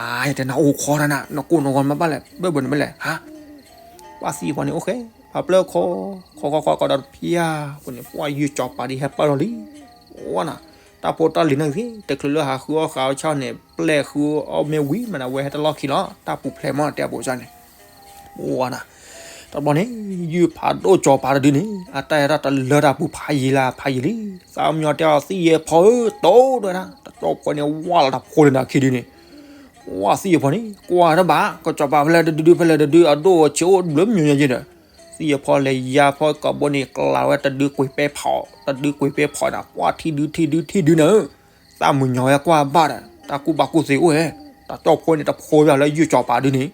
အ ယတဲနၤအိၣ်ခိးတၢ်နၤ နကိၢ်နဂီၤမးဘၣ်လဲၣ် ဘၢၣ်ဘၢၣ်န့ၣ်မ့ၢ်လဲၣ် ဟါ ပှၤသံၣ်အဖီန့ၣ်အိၣ်ဃဲ ပှၤပျဲၢ်အိၣ်ခိး ခိးခိးခိးဒီးတဖျၢၣ်ပူၤန့ၣ် ပှၤယုၢ်ကၠီၤပၤဒ်ဟဲပၢၢ်လီၤလံ ဝဲနၤ တၢ်ဖိတၢ်လံၤန့ၣ်သ့ တချုးလၢဟးဃုအီၣ်ဃုအီၣ်ဆၣ်န့ၣ် ပျဲၢ်ဃုအီၣ်မ့ၢ်ဝံၤမးန့ၣ် အဝဲဟဲတလီၢ်ခံလီၤ တၢ်ပူၤဖျဲးမးတဲအပူၤဆၣ်န့ၣ် ဝဲနၤ တဘျီန့ၣ် ယုၢ်ဖးဒိၣ်ကၠီၤပၤတဒုန့ၣ် အတၢ်အဲၣ်တၢ်တလၢတၢ်ပူၤဖးယံာ်လၢဖးယံာ်လံ သးမညီတဲအီၤသံၣ်ယဲၢ်ဖီဧၢ တိၢ်ဒဝဲဒၣ် တကၠီဖိန့ၣ် ဝၢ်လီၤတဖိန့ၣ်ဒီးခံဒုန့ၣ် ဝၢ်သံၣ်ယဲၢ်ဖီန့ၣ် ကွၢ်တဘၣ် ကၠီၤပၤဖဲလဲၣ်တဒုဒုဖဲလဲၣ်တဒု အဒိၣ်အဆံးအိၣ်ဘျုးမညိညါယဲၢ်ဒီး သံၣ်ယဲၢ်ဖီလဲၤယါဖီကိးဘိန့ၣ် ကျးဝဲတဒုကွံာ်ပဲဖီ တဒုကွံာ်ပဲဖီန့ၣ် ကွၢ်ထံဒုထံဒုထံဒုန့ၣ် သးမညီဝဲကွၢ်ဘၣ်ဒီး တၢ်ကူၣ်ဘၣ်ကူၣ်သ့အိၣ်ဟဲ တကၠီဖိန့ၣ်တဖိဘၣ်လၢယုၢ်ကၠီၤပၤဒုန့ၣ်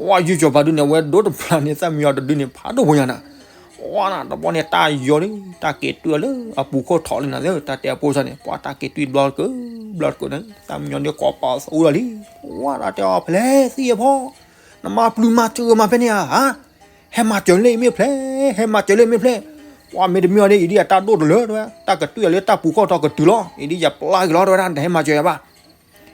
ဝဲယုၢ်ကၠီၤပၤဒုန့ၣ် အဝဲဒိတဖျါန့ၣ် သၣ်မညီတဒုန့ၣ် ဖးဒိၣ်ဖိညါနၤ ဝဲနၤ တဘျီန့ၣ် တၢ်ယီၤလံ တၢ်က့ၤတွံၢ်အီၤလၢအပူၤခိၣ်ထီၣ်လံနၤ တၢ်တဲအဖိဆၣ်န့ၣ် ပှၤတၢ်က့ၤတွံၢ်ဘျီတကၢၢ် ဘျီတကၢၢ်န့ၣ် သၣ်မညီဒုကိးပာ်သးအူလီၤလံ ဝဲဒၣ်တဲအီၤဖဲလဲၣ်သံၣ်ယဲၢ်ဖီ နမၤပျုၤမၤစၢၤမးဖဲန့ၣ်ဧါ ဟဲမၤစၢၤလၢအံၤမ့ၢ်ဖျဲး ဟဲမၤစၢၤလၢအံၤမ့ၢ်ဖျဲး ပှၤမ့ၢ်တမ့ၢ်အီၤန့ၣ် အံၤဒ်အတၢ်ဒိၣ်တလၢတဝဲ တၢ်ကတွံၢ်အီၤလၢတၢ်ပူၤခိၣ်ထီၣ်ကတုၤလီၤ အံၤဒ်ယပျၢ်က့ၤလီၤတဝဲဒၣ် နတဟဲမၤစၢၤယၤဘၣ်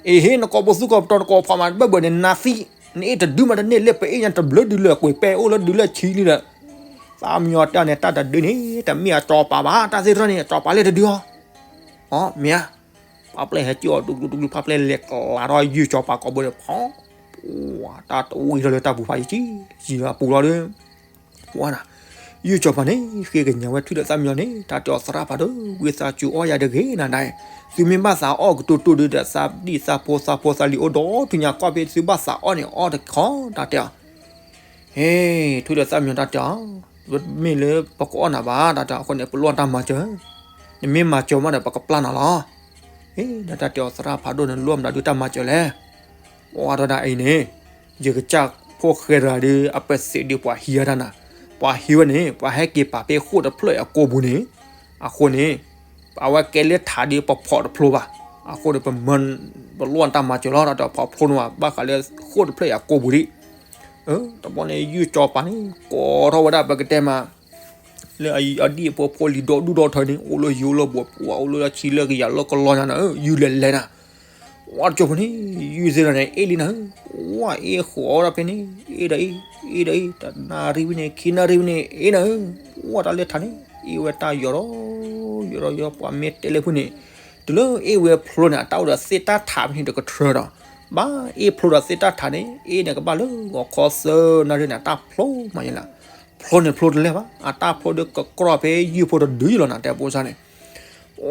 အ့ဟ့ နကိးပသူကိးပတီၤနကိးဖီမးဘၢၣ်ဘၢၣ်န့ၣ် နၤသံ နအ့ၣ်တဒုမးတန့ၢ်လၢပအ့ၣ်ညါတဘျုးဒုလၢကွံာ်ပဲအိၣ်လၢဒုလၢဆံလံဒီး သးမညီတဲအီၤန့ၣ် တၢ်တဒုန့ၣ် တမ့ၢ်အကၠီၤပၤဘၣ် တၢ်သ့ၣ်တဖၣ်န့ၣ် အကၠီၤပၤလၢတဒုအီၤ အမ့ၢ်ဧါ ပှၤပျဲၢ်ဟဲကၠီၣ်အီၤဒူဒူဒူဒူ ပှၤပျဲၢ်လဲၤကျးထီၣ်ယုၢ်ကၠီၤပၤကိးဘိန့ၣ် ဖီ ဖီ ဝါ တၢ်တအိၣ်အံၤထီၣ်လၢတၢ်ပူၤဖးယံၤကံ ယံၤလၢအပူၤလီၤဒီး ပှၤနၤ, ယုၢ်ကၠီၤပၤန့ၣ် ဃ့ကညးဝဲထွံၣ်ဒီးသၣ်မံယီၤန့ၣ် တၢ်တဲအီၤသရၣ်ဖးဒိၣ် ဝံသးစူၤအီၣ်ယၤတဂ့ၤနၤဒၣ်, သုမ့ၢ်ဘၣ်သးအီၣ်ကတိၤတိၤဒီး သးဒံၣ်သးဖိသးဖိသးလံၤအိၣ်ဒီးထူညါကွၢ်ဖဲသုဘၣ်သးအီၣ်န့ၣ် အီၣ်တခီ တၢ်တဲအီၤ ဟ့ ထွံၣ်ဒီးသၣ်မံယီၤတၢ်တဲအီၤ, မ့ၢ်လၢပကအီၣ်နၤဘၣ် တၢ်တဲအီၤ အဃိန့ၣ် ပလိၣ်တၢ်မၤစၢၤ, နမ့ၢ်မၤစၢၤမးဒီး ပကပျၢ်နၤလီၤ. ဟ့ ဒီးတၢ်တဲအီၤသရၣ်ဖးဒိၣ်န့ၣ် လိၣ်မတၤဒုတၢ်မၤစၢၤလဲၣ်. ပှၤဒီးဒၣ်အံၤန့ၣ် ယကစၢ်ဖိၣ်ဃဲတဂၤဒီး အပစံးဒီးပှၤဟံးဝဲဒၣ်နၤ, ပှၤဟံးဝဲန့ၣ် ပှၤဟဲက့ၤပာ်ဖဲဃိၣ်တဖျၢၣ်အကိာ်ပူၤန့ၣ်, အဃိန့ၣ် အဝဲကဲလၢထးဒီးပဖီၣ်တဖျိဘၣ်, အဃိန့ၣ် ပမၢ ပလိၣ်တၢ်မၤစၢၤလီၤ တၢ်တဲအီၤ ဖီၣ်ဖျိန့ၣ်ဘၣ် ဘၣ်ဃးလၢဃိၣ်တဖျၢၣ်အကိာ်ပူၤဒံး တဘျီန့ၣ် ယုၢ်ကၠီၤပၤန့ၣ် ကိးထီၣ်ဝဲဒၣ်ပကတဲမး လၢအဒံၣ်အဖိဖိလံၤဒီဒူၣ်ဒီထၢန့ၣ် အိၣ်လၢယိၤလၢဘူး အိၣ်လၢဆံလၢကယၤလၢကလီညါနၤ ယုၢ်လဲၤလဲၤနၤ, ဝါတကၠိဖိန့ၣ် ယုၢ်သ့ၣ်တဖၣ်န့ၣ် အ့ၣ်လံနၤ, ဝါအ့ၣ်ဃီၤဝဲဒၣ်ဖဲန့ၣ် အ့ၣ်ဒီးအ့ၣ် အ့ၣ်ဒီးအ့ၣ် တနၣ်ရံၣ်ဝံၤန့ၣ် ခံနၣ်ရံၣ်ဝံၤန့ၣ် အ့ၣ်နၤဧၢ, ဝါတၢ်လၢထးန့ၣ် အ့ၣ်ဝဲတၢ်ယီၤဒီး ယီၤဒီးယီၤ ပှၤမ့ၢ်တဲလၢဖုန့ၣ် တုၤလၢအ့ၣ်ဝဲဖျိန့ၣ် အတၢ်အိၣ်ဒီးသ့ၣ်တၢ်ထးဖဲန့ၣ်တကထၢဒီး ဘၣ်အ့ၣ်ဖျိဒီးသ့ၣ်တၢ်ထးန့ၣ် အ့ၣ်န့ၣ်ကဘၣ်လၢဂီၤခီသၢနၣ်ရံၣ်န့ၣ် အတၢ်ဖျိမးယဲလီၤ, ဖျိန့ၣ်ဖျိတလဲၣ်ဘၣ် အတၢ်ဖျိဒီးကကြီၢ်ဖဲယုၢ်ဖိတဒုယဲလီၤနၤ တဲပိစါန့ၣ်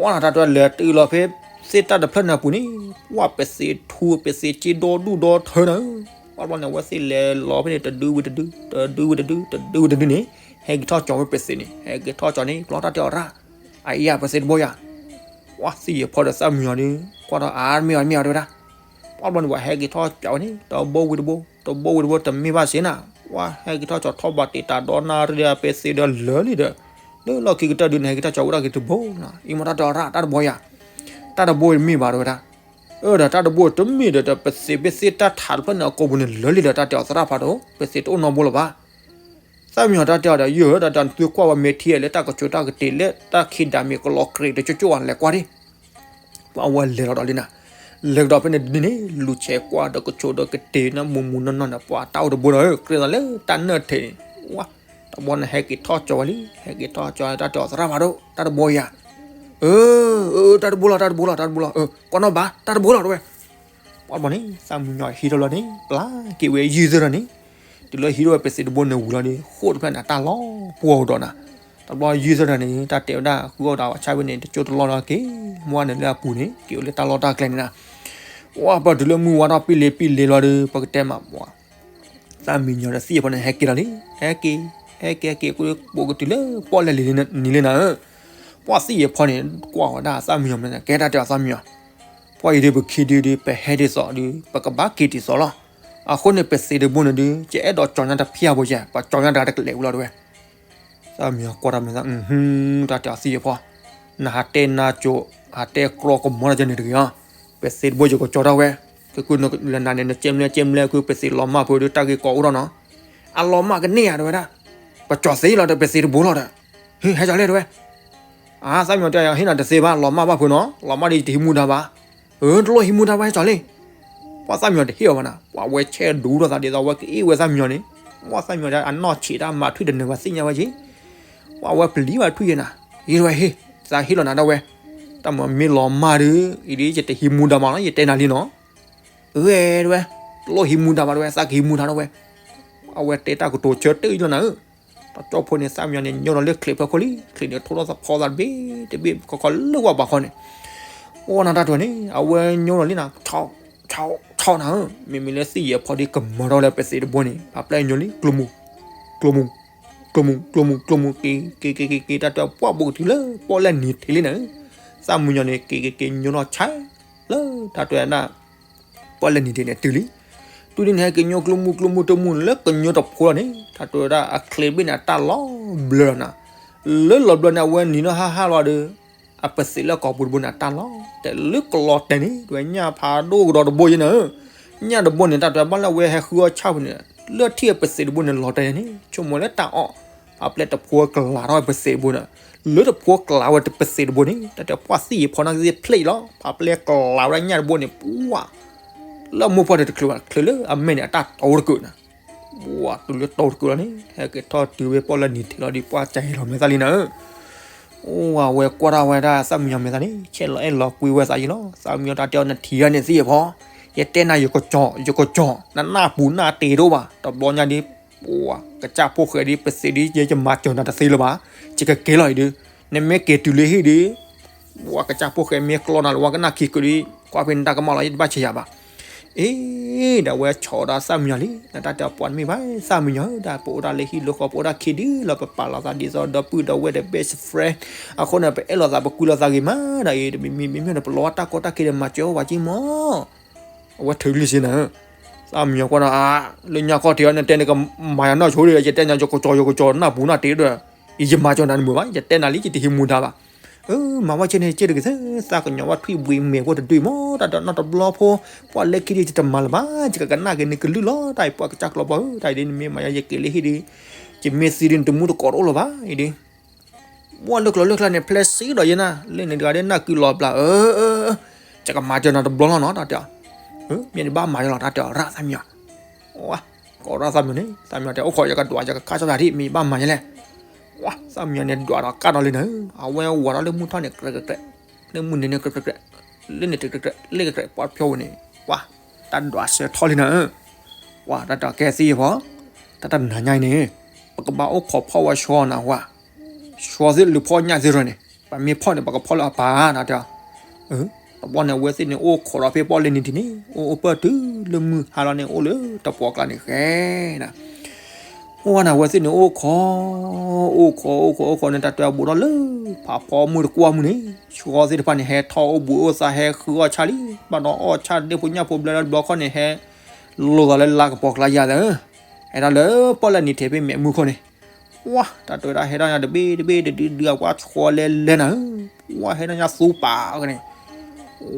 ဝါနၤတၢ်တလဲၤတုၤလီၤဖဲ သ့ၣ်တၢ်တဖျၢၣ်န့ၣ်အပူၤန့ၣ် ဝါပစံးထူ ပစံးက့ဒီဒူၣ်ဒီထၢနၤဧၢ, ဝါတဘျီန့ၣ် အဝဲသ့ၣ်လဲၤလီၤဖဲန့ၣ် တဒုဝံၤတဒု တဒုဝံၤတဒု တဒုဝံၤတဒုန့ၣ် ဟဲက့ၤထီၣ်ကၠီၤဝဲပစံးန့ၣ် ဟဲက့ၤထီၣ်ကၠီၤန့ၣ် ပလီၢ်တၢ်တဲအီၤရၣ် အယၤပစံးတဘိယၤ ပှၤသံၣ်ယဲၤဖီဒီးသၣ်မံယီၤဒီး ကွၢ်ဒီးအါတမ့ၢ်အီၤတမ့ၢ်အီၤတဲဝဲဒၣ်, ပှၤဘျီန့ၣ် ပှၤဟဲက့ၤထီၣ်ကၠီၤဝဲန့ၣ် တဘိဝံၤတဘိ တဘိဝံၤတဘိ တမ့ၢ်ဘၣ်စ့ၢ်နၤ, ပှၤဟဲက့ၤထီၣ်ကၠီၤထီၣ်ဘၣ်တ့ၢ်တၢ်ဒီနၣ်ရံၣ်ဒီးပစံးဒီးလၢာ်လံဒီး လၢလီၢ်ခံကတၢၢ်ဒုန့ၣ် ဟဲက့ၤထီၣ်ကၠီၤဝဲဒၣ်က့ၤတဘိနၤ, အံၤမ့ၢ်တၢ်တဲအီၤရၣ်တၢ်တဘိယၤ, တၢ်တဘိမ့ၢ်ဘၣ်တဲဝဲဒၣ်, အၢ ဒီးတၢ်တဘိတမ့ၢ်ဒီး ပစံးဖဲသ့ၣ်တၢ်ထးတဖျၢၣ်န့ၣ်အကိာ်ပူၤန့ၣ်လၢာ်လံဒီး တၢ်တဲအီၤသရၣ်ဖးဒိၣ် ပစံးတအိၣ်နီတဘိလၢၤဘၣ် သၣ်မံယီၤတၢ်တဲအီၤဒီး ယုၢ်ဧၢ ဒီးတၢ်နသုကွၢ်ဝဲမ့ၢ်ထံၣ်လၢတၢ်ကဆိးတၢ်ကတ့ၤလၢတၢ်ခံဒးမ့ၢ်ကလီၤကြ့းတကၠိၣ်ကၠိၣ်အလဲၤကွၢ်ဒံး, ပှၤဝဲလဲၤလီၤဒီးလံနၤ, လဲၤကဒီးဖဲန့ၣ်ဒ်န့ၣ် လူၤဆဲးကွၢ်ဒီးကဆိးဒီးကတ့ၤနၢ်မူမူနီၢ်နီၢ်န့ၣ် ပှၤတၢ်အိၣ်တဘိဒီး ကြၢးသးလၢတၢ်နၢၣ်ထံးန့ၣ်, ဝါ, တဘျီန့ၣ်ဟဲက့ၤထီၣ်ကၠီၤဝဲလံ ဟဲက့ၤထီၣ်ကၠီၤလၢတၢ်တဲအီၤသရၣ်ဖးဒိၣ် တၢ်တဘိယၤ, အၢ အၢ တၢ်တဘိလီၤ တၢ်တဘိလီၤ တၢ်တဘိလီၤ အၢ ကွၢ်နီၣ်ဘၣ် တၢ်တဘိလီၤတဲဝဲ ပှၤတဘျီန့ၣ် သၣ်မံယီၤဟံးထီၣ်လီၤန့ၣ် ပျၢ်က့ၤဝဲယုၢ်သ့ၣ်ဒီးန့ၣ်, တုၤလၢဟံးထီၣ်ဝဲပစံးတဘိန့ၣ်ဝံၤလီၤဒီး ဃိၣ်တဖျၢၣ်န့ၣ် တၢ်လီၤပှီၢ်ကဒီးနၤ, တဘျီယုၢ်သ့ၣ်ဒီးန့ၣ် တၢ်တဲဝဲဒၣ် ဃုအီၣ်ဒီးအဝဲဆၣ်ဝဲန့ၣ် တကၠိတလီၢ်ဒီးက့ၤ, မ့ၢ်ဝဲန့ၣ်လၢအပူၤန့ၣ် က့ၤအိၣ်လၢတၢ်လီၢ်တၢ်ကျဲန့ၣ်နၤ, ပှၤပတုၤလၢမုၢ်ဝါထီၣ်ပံလ့ပံလ့လီၤဒီး ပကတဲမးပှၤ သၣ်မံယီၤဒီးသံၣ်အဖိန့ၣ် ဟဲက့ၤလီၤလံ, ဟဲက့ၤ, ဟဲက့ၤ ဟဲက့ၤ ကိးကတုၤလၢပီၣ်လဲၣ်လံနံၤလံနၤဧၢ, ပှၤသံၣ်အဖိန့ၣ် ကွၢ်ဝဲဒၣ်သၣ်မံယီၤမ့ၢ် ကဲတၢ်တဲအီၤသၣ်မံယီၤ, ပှၤအံၤဒုးပခံဒုးဒုး ပဟဲဒ်သိးဒုး ပကဘၣ်က့ၤဒ်သိးလီၤ, အဃိန့ၣ် ပစံးတဘိန့ၣ်ဒုး ယအဲၣ်ဒိးကၠီၤညါတဖၣ်အဘိယဲၢ် ပှၤကၠီၤညါတဂၤတကလဲာ်ဝံၤလီၤတဲဝဲ သၣ်မံယီၤကွၢ်တၢ်မ့ၢ်သး တၢ်တဲအီၤသံၣ်အဖိ, နဟးတဲနါစိၤ, ဟးတဲကြီကမီၤတၢ်ကဲန့ၣ်တဂ့ၤအီၤ, ပစံးတဘိယကကၠီၤတၢ်ဝဲ, ကလၢနၤန့ၣ် နကဲမလဲၣ်ကဲမလဲၣ် ခုပစံးလီၤမၢ်ဖိဒီး တၢ်ဂ့ၢ်ကီအိၣ်ထီၣ်နီၤ, အလီၤမၢ်ကန့ၢ်ဧါတဲဝဲဒၣ်, ပကၠီၤသ့လီၤဒီး ပစံးတဘိလီၤဒီး, ဟ့ၣ် ဟဲကၠီၤလံတဲဝဲ, အါ သၣ်မံယီၤတဲ ဟ့ၣ်နၤတသ့ဘၣ် လီၤမၢ်ဘၣ်ဖိနီၤ လီၤမၢ်ဒီးယတဟံးမူဒါဘၣ်, အၢ တလိၣ်ဟံးမူဒါဘၣ် ဟဲကၠီၤလံ ပှၤသၣ်မံယီၤတဟ့ၣ်အီၤဘၣ်နၤ ပှၤဝဲဆဲးဒူထီၣ်သးဒ်သိးဝဲကအ့ၣ်ဝဲသၣ်မံယီၤန့ၣ်, ပှၤသၣ်မံယီၤဒၣ်အနီၢ်ဆံးတၢ်မၤထွံၣ်တနၢၤဘၣ်သ့ၣ်ညါဝဲက့ၤ, ပှၤဝဲပျံၤဘၣ်ထွံၣ်ယဲနၤ, ယဲတဝဲဟ့ၣ်, သးဟ့ၣ်လီၤနၤဒၣ်ဝဲ, တၢ်မၤမ့ၢ်လီၤမၢ်ဒီး အံၤဒ်ယတဟံးမူဒါမးနီၤ ယတဲနၤလံနီၤ, အၢ တဝဲ, တလိၣ်ဟံးမူဒါဘၣ်တဝဲ သးကဟံးမူဒါဒၣ်ဝဲ, ပှၤဝဲတဲတၢ်ကတိၤဆၢတဲာ်လီၤနၤဧၢ တကၠီဖိန့ၣ် သၣ်မံယီၤန့ၣ် ညိလီၤလၢချံးဖီခိၣ်လံ, ချံးန့ၣ်ထိၣ်ထီၣ်သဖီသးတဘ့ၣ်တဘ့ၣ် ခီခီလၢဝဲပှၤခီန့ၣ်, အိၣ်နတၢ်တဝဲန့ၣ် အဝဲညိလီၤလံနၤ, ဆီ, ဆီ, ဆီနၤဧၢ, မ့မ့ၢ်လၢသံၣ်ယဲၢ်ဖီဒ်ကမၤထီၣ်လၢပစံးတဘိန့ၣ် ဖးပျဲညိလံ ကျိမူ, ကျိမူ, ကျိမူ, ကျိမူ, ကျိမူ, က့ၤ, က့ၤ, က့ၤ, က့ၤ, တၢ်တဝဲပှၢ်ဘူးကတုၤလၢပီၣ်လဲၣ်နံၤထံးလံနၤဧၢ, သၣ်မံယီၤန့ၣ် က့ၤ, က့ၤ, က့ၤညိထီၣ်ဆဲး လၢတၢ်တဝဲဒၣ် ပီၣ်လဲၣ်နံၤထံးန့ၣ်တုၤလံ, တုၤလံန့ၣ် ဟဲက့ၤညိကျိမူကျိမူတမူလၢကညိတဖိလီၤန့ၣ် တၢ်တဝဲဒၣ်အချံးတဘ့ၣ်န့ၣ် အတၢ်လီၤဘျၢလီၤနၤ, လၢလီၤဘျၢန့ၣ် အဝဲနံၤနီၢ်ဟါဟါလီၤဒီး အပစံးလၢကိာ်ပူၤတဘိန့ၣ် အတၢ်လီၤတဲာ်လၢကလီၤတဲာ်န့ၣ် တဝဲညၣ်ဖးဒိၣ်ကဒီးတဘိယဲနၤဧၢ, ညၣ်တဘိန့ၣ် တၢ်တဝဲဘၣ်လၢအဝဲဟဲဃုအီၣ်ဆၣ်ဖိန့ၣ် လၢထံၣ်အပစံးတဘိန့ၣ် လီၤတဲာ်န့ၣ် ဆိကမိၣ်လၢတၢ်အီၣ်, ဖးပျဲတဖိကလၤထီၣ်ပစံးတဘိန့ၣ်, လၢတဖိကလၤဝဲပစံးတဘိန့ၣ် တၢ်တဝဲပှၢ်သံၣ်ယဲၢ်ဖီနီၣ်က့ၤဖျဲးလီၤ, ဖးပျဲကလၤဝဲဒၣ်ညၣ်တဘိန့ၣ် ပှၢ် လၢမိၢ်ပှၢ်တချုးဘၣ် ချုးလၢအမဲာ်န့ၣ် အတၢ်တီတကုာ်နၤ, ပှၢ်တုၤလၢတီတကုာ်လီၤန့ၣ် ဟဲက့ၤထီၣ်တုၤဝဲပီၣ်လဲၣ်နံၤထံးလီၤဒီး ပှၢ်ကၢ်ဟဲလီၤမဲာ်သၣ်လံနၤဧၢ, အိၣ်ဝဲကွၢ်ထီၣ်ဝဲဒၣ်သၣ်မံယီၤမဲာ်သၣ်န့ၣ် ဆဲးလီၤအဲၣ်လီၤကွံဝဲသးယံၤလီၤ, သၣ်မံယီၤတၢ်တဲအီၤနထံၣ်ဂၤန့ၣ်သံၣ်ယဲၢ်ဖီ, ယတဲနၤ ယကစီၤ ယကစီၤ နနၢ်ပူၤနၢ်တ့ၤတအိၣ်ဘၣ်. တဘျီညါဒ် ပှၤကစၢ်ဖိၣ်ဃဲဒ် ပသ့ဒ် ယဲယမၤစၢၤနၤတသ့လၢၤဘၣ်. ယကက့ၤလီၤအံၤဒုး နမ့ၢ်က့ၤတုၤလၢဟံၣ်ဒုး ပှၤကစၢ်ဖိၣ်ဃဲမ့ၢ်ကျီနၤလၢၤ ဝဲကနၣ်ခံကုဒ် ကွၢ်ဖဲနတၢ်ကမၣ်လီၤ ယတဘၣ်ဆဲးယၤဘၣ်. အ့ ဒီးဝဲဆီၣ်ဒီးသၣ်မံညီၤလံ နတၢ်တဲပှၤတမ့ၢ်ဘၣ် သၣ်မံညီၤဧၢ ဒီးပအိၣ်ဒၣ်လၢဟံၣ်လၢဃီ ပအိၣ်ဒၣ်ခံဒုလီၤ ပပာ်လီၤသးဒ်သိးဒီပုၢ်ဒီဝဲၢ်ဒီး best friend အဃိန့ၣ် ပအဲၣ်လိာ်သး ပကွံလိာ်သးဂ့ၤမး ဒီးအံၤတမံၤမံၤမ့မ့ၢ်န့ၣ် ပလီၤတၢ်ကီတၢ်ခဲဒီး မၤစၢၤအီၣ်ဝဲက့မး အဝဲထုးလံစ့နၤ သၣ်မံညီၤကွၢ်ဒီး လၢညါခီၣ်ထံးအီၤ နတဲနကမၤယၤနီၢ်ဆိဒီး ယတဲနၤ ယကစီၤ ယကစီၤ နၢ်ပူၤနၢ်တ့ၤဒီး ယမၤစၢၤနၤတမုာ်ဘၣ် ယတဲနၤလံ ယတဟံးမူဒါဘၣ်. အၢ မၤဝဲကဲန့ၣ် ကဲတဂ့ၤသၢ သးကညီၤဝဲထွံၣ်ဘှံးမဲာ်ဖိတဒုအံၤမး တၢ်ဒီးနီၢ်တဘျီဖိ ပှၤလၢခံဒုး ယတမၤလၢၤဘၣ် ယကကနၣ်က့ၤနကလုၢ်လီၤ တၢ်အံၤပှၤကစၢ်ကျီဘီဧၢ တၢ်အံၤဒ်နမ့ၢ်မၤယၤ ယက့ၤလၢဟံၣ်ဒုး ယမ့ၢ်သံဒုး နတမူတကိးတအိၣ်လၢၤဘၣ် အံၤဒ် ပှၤလၢကျိၤလၢကျါန့ၣ် ဖျဲးစ့ဒီးယဲနၤ လၢန့ၣ်တဂၤဒ်နၢ်ကုလီၤဘျး အၢ ယကမၤစၢၤနၤတဘျီလီၤနီၤ တၢ်တဲအီၤ မ့ၢ်နဘၣ်မၤယလီၤ တၢ်တဲအီၤ ရၣ်သၣ်မံညီၤ ဝါ ကိးရၣ်သၣ်မံညီၤန့ၣ် သၣ်မံညီၤတဲ အိၣ်ခိး ယကဒွး ယကကၢ်ဆီၣ်ယၤဒ် မ့ၢ်ဘၣ်မၤယလဲၣ် ဝါ သၣ်မံညီၤန့ၣ် ဒွးဒီးကၢ်ဒီးလံနၤ အဝဲဝးဒီးလၢမုၢ်ထီၣ်န့ၣ် ကြဲးကြဲးကြဲး လၢမုၢ်နံၤန့ၣ် ကြဲးကြဲးကြဲး လၢန့ၣ်တကြဲးကြဲး လၢကြဲးကြဲး ပှၤဖျီဝဲန့ၣ် ဝါ တၢ်ဒွးဆၢထီၣ်လံနၤ ဝါ တၢ်တဲအီၤ ကဲသံယဲဖီ တၢ်တနၤညါအံၤန့ၣ် ပကဘၣ်အိၣ်ခိးဖီၣ်ဝဲဆှီနၤဝါ ဆှီသ့ၣ်လူၤဖီၣ်ညၣ်သ့ၣ်တဖၣ်န့ၣ် ပမ့ၢ်ဖီၣ်န့ၣ် ပကဖီၣ်လၢအပၢ် တၢ်တဲအီၤ တဘျီန့ၣ် အဝဲသ့ၣ်န့ၣ်အိၣ်ခိးဒီးဖဲပီၣ်လဲၣ်နံၤထံးန့ၣ် အိၣ်အိၣ်ပၢၢ်တုၤလၢမုၢ်ဟါလီၤန့ၣ် အိၣ်လၢတပှီၤကျါန့ၣ်ဃဲနၤ အိၣ်ဝဲန့ၣ် အဝဲသ့ၣ်န့ၣ်အိၣ်ခိး အိၣ်ခိး အိၣ်ခိး အိၣ်ခိးန့ၣ် တၢ်တဲအီၤဘူးဒီးလၢ ဖးဖီမုၢ်တကွၢ်မုၢ်န့ၣ် ဆှီသ့ၣ်တဖၣ်န့ၣ် ဟဲထီၣ်အိၣ်ဘူးအိၣ်သး ဟဲဃုအီၣ်ဆၣ်လံ ဘၣ်ဒီးအီၣ်ဆၣ်ဒ့ၣ်ဖိညၣ်ဖိဘျဲလၢတဘျီခီၣ်န့ၣ် ဟဲလိာ်သးလၢလါကပီၤကျါယၤသၢ ဟဲထီၣ်လၢပီၣ်လဲၣ်နံၤထံးဖဲမဲးမုၢ်ခိၣ်န့ၣ် ဝါ တၢ်တဲဝဲဒၣ် ဟဲထီၣ်ညါတဘ့ၣ်တဘ့ၣ်တဒုဒုအပှၤဆှီလဲၤလဲၤနၤဧၢ ဝါ ဟဲထီၣ်ညါသူပာ်ကန့ၣ်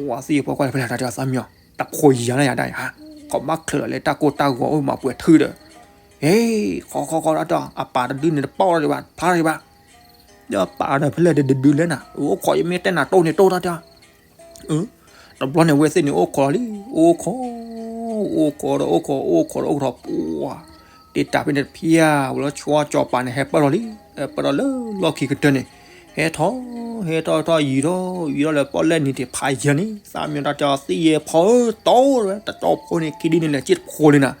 ဝါ သံယဲဖီကွၢ်လၢဖဲလဲၣ် တၢ်တဲအီၤ သၣ်မံညီၤ တၢ်ခိၣ်ယၤလၢယၤဒၣ်အံၤ ခီဘၣ်ချုးလီၤလၢတၢ်ကိၢ်တၢ်ဂီၤအိၣ်မးပှဲၤထုဒီး ဟ့ ခီခီခီ တၢ်တဲအီၤ အပၢ်တဒုန့ၣ်တပီၣ်ထီၣ်ဒံးဘၣ် ဖျါထီၣ်ဒံးဘၣ် ဒီးပာ်ဒီးဖဲလဲၣ်တဒုဒုလဲၣ်နၤ အိၣ်ခိးယမ့ၢ်တဲနၤတိၢ်န့ၣ်တိၢ်တၢ်တဲအီၤ တဘျီန့ၣ် အဝဲသ့ၣ်န့ၣ်အိၣ်ခိးလံ အိၣ်ခိး အိၣ်ခိးဒီးအိၣ်ခိး အိၣ်ခိးဒီးအိၣ်ခိးဒီးပှၤ တ့တၢ်ဖဲန့ၣ်တဖျၢၣ်ဝဲလီၤ ဆှီစီၤပၤန့ၣ် ဟဲပၢၢ်ထီၣ်လံ ပၢၢ်ထီၣ်လၢလီၢ်ခံကတၢၢ်န့ၣ် ဟဲထီၣ် ဟဲထီၣ်ထီၣ်ယံာ်ထီၣ် ယံာ်ထီၣ်လၢပီၣ်လဲၣ်နံၤထံးဖးယံၤန့ၣ် သၣ်မံညီၤတၢ်တဲအီၤ သံယဲဖီဧၢ တိၢ်ဝဲ တကၠီဖိန့ၣ် ခံဒုန့ၣ်လဲၤစ့ၢ်တဖိလံနၤ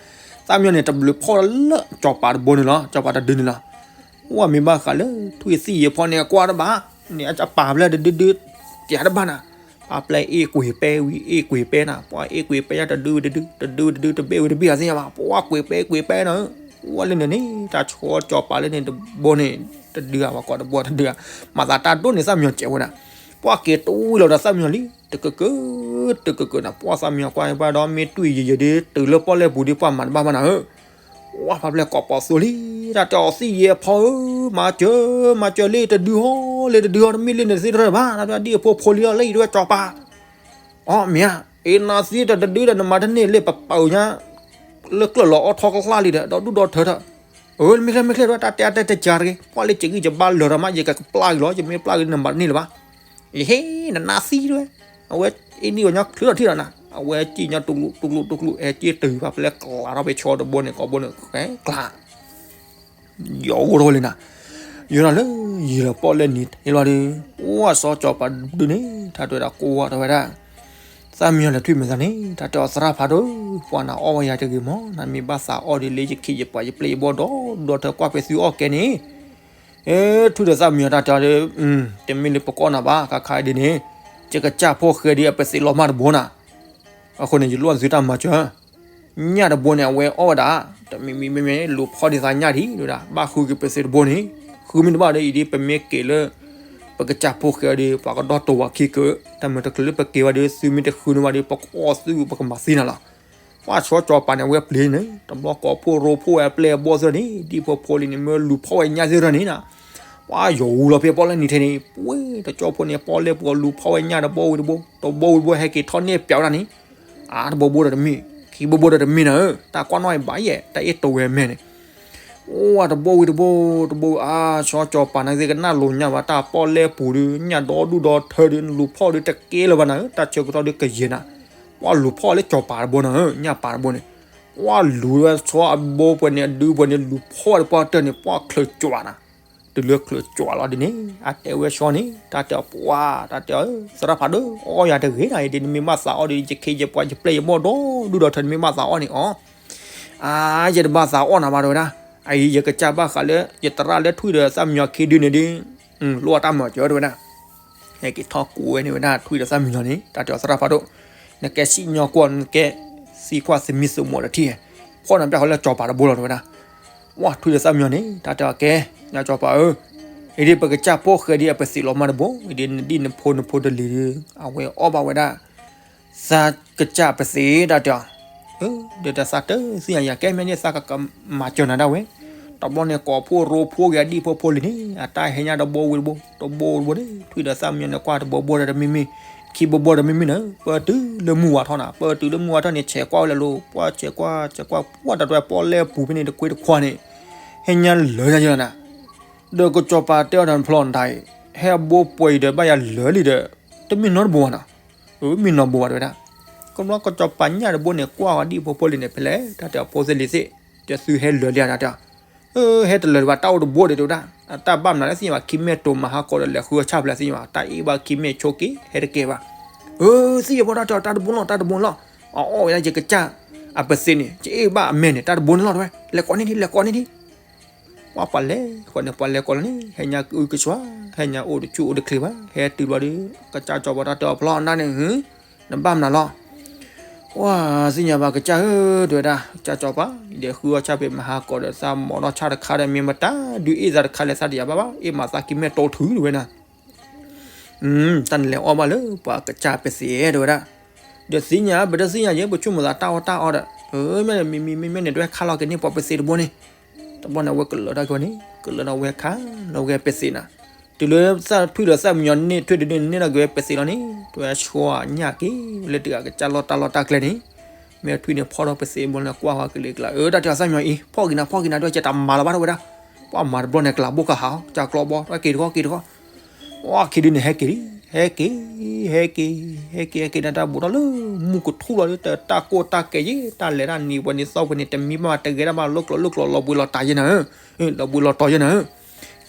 သၣ်မံညီၤန့ၣ် တဘျုးဖီၣ်လၢစီၤပၤတဘိန့ၣ်လီၤ စီၤပၤတဒုန့ၣ်လီၤ အိၣ်မ့ၢ်ဘၣ်ဃးလၢ ထွံၣ်သံယဲဖီန့ၣ် အကွၢ်တဘၣ် န့ၣ်အပာ်ဖဲလဲၣ်တဒုဒု တဲတဘၣ်နၤ ပာ်ဖဲလဲၣ်အ့ၣ်ကွံာ်ပဲဝံၤ အ့ၣ်ကွံာ်ပဲနၤ ပှၤအ့ၣ်ကွံာ်ပဲညါတဒုဝံၤတဒု တဒုဝံၤတဒု တဘ့ၣ်ဝံၤတဘ့ၣ်အသ့ၣ်ညါဘၣ် ပှၤကွံာ်ပဲကွံာ်ပဲနၤ ဝဲလၢန့ၣ်န့ၣ် တၢ်ဆှီစီၤပၤလၢန့ၣ်တဘိန့ၣ် တဒုဧါ ပှၤကိးတဘိတဒုဧါ မၤသးတၢ်ဒိၣ်န့ၣ် သၣ်မံညီၤစဲးဝဲဒၣ် ပှၤက့ၤတူၢ်ဝံၤလီၤဒီးသၣ်မံညီၤလံ တကကၢ တကကၢနၤ ပှၤသၣ်မံညီၤကွၢ်ဘၣ်ဒီးမ့ၢ်တွံၢ်ယံာ်ယံာ်ဒ် တုၤလၢပီၣ်လဲၣ်ပူၤဒ် ပှၤမၤတဘၣ်ဘၣ်နၤဧၢ ဝါဖးဖျဲၣ်ကိးပီၤသိလံ တၢ်တဲအီၤသံယဲဖီဧၢ မၤစၢၤ မၤစၢၤလံတဒုဟီ လံတဒုဟီ တမ့ၢ်လံန့ၣ်သ့တရၢၢ်ဘၣ် တၢ်ဒ်အဖိဖိလံလီၤ လၢအံၤတဝဲစီၤပၤ အီ မ့ၢ်ဧါ အ့ၣ်နၤသံတဒုဒီးနမၤတန့ၢ်လၢပပာ်ညါ လၢကျၢၢ်လီၤအီထီကကျါလံဒီး ဒီဒူၣ်ဒီထၢထီၣ် အၢ မ့ၢ်ချ့ မ့ၢ်ချ့တဝဲ တၢ်တဲအတဲတကၤတဂ့ၤ ပှၤလၢစ့ဂံၢ်စဘါလၢာ်ဒီးမး ယကကပျၢ်က့ၤလီၤ ယမ့ၢ်ပျၢ်က့ၤနမၤတန့ၢ်လၢၤဘၣ် ယဟ့ၣ်နနၢ်သံတဝဲ အဝဲအ့ၣ်နံၣ်အီၤညါချုးထီၣ်ထံၣ်ဒီးနၤ အဝဲစံၣ်ညီတူၢ်ကျူၢ်တူၢ်ကျူၢ်တူၢ်ကျူၢ် ဟဲစ့ၢ်တုၤဖးဖျဲၣ်ကျးထီၣ်ဖဲဆီတဘိန့ၣ် ကိးဘိန့ၣ် ဃဲကျး ယီၤအိၣ်ထီၣ်လံနၤ ယိၤဒီးလၢယံာ်လီၤပီၣ်လဲၣ်နံၤထံးလီၤဒီး အိၣ်အစီၤစီၤပၤဒုန့ၣ် တၢ်တဲဝဲဒၣ်ကိးဝဲတဝဲဒၣ် သၣ်မံညီၤလဲၤထွံၣ်မဲာ်သးန့ၣ် တၢ်တဲအီၤသရၣ်ဖးဒိၣ် ပှၤနၤအီၣ်ဝဲယၤတဂ့ၤမး နမ့ၢ်ဘၣ်သးအီၣ်ဒ်လၢယခ့ယပှၤယပျဲၢ်ယဘီၣ်ဒီး ဒီးထၢကွၢ်ဖဲသုအီၣ်ကဲန့ၣ် အဲ ထွံၣ်ဒီးသၣ်မံညီၤတၢ်တဲအီၤဒီး တမ့ၢ်လၢပကအီၣ်နၤဘၣ် ခါခါဒ်န့ၣ် ယကစၢ်ဖိၣ်ဃဲဒ်အပသ့ၣ်လီၤမၢ်တဘိနၤ အဃိန့ၣ် ယလိၣ်သုတၢ်မၤစၢၤ ညၣ်တဘိန့ၣ် အဝဲအီၣ်ဝဲဒၣ် တမံၤမံၤမ့မ့ၢ် လူၤဖီၣ်ဒံးသးညၣ်ဒံးဝဲဒၣ် ဘၣ်ဃုက့ၤပသ့ၣ်တဘိန့ၣ် ဃုမ့ၢ်တဘၣ်ဒီး အံၤဒ်ပမ့ၢ်က့ၤလၢ ပကစၢ်ဖိၣ်ဃဲဒီး ပှၤကဒီၣ်တိာ်ဝဲခံက့ၤ တၢ်မ့ၢ်တချုးလၢပက့ၤဝဲဒီး သုမ့ၢ်တဃုန့ၢ်ဘၣ်ဒီး ပကအီၣ်သု ပကမၤသံနၤလီၤ ပှၤဆီစီၤပၤန့ၣ် အဝဲပျံၤန့ၣ် တဘျီကိးဖိရိဖိဝဲပျဲၢ်အဘီၣ်သၢန့ၣ် ဒ်ဖိဖိလံန့ၣ် မ့ၢ်လူၤဖီၣ်ဝဲညၣ်သ့ၣ်တဖၣ်န့ၣ်နၤ ပှၤယီၤဝူလီၤဖဲပီၣ်လဲၣ်နံၤထဲန့ၣ် ပှ့ၤတကၠီဖိန့ၣ် ပီၣ်လဲၣ်ပူၤလူၤဖီၣ်ဝဲညၣ်တဘိဝံၤတဘိ တဘိဝံၤတဘိ ဟဲက့ၤထီၣ်န့ၢ်ပျးဝဲဒၣ်န့ၣ် အါ တဘိဘိဒီးတမ့ၢ် ခံဘိဘိဒီးတမ့ၢ်နၤဧၢ တၢ်ကွၢ်နီၣ်အံၤဘၣ်ယဲၢ် တၢ်အ့ၣ်တိၤဝဲမဲာ်န့ၣ် အိၣ်ဝဲတဘိဝံၤတဘိ တဘိဝံၤ အါ ဆီစီၤပၤန့ၣ်သ့ၣ်ကနၣ်လိၤညါဘၣ် တၢ်ပီၣ်လဲၣ်ပူၤဒီး ညၣ်ဒီဒူၣ်ဒီထၢဒီး လူၤဖီၣ်ဒီးတကဲလၢၤဘၣ်နၤဧၢ တၢ်ဆၢကတီၢ်ဒီးကယဲၢ်နၤ ပှၤလူၤဖီၣ်လၢစီၤပၤတဘိနၤဧၢ ညၣ်ပၤတဘိန့ၣ် ပှၤလူၤဝဲဆီအဘိပှဲၤန့ၣ် အဒုပှဲၤန့ၣ် လူၤဖီၣ်ဝဲတပှၢ်တၢၢ်န့ၣ် ပှၤချၢးကွၢ်နၤ တုၤလၢချုးကွၢ်လီၤဒ်န့ၣ် အတဲဝဲဆှီန့ၣ် တၢ်တဲအီၤပှၤ တၢ်တဲအီၤ သရၣ်ဖးဒိၣ် အီၣ်ယၤတဂ့ၤနၤ အံၤဒ်နမ့ၢ်ဘၣ်သးအီၣ်ဒီး ယခ့ယပှၤယပျဲၢ်ယဘီၣ်ဒီဒူၣ်ဒီထၢ နမ့ၢ်ဘၣ်သးအီၣ်န့ၣ်အီၤ အါ ယတဘၣ်သးအီၣ်နၤဘၣ် တဲဝဲဒၣ်. အအံၤ ယကစၢ်ဘၣ်ဃးလၢ ယသရၣ်လၢထွံၣ်ဒီးသၣ်မံညီၤခံဒုန့ၣ်ဒီး လိၣ်အတၢ်မၤစၢၤ တဲဝဲဒၣ်. ဟဲက့ၤထီၣ်ကူဝဲန့ၣ်ဝဲဒၣ် ထွံၣ်ဒီးသၣ်မံညီၤန့ၣ် တၢ်တဲအီၤသရၣ်ဖးဒိၣ် နကဲစံၣ်ညီၣ်ကွီၢ် နကဲသံကွၢ်သမံသမိးဒီးထံၣ် ဖီၣ်နၤပျၢ်ဃီလၢစီၤပၤတဘိလီၤ တဲဝဲဒၣ်. ဝဲထွံၣ်ဒီးသၣ်မံညီၤန့ၣ် တၢ်တဲအီၤကဲ ညါစီၤပၤဧၢ, အံၤဒ်ပကစၢ်ဖိၣ်ဃဲဒ်အပသံးလီၤမၢ်တဘိ အံၤဒ်နဒံၣ်နဖိနဖိတလံၤဒီး အဝဲအီၣ်ဘၣ်ဝဲဒၣ် သးကစၢ်ပသံး တၢ်တဲအီၤ ဒီးတၢ်သးတသ့ၣ်ညါယၤ ကဲမ့ၢ်န့ၣ်သးကမၤစၢၤနၤဒၣ်ဝဲ. တဘျီန့ၣ် ကိးဖှိၣ်ရိဖှိၣ်က့ၤအဒံၣ်ဖိဖိလံၤန့ၣ် အတၢ်ဟဲညါတဘိဝံၤတဘိ တဘိတဘိန့ၣ် ထွံၣ်ဒီးသၣ်မံညီၤန့ၣ် ကွၢ်တဘိဘိဒီးတမံၤမံၤ ခံဘိဘိဒီးတမံၤမံၤန့ၣ် ပတုၤလၢမုၢ်ဝါထီၣ်နၤ ပတုၤလၢမုၢ်ဝါထီၣ်န့ၣ် ဆဲးကွၢ်ဝဲလၢလိၤ ပှၢ်ဆဲးကွၢ် ဆဲးကွၢ် ပှၢ်တၢ်တွဲပီၣ်လဲၣ်ပူၤဖဲန့ၣ် တကွ့တခွါန့ၣ် ဟဲညါလၢညါယလီၤနၤ. ဒီးကစီၤပၤတဲအီၤဒီး ဖျီနတၢ်အံၤ ဟဲအဘိပှဲၤအံၤဒီး ဘၣ်ယၤလၢာ်လံဒီး တမ့ၢ်နီတဘိဘၣ်နီၤ. မ့ၢ်နီတဘိဘၣ် တဲဝဲဒၣ်. ကဘျီကစီၤပၤညၣ်တဘိန့ၣ် ကွၢ်ဃီဒံၣ်ဖိဖိလံၤန့ၣ် ဖဲလဲၣ် တၢ်တဲအီၤဖိသ့ၣ်လံၤသ့ၣ် ဒီးသုဟဲလၢာ်လံဧါ တၢ်တဲအီၤ. ဟဲတလၢာ်ဒံးဘၣ် တၢ်အိၣ်တဘိဒီး တဲဝဲဒၣ်. အတၢ်ဘၣ်မနုၤလၢသ့ၣ်ညါဘၣ် ခံမဲာ်တိၤမၤဟါကီးဒီး လဲၤဃုအီၣ်ဆၣ်ဖျဲးသ့ၣ်ညါဘၣ် တၢ်အ့ၣ်ဘၣ်ခံမဲာ်ဆိးက့ၤ ဟဲတကဲဘၣ်. အၢ သ့ၣ်ညါဘၣ် တၢ်တဲအီၤ တၢ်တဘိလီၤ တၢ်တဘိလီၤ. အအီၣ်ဝဲဒၣ်ယကစၢ်အပသံးန့ၣ် ယအ့ၣ်ဘၣ်အမဲာ်န့ၣ် တၢ်တဘိန့ၣ်လီၤ တဲဝဲ. လဲၤကိးန့ၢ်ဒံး လဲၤကိးန့ၢ်ဒံး ပှၤပှၤလဲၤဃီန့ၣ် ပှၤလဲၤကိးလီၤန့ၣ် ဟဲညါကအုကစွါ ဟဲညါအိၣ်တဆူၣ်အိၣ်တချ့ဘၣ် ဟဲတုၤဘျီဒီး ကစၢ်စီၤပၤတၢ်တဲအီၤဖျီအနၢ်န့ၣ် နဘၣ်မနုၤလီၤ. ပှၤသ့ၣ်ညါဘၣ်ကစၢ်ဧၢ တဲဝဲဒၣ် ကစၢ်စီၤပၤ ဒီးဃုအီၣ်ဆၣ်ဖဲမဟါကီးဒီး သးမီၤထီၣ်ဆၣ်တခါဒီး မ့ၢ်မတၤဒုးအ့ၣ်သးတခါလဲၣ် သးတယၤဘၣ်ဘၣ် အ့ၣ်မးသးခံမဲာ်တိၤထုး တဲဝဲဒၣ်. တၢ်နလဲၤအီၣ်ဘၣ်လၢပှၤကစၢ်ပသံး တဲဝဲဒၣ်. ဒီးသ့ၣ်ညါ ပတသ့ၣ်ညါယဲ ပဆိကမိၣ်သးတၢ်အီၣ်တၢ်အီဒီး မ့ၢ်မ့ၢ်န့ၣ် တွဲခါလီၤက့ၤန့ၢ်ပှၤပသံးတဘိန့ၣ်. တဘျီန့ၣ် အဝဲကလၢာ်ထီၣ်က့ၤဝဲန့ၣ် ကလၢာ်ထီၣ်ဝဲခါလီၤဝဲပသံးနၤ. တုၤလၢသၣ်ထွံၣ်ဒီးသၣ်မံညီၤန့ၢ်ထွံၣ်ဒုန့ၣ် န့ၢ်ထီၣ်က့ၤဝဲပသံးလီၤန့ၣ် တွဲဆှီညၣ်က့ၤလၢတဂၤကစၢ်လီၢ်တၢ်လီၢ်တၢ်ကျဲန့ၣ်. မ့ၢ်ထွံၣ်န့ၣ်ဖီၣ်ထီၣ်ပသံးဘိန့ၣ် ကွၢ်ဃီကလံၤကျါ အၢ တၢ်တဲအီၤသၣ်မံညီၤအံၤ ဖီၣ်က့ၤနၤ ဖီၣ်က့ၤနၤ တဲဝဲ ကတၢ်မၤလီၤဘၣ် တဲဝဲဒၣ်. ပှၤမၤတဘျီန့ၣ် ကျးဘိၣ်ကဟးအီၤ ကၢ်ကျီဘီ က့ၤတခီ က့ၤတခီ. ဝဲခံဒုန့ၣ် ဟဲက့ၤလံ ဟဲက့ၤ ဟဲက့ၤ ဟဲက့ၤ ဟဲက့ၤ တၢ်တၢ်ဘူးထီၣ်လၢ မူကထူၣ်လီၤ တၢ်ကိၢ်တၢ်ကဲယဲ တၢ်လဲၤတၢ်နံၤပှဲၤန့ၣ်သီပှဲၤန့ၣ် တမံဘၣ်တဂဲၤဒၣ်ဘၣ် လိၣ်ကျိၤလိၣ်ကျိၤ လီၤဘှံးလီၤတီၤယဲနၤဧၢ, လီၤဘှံးလီၤတီၤယဲနၤဧၢ.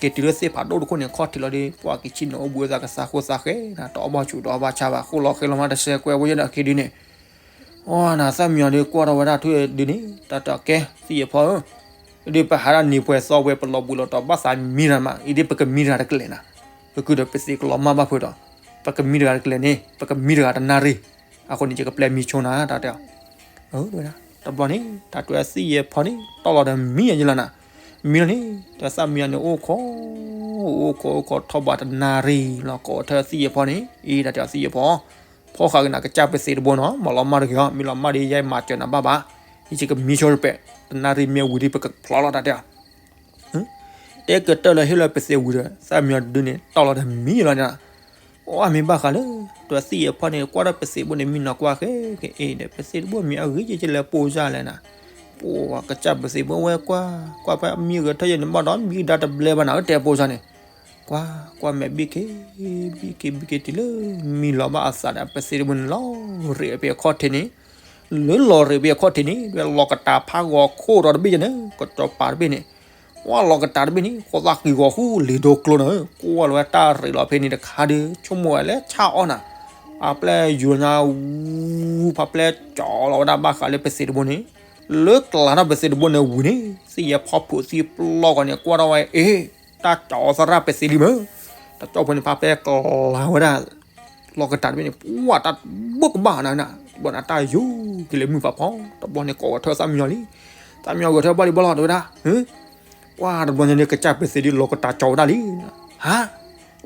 က့ၤတုၤလၢသ့ၣ်ဖးဒိၣ်တခိၣ်န့ၣ် ခီၣ်ထံးလီၤဒီး ပှၤက့ၤဆ့ၣ်နီၤအိၣ်ဘှံးသးကသးဃိသးဃဲ တၢ်အီၣ်ဘၣ်ဆူၣ်ဒီးဘၣ်ဆါဘၣ် ဃိလီၤဃဲလီၤမး တဆဲးကွဲဝဲယဲဒီး ခံဒုန့ၣ် အီနၤ သၣ်မံညီၤဒုးကွၢ်ထီၣ်ဝဲဒၣ်ထွံၣ်ဒုန့ၣ် တၢ်တဲအီၤကဲ သံၣ်ယဲဖီဧၢ, ဒုးပဟးဒၣ်နံၤပှဲၤသီပှဲၤ ပလီၤဘှံးလီၤတီၤဘၣ်သးမံတၢ်မး အံၤဒုးပကမံတဂၤတကလဲာ်နၤ, ပကုၢ်ဒီးပသံးကလီၤမၢ်ဘၣ်ဖုးဒီး ပကမံတဂၤတကလဲာ်န့ၣ် ပကမံတဂၤတနၣ်ရံၣ်, အဃိန့ၣ် ယကပျဲမံဆိနၤ တၢ်တဲအီၤ. တဘျီန့ၣ် တၢ်တဲအီၤသံၣ်ယဲဖီန့ၣ် တီၢ်လီၤဒီးမံယဲလီၤနၤ, မံလီၤန့ၣ် တၢ်သၣ်မံညီၤန့ၣ်အိၣ်ခိး အိၣ်ခိးအိၣ်ခိးထီၣ်ဘးတနၣ်ရံၣ်လီၤ ကိးထၢသံၣ်ယဲဖီန့ၣ် အံၤတၢ်တဲအီၤသံၣ်ယဲဖီ ဖီၣ်ဃာ်က့ၤနၤကစၢ်ပသံးတဘိနီၤ မၤလီၤမၢ်တဂ့ၤအီၤ မ့ၢ်လီၤမၢ်ဒီးယဲမၤစၢၤနၤဘၣ်ဘၣ်, ယကမံဆိတပဲာ် တနၣ်ရံၣ်မ့ၢ်ဝံၤဒီးပကဖျီလီၤတၢ်တဲအီၤ တဲကတၢၢ်လၢဟ့ၣ်လီၤပသံးဝံၤဒီး သၣ်မံညီၤဒုန့ၣ် တီၢ်လီၤဒီးမံလီၤန့ၣ်, အိၣ်အမ့ၢ်ဘၣ်ဃးလၢ တၢ်သံၣ်ယဲဖီန့ၣ် ကွၢ်ထီၣ်ပသံးဘိန့ၣ် မံနီၤကွၢ်ဃဲက့ၤအ့ၣ်ဒီး ပသံးတဘိမံအဂ့ၤက့ၤလဲၤပိၢ်စၢ်လဲၣ်နၤ, ပှၤကစၢ်ပသံးဘိဝဲကွၢ် ကွၢ်ဖဲမံဂဲၤထၢၣ်ယဲန့ၣ်ဘၣ်ဒီး မံကဒါတဘျဲဘၣ်နၤဧၢ တဲပိၢ်စၢ်န့ၣ်, ကွၢ် ကွၢ်မဲာ်ဘံၣ်က့ၤ ဘံၣ်က့ၤ ဘံၣ်က့ၤတုၤလၢ မံလီၤဘၣ်အသးဒီး ပသံးတဘိန့ၣ် လီၤရံးအပ့ၤအခီၣ်ထံးန့ၣ် လၢလီၤရံးပ့ၤအခီၣ်ထံးန့ၣ် လီၤကတၤဖးဂီၤခိၣ်ဒီးတဘ့ၣ်ယဲန့ၣ် ကစီၤပၤတဘ့ၣ်န့ၣ်, ဝဲလီၤကတၤတဘ့ၣ်န့ၣ် ဃိသးဃံးဂီၤဃူလံၤဒိကျိနၤဧၢ, ကွၢ်လီၤဝဲတၢ်ရံးလီၤဖဲန့ၣ်တခါဒီး ဆိကမိၣ်ဝဲလၢဆၣ်အီၣ်နၤ, ဖးပျဲၢ်ယူၤညါဝူ ဖးပျဲၢ်ကၠီလီၤဝဲဒၣ်ဘၣ်ဃးလၢပသံးတဘိန့ၣ်, လၢကျးထီၣ်ပသံးတဘိန့ၣ်ဝံၤန့ၣ် သံၣ်ယဲဖီဖုးသံပျီဂီၤန့ၣ် ကွၢ်ထီၣ်ဝဲအ့ၣ် တၢ်ကၠီသရၣ်ပသံးလံမ့ၢ်, တၢ်ကၠီဖိန့ၣ် ဖးပျဲၢ်ကျးဝဲဒၣ် လီၤကတၤတဘ့ၣ်န့ၣ် ပှၤတၢ်ဘၣ်ကဘၣ်နၤနၤ, ဘၣ်နၤတၢ်ယူၤက့ၤလၢမုၢ်ဖးဖီ, တဘျီန့ၣ် ကိးဂီၤထၢသၣ်မံညီၤလံ, သၣ်မံညီၤဂီၤထၢဘၣ်လံဘၣ်လီၤ တဲဝဲဒၣ်, ပှၤတဘျီန့ၣ် ကစၢ်ပသံးဒုးလီၤကတၤကၠီဝဲဒၣ်လံ, ဟါ,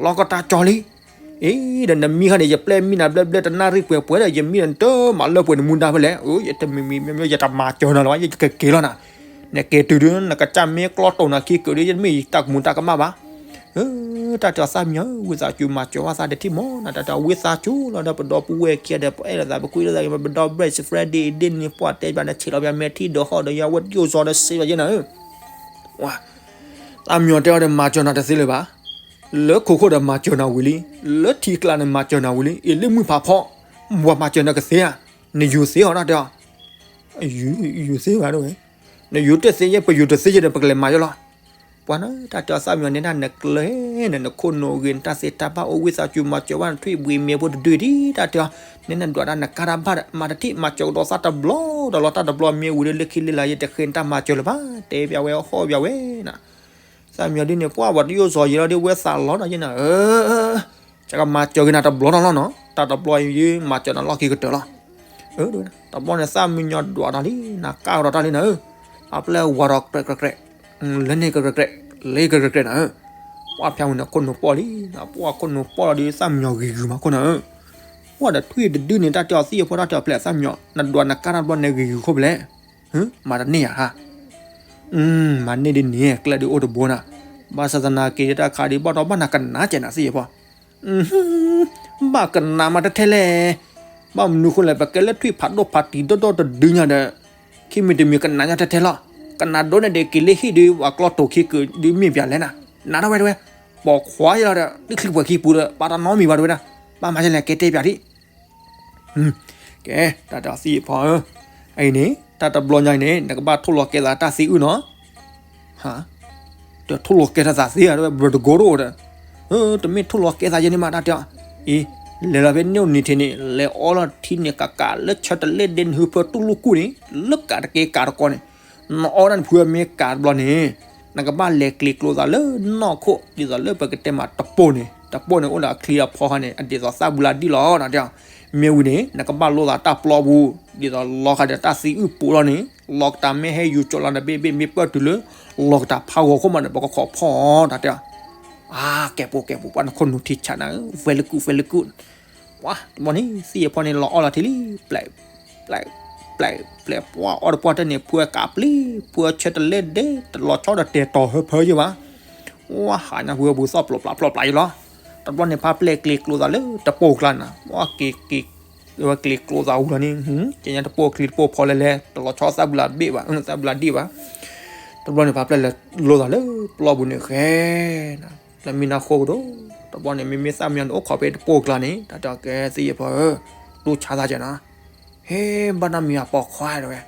လီၤကတၤကၠီလံ, အ့ ဒီးနမံခါန့ၣ် ယပျဲၢ်မံနၤဘျဲၣ်ဘျဲၣ်တနၣ်ရံၣ်ပှဲၤပှဲၤဒီး ယမံဒီးနတမၤလၢပှဲၤနမူဒါဖဲလဲၣ်, အၢ ယတမံမံမံ ယတမၤစၢၤနၤလၢၤဘၣ် ယကက့ၤလီၤနၤ, နက့ၤတုၤဒုး နကစၢ်မ့ၢ်ကျီတိာ်နၤခံကုာ်ဒီး ယတမ့ၢ်ယတၢ်ကမူၤတၢ်ကမၣ်ဘၣ် တၢ်တဲအီၤသၣ်မံညီၤဧၢ, ဝံသးစူၤမၤစၢၤဘၣ်သးတထံၣ်မး, နတၢ်တဲအီၤဝံသးစူၤလီၤဒီး ပဒီပုၢ်ဝဲၢ်ခံဂၤဒီး ပအဲၣ်လိာ်သး ပကွံလိာ်သး ပဒီ Black Friday ဒ်န့ၣ် ပှၤတဲဘၣ်နၤ ဆဲးလီၤပှၤမဲာ်ထံဒီးဟီၣ်ဒီးယၤဝဲ ယိၣ်စီဒီးစ့ဘၣ်ယဲနၤဧၢ, ဝါ, သၣ်မံညီၤတဲအီၤဒီး မၤစၢၤနၤတသ့လၢၤဘၣ်, လၢခိခိၣ်ဒီးမၤစၢၤနၤဝံၤလံ, လၢထံကျါန့ၣ်မၤစၢၤနၤဝံၤလံ, အ့ၣ်လၢမုၢ်ဖးဖီ, ပှၤမၤစၢၤနၤကသ့ဧါ, နယူၤသ့အီၤတၢ်တဲအီၤ, ယူၤသ့ဘၣ်ဒ်ဝဲ နယူၤတသ့ယဲ ပယူၤတသ့ယဲဒီး ပကလဲၤမၤယဲလီၤ. ပှၤနၢ တၢ်တဲအီၤ သၣ်မံညီၤန့ၣ် နကျၢၤ နခိၣ်နူာ်ဂ့ၤ နတၢ်သ့တၢ်ဘၣ်အိၣ် ဝံသးစူၤမၤစၢၤဘၣ်နထွံၣ်ဘှံးမ့ၢ်ဖိတဒုဒံး တၢ်တဲအီၤ, န့ၣ်နဒွးတၢ်နကါတၢ်ဘၣ်ဒီး မၤတထံၣ် မၤစၢၤကဒီးသးတဘျီဒီးလီၤ တၢ်တဘျီမ့ၢ်ဝံၤဒီး လၢခံလၢလာ်ယတဃ့နတၢ်မၤစၢၤလၢၤဘၣ် တဲဘၣ်ဝဲဟီၣ်ဘၣ်ဝဲန သၣ်မံညီၤဒ်န့ၣ် ပှၢ်ပှၤတယိၣ်စီၤယံၤလီၤဒီး ဝဲသးလီၤဒီးယဲနၤဧၢ, ယကမၤစၢၤက့ၤနၤတဘျီနီၤလီၤနီၤ, တၢ်တဘျီယမၤစၢၤနၤလီၢ်ခံကတၢၢ်လီၤ. တဘျီန့ၣ် သၣ်မံညီၤဒွးတၢ်လံ နကါကဒီးတၢ်လံနၤဧၢ, အပျဲၢ်ဝၤဒီးကြဲးကြဲးကြဲး, လၢန့ၣ်ကြဲးကြဲးကြဲး, လၢကြဲးကြဲးကြဲးနၤဧၢ, ပှၢ်ဖၠါဝံၤန့ၣ် ခိၣ်နူာ်ပီၢ်လံ, ပှၢ်ခိၣ်နူာ်ပီၢ်လီၤဒီး သၣ်မံညီၤဂ့ၤဂ့ၤမးခိၣ်နၤဧၢ, ပှၢ်ဒီးထွံၣ်တဒုန့ၣ် တၢ်တဲအီၤ သံၣ်အဖီ တၢ်တဲအီၤ ပျဲၢ်သၣ်မံညီၤ နဒွးနကါတၢ်တဘျီန့ၣ်ဂ့ၤဂ့ၤခိၣ်ဖဲလဲၣ်, မၤတန့ၢ်ယၤဟါ မၤန့ၢ်ဒ်န့ၣ် ကျဲဒ်အိၣ်တဘိနၤ, ဘၣ်ဆၣ်သနာ်က့ တၢ်ခါဒ်ဘၣ်ဒီးဘၣ်နၤကနၣ်ကဲနၤသံၣ်အဖီ, ဘၣ်ကနၣ်မးတထဲလဲၣ်, ဘၣ်မနုၤဃိလဲၣ် ပကဲလၢထွံၣ်ဖးဒိၣ်ဖးတံၤဒီဒီတဒုညါဒီး, ခံမံၤတမံၤကနၣ်ညါတထဲလီၤ, ကနၣ်ဒိၣ်န့ၢ်ဒံးက့ၤလၢဟံၣ်ဒုး ပှၤကျီတိာ်ခံကုာ်ဒုးမ့ၢ်ပၠးလဲၣ်နၤ, နၤဒၣ်ဝဲတဝဲ, ပိာ်ခွါယလီၤဒီး လၢချံပှဲၤခံပူၤဒီး ဘၣ်တၢ်နီတမံၤဘၣ်တဝဲဒၣ်, ဘၣ်မၤယလဲၣ် ကဲတဲပၠးဒံး ကဲ တၢ်တဲအီၤသံၣ်အဖီဧၢ, အအံၤန့ၣ် တၢ်တဘျီညါအံၤန့ၣ် နကဘၣ်ထိၣ်လီၤကဲသးတၢ်သံအုၣ်နီၤ, တထိၣ်လီၤကဲထီၣ်သးသ့ဧါ တဝဲဘျီတကိးတအိၣ်ဒီး, တမ့ၢ်ထိၣ်လီၤကဲသးယဲန့ၣ်မး တၢ်တဲအီၤ, အံၤ လဲၤလီၤဖဲန့ၣ်အိၣ်နံၤထံးန့ၣ် လဲၤအီလီၤထံန့ၣ် ကးကးလၢဆၢတလဲၣ်ဒဲနဟုဖၢတူၢ်လိာ်ကူၣ်န့ၣ် လၢကးတက့ၢ်ကးတကီန့ၣ်, နအီဒၣ်နဖုအမ့ၢ်ကးတဘျီန့ၣ် နကဘၣ်လဲၤကျ့ၤကျိသးလၢနီၢ်ခိၣ် ဒ်သိးလၢပကတဲမးတပိၢ်န့ၣ် တပိၢ်န့ၣ်အိၣ်ဒီးအချံအဖီခါန့ၣ် အဒ်သိးသၣ်ဘုလၢဒံၣ်လီၤ နတဲအီၤ, မ့ၢ်ဝံၤန့ၣ် နကဘၣ်လိသးတၢ်ပျီပူၤ ဒ်သိးလီၤခါဒီးတၢ်သံအုၣ်ပူၤလီၤန့ၣ် လီၤကတၢ်မ့ၢ်ဟဲယူၤကၠီလီၤတဘ့ၣ်ဘ့ၣ် မ့ၢ်ပၢၢ်တုၤလၢ လီၤကတၢ်ဖးဂီၤခိၣ်မးန့ၣ် ပကခိးဖီတၢ်တဲအီၤ, အါ ကဲပူၤကဲပူၤ ပှၢ်နခိၣ်နူာ်ထံဆးနၤဧၢ ဝဲလၢကူၣ်ဝဲလၢကူၣ် ပှၢ်တဘျီန့ၣ် သံၣ်အဖီန့ၣ် လီၤအီလီၤထံလံ ပျဲး ပျဲး ပျဲး ပျဲး ပှၢ်အီၣ်တပှၢ်တၢ်န့ၣ် ဖုအကးပျံၤ ဖုအဆၢတလဲၣ်ဒဲ တလီၤဆီဒီးတဲာ်တီၤဟၢဖၢယဲၢ်ဘၣ်, ဝဲဟးညါဖုအပူၤသီၣ်ပျီပျီပျီပျီယဲၢ်လီၤ, တဘျီန့ၣ် ဖါပျဲၢ်ကျ့ၤကျိသးလၢတပိၢ်ကျါနၤ ဝဲက့ၤ ဝဲကျ့ၤကျိသးဝံၤလီၤန့ၣ်, ကဲညါတပိၢ်ချံတပိၢ်ဖီလဲၣ်လဲၣ် တလီၤဆီသၣ်ဘုလၢဘ့ၣ်ဘၣ် သၣ်ဘုလၢဒံၣ်ဘၣ်, တဘျီန့ၣ် ဖါပျဲၢ်လဲၤလိသးလၢပျီပူၤန့ၣ်ဃဲ လၢမံနါဃိကဒီး, တဘျီန့ၣ် မ့မ့ၢ်သၣ်မံညီၤန့ၣ် အိၣ်ခိးဖဲတပိၢ်ကျါန့ၣ် တၢ်တဲအီၤကဲသံၣ်အဖီဧၢ, တူၢ်ဆါသးကဲနၤ, ဟ့ ဘၣ်နီတမံၤဘၣ်ပိာ်ခွါတဝဲ,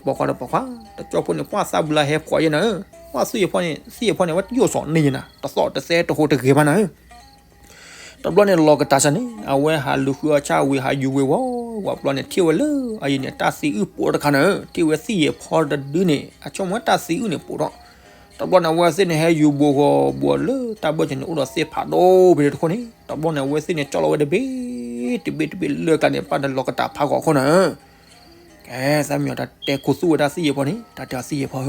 ပိာ်ခွါဒီးပိာ်ခွါ, တကၠီဖိန့ၣ် ပှၢ်သၣ်ဘုလၢဟဲဖှီၣ်ယဲၢ်နၤဧၢ, ပှၢ်သံၣ်အဖီန့ၣ် သံၣ်အဖီန့ၣ် အဝဲတယိၣ်စီၤန့ၢ်ယဲၢ်နၤ တသီၣ်တသဲတဟူးတဂဲၤဘၣ်နၤဧၢ တဘျီန့ၣ် လီၤကတၢ်ဆၢန့ၣ် အဝဲဟးလူၤဃုအီၣ်ဆၣ်ဝံၤ ဟးယူၤဝ့ၤဝီၤဝီၤဘျီန့ၣ် ထံၣ်ဝဲလၢအအံၤန့ၣ် တၢ်သံအုၣ်ပိာ်တခါန့ၣ် ထံၣ်ဝဲသံၣ်ယဲၢ်ဖီတဒုန့ၣ် အဆိကမိၣ်ဝဲတၢ်သံအုၣ်န့ၣ်ပိာ်ထီၣ်, တဘျီန့ၣ် အဝဲသ့ၣ်န့ၣ် ဟဲယူၤဘိဃီၤဘိလၢတၢ်ဘၢၣ်စၢၤန့ၣ် အိၣ်ဒီးသ့ၣ်ဖးဒိၣ်ဖဲန့ၣ်တခိၣ်န့ၣ် တဘျီန့ၣ် အဝဲသ့ၣ်န့ၣ် ကၠီလီၤဝဲတဘ့ၣ်တဘ့ၣ်တဘ့ၣ်လၢကျါန့ၣ် ပၢ်ဒီးလီၤကတၢ်ဖးဂီၤခိၣ်န့ၣ် ကဲ သၣ်မံညီၤတၢ်တဲခိၣ်သူၣ်ဝဲဒၣ်သံၣ်ယဲၢ်ဖီန့ၣ် တၢ်တဲအီၤသံၣ်ယဲၢ်ဖီ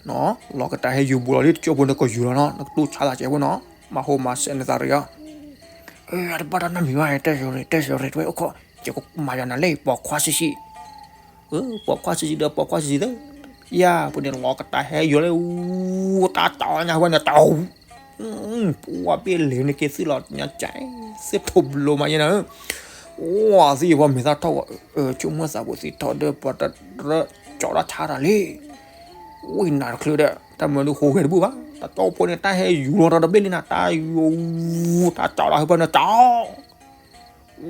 ဧၢ, လီၤကတၢ်ဟဲယူၤဘိလီၤလံ တကၠိဖိနကယူၤလီၤနီၤ နကတူၢ်ဆါသးကဲဖိနီၤ မၤဟိမၤစဲးနသးရ့ၤအီၤ, အၢ တဘၣ်တၢ်နီတမံၤဘၣ် တဲစိၤရ့ၤ တဲစိၤရ့ၤ တဝဲအိၣ်ခိး ယကမၤယၤနၤလၢပိာ်ခွါဆံးဆံး, ပိာ်ခွါဆံးဆံးဒီးပိာ်ခွါဆံးဆံးသၢ, ယၤ ပူၤန့ၣ် လီၤကတၢ်ဟဲယူၤလၢ တၢ်ကၠီညါဝဲန့ၣ် တၢ် ပှၢ်ဘ့ၣ်လဲၤနက့ၤသ့ၣ်လီၤ ညါကဲ သ့ၣ်ထိၣ်ဘျိမးယဲၢ်နၤဧၢ, ဝဲသံၣ်ယဲၢ်ဖီမ့ၢ်သၣ်ထီၣ်ဝဲ, ဆိကမိၣ်သးပူၤသံၣ်ထီၣ်ဒီး ပှၤတရၢကၠီတၢ်ဆါတၢ်လံ, ဝံၤနၤတချုးဒီး တၢ်မၢဒုးဟူးဂဲၤတဘူၣ်ဘၣ်, တၢ်ကၠီဖိန့ၣ် တၢ်ဟဲယူၤလီၤဒီးတဘ့ၣ်လံနၤ တၢ်ယူၤ, တၢ်ကၠီလီၤဟဲဖၢၣ်န့ၣ်ကၠီ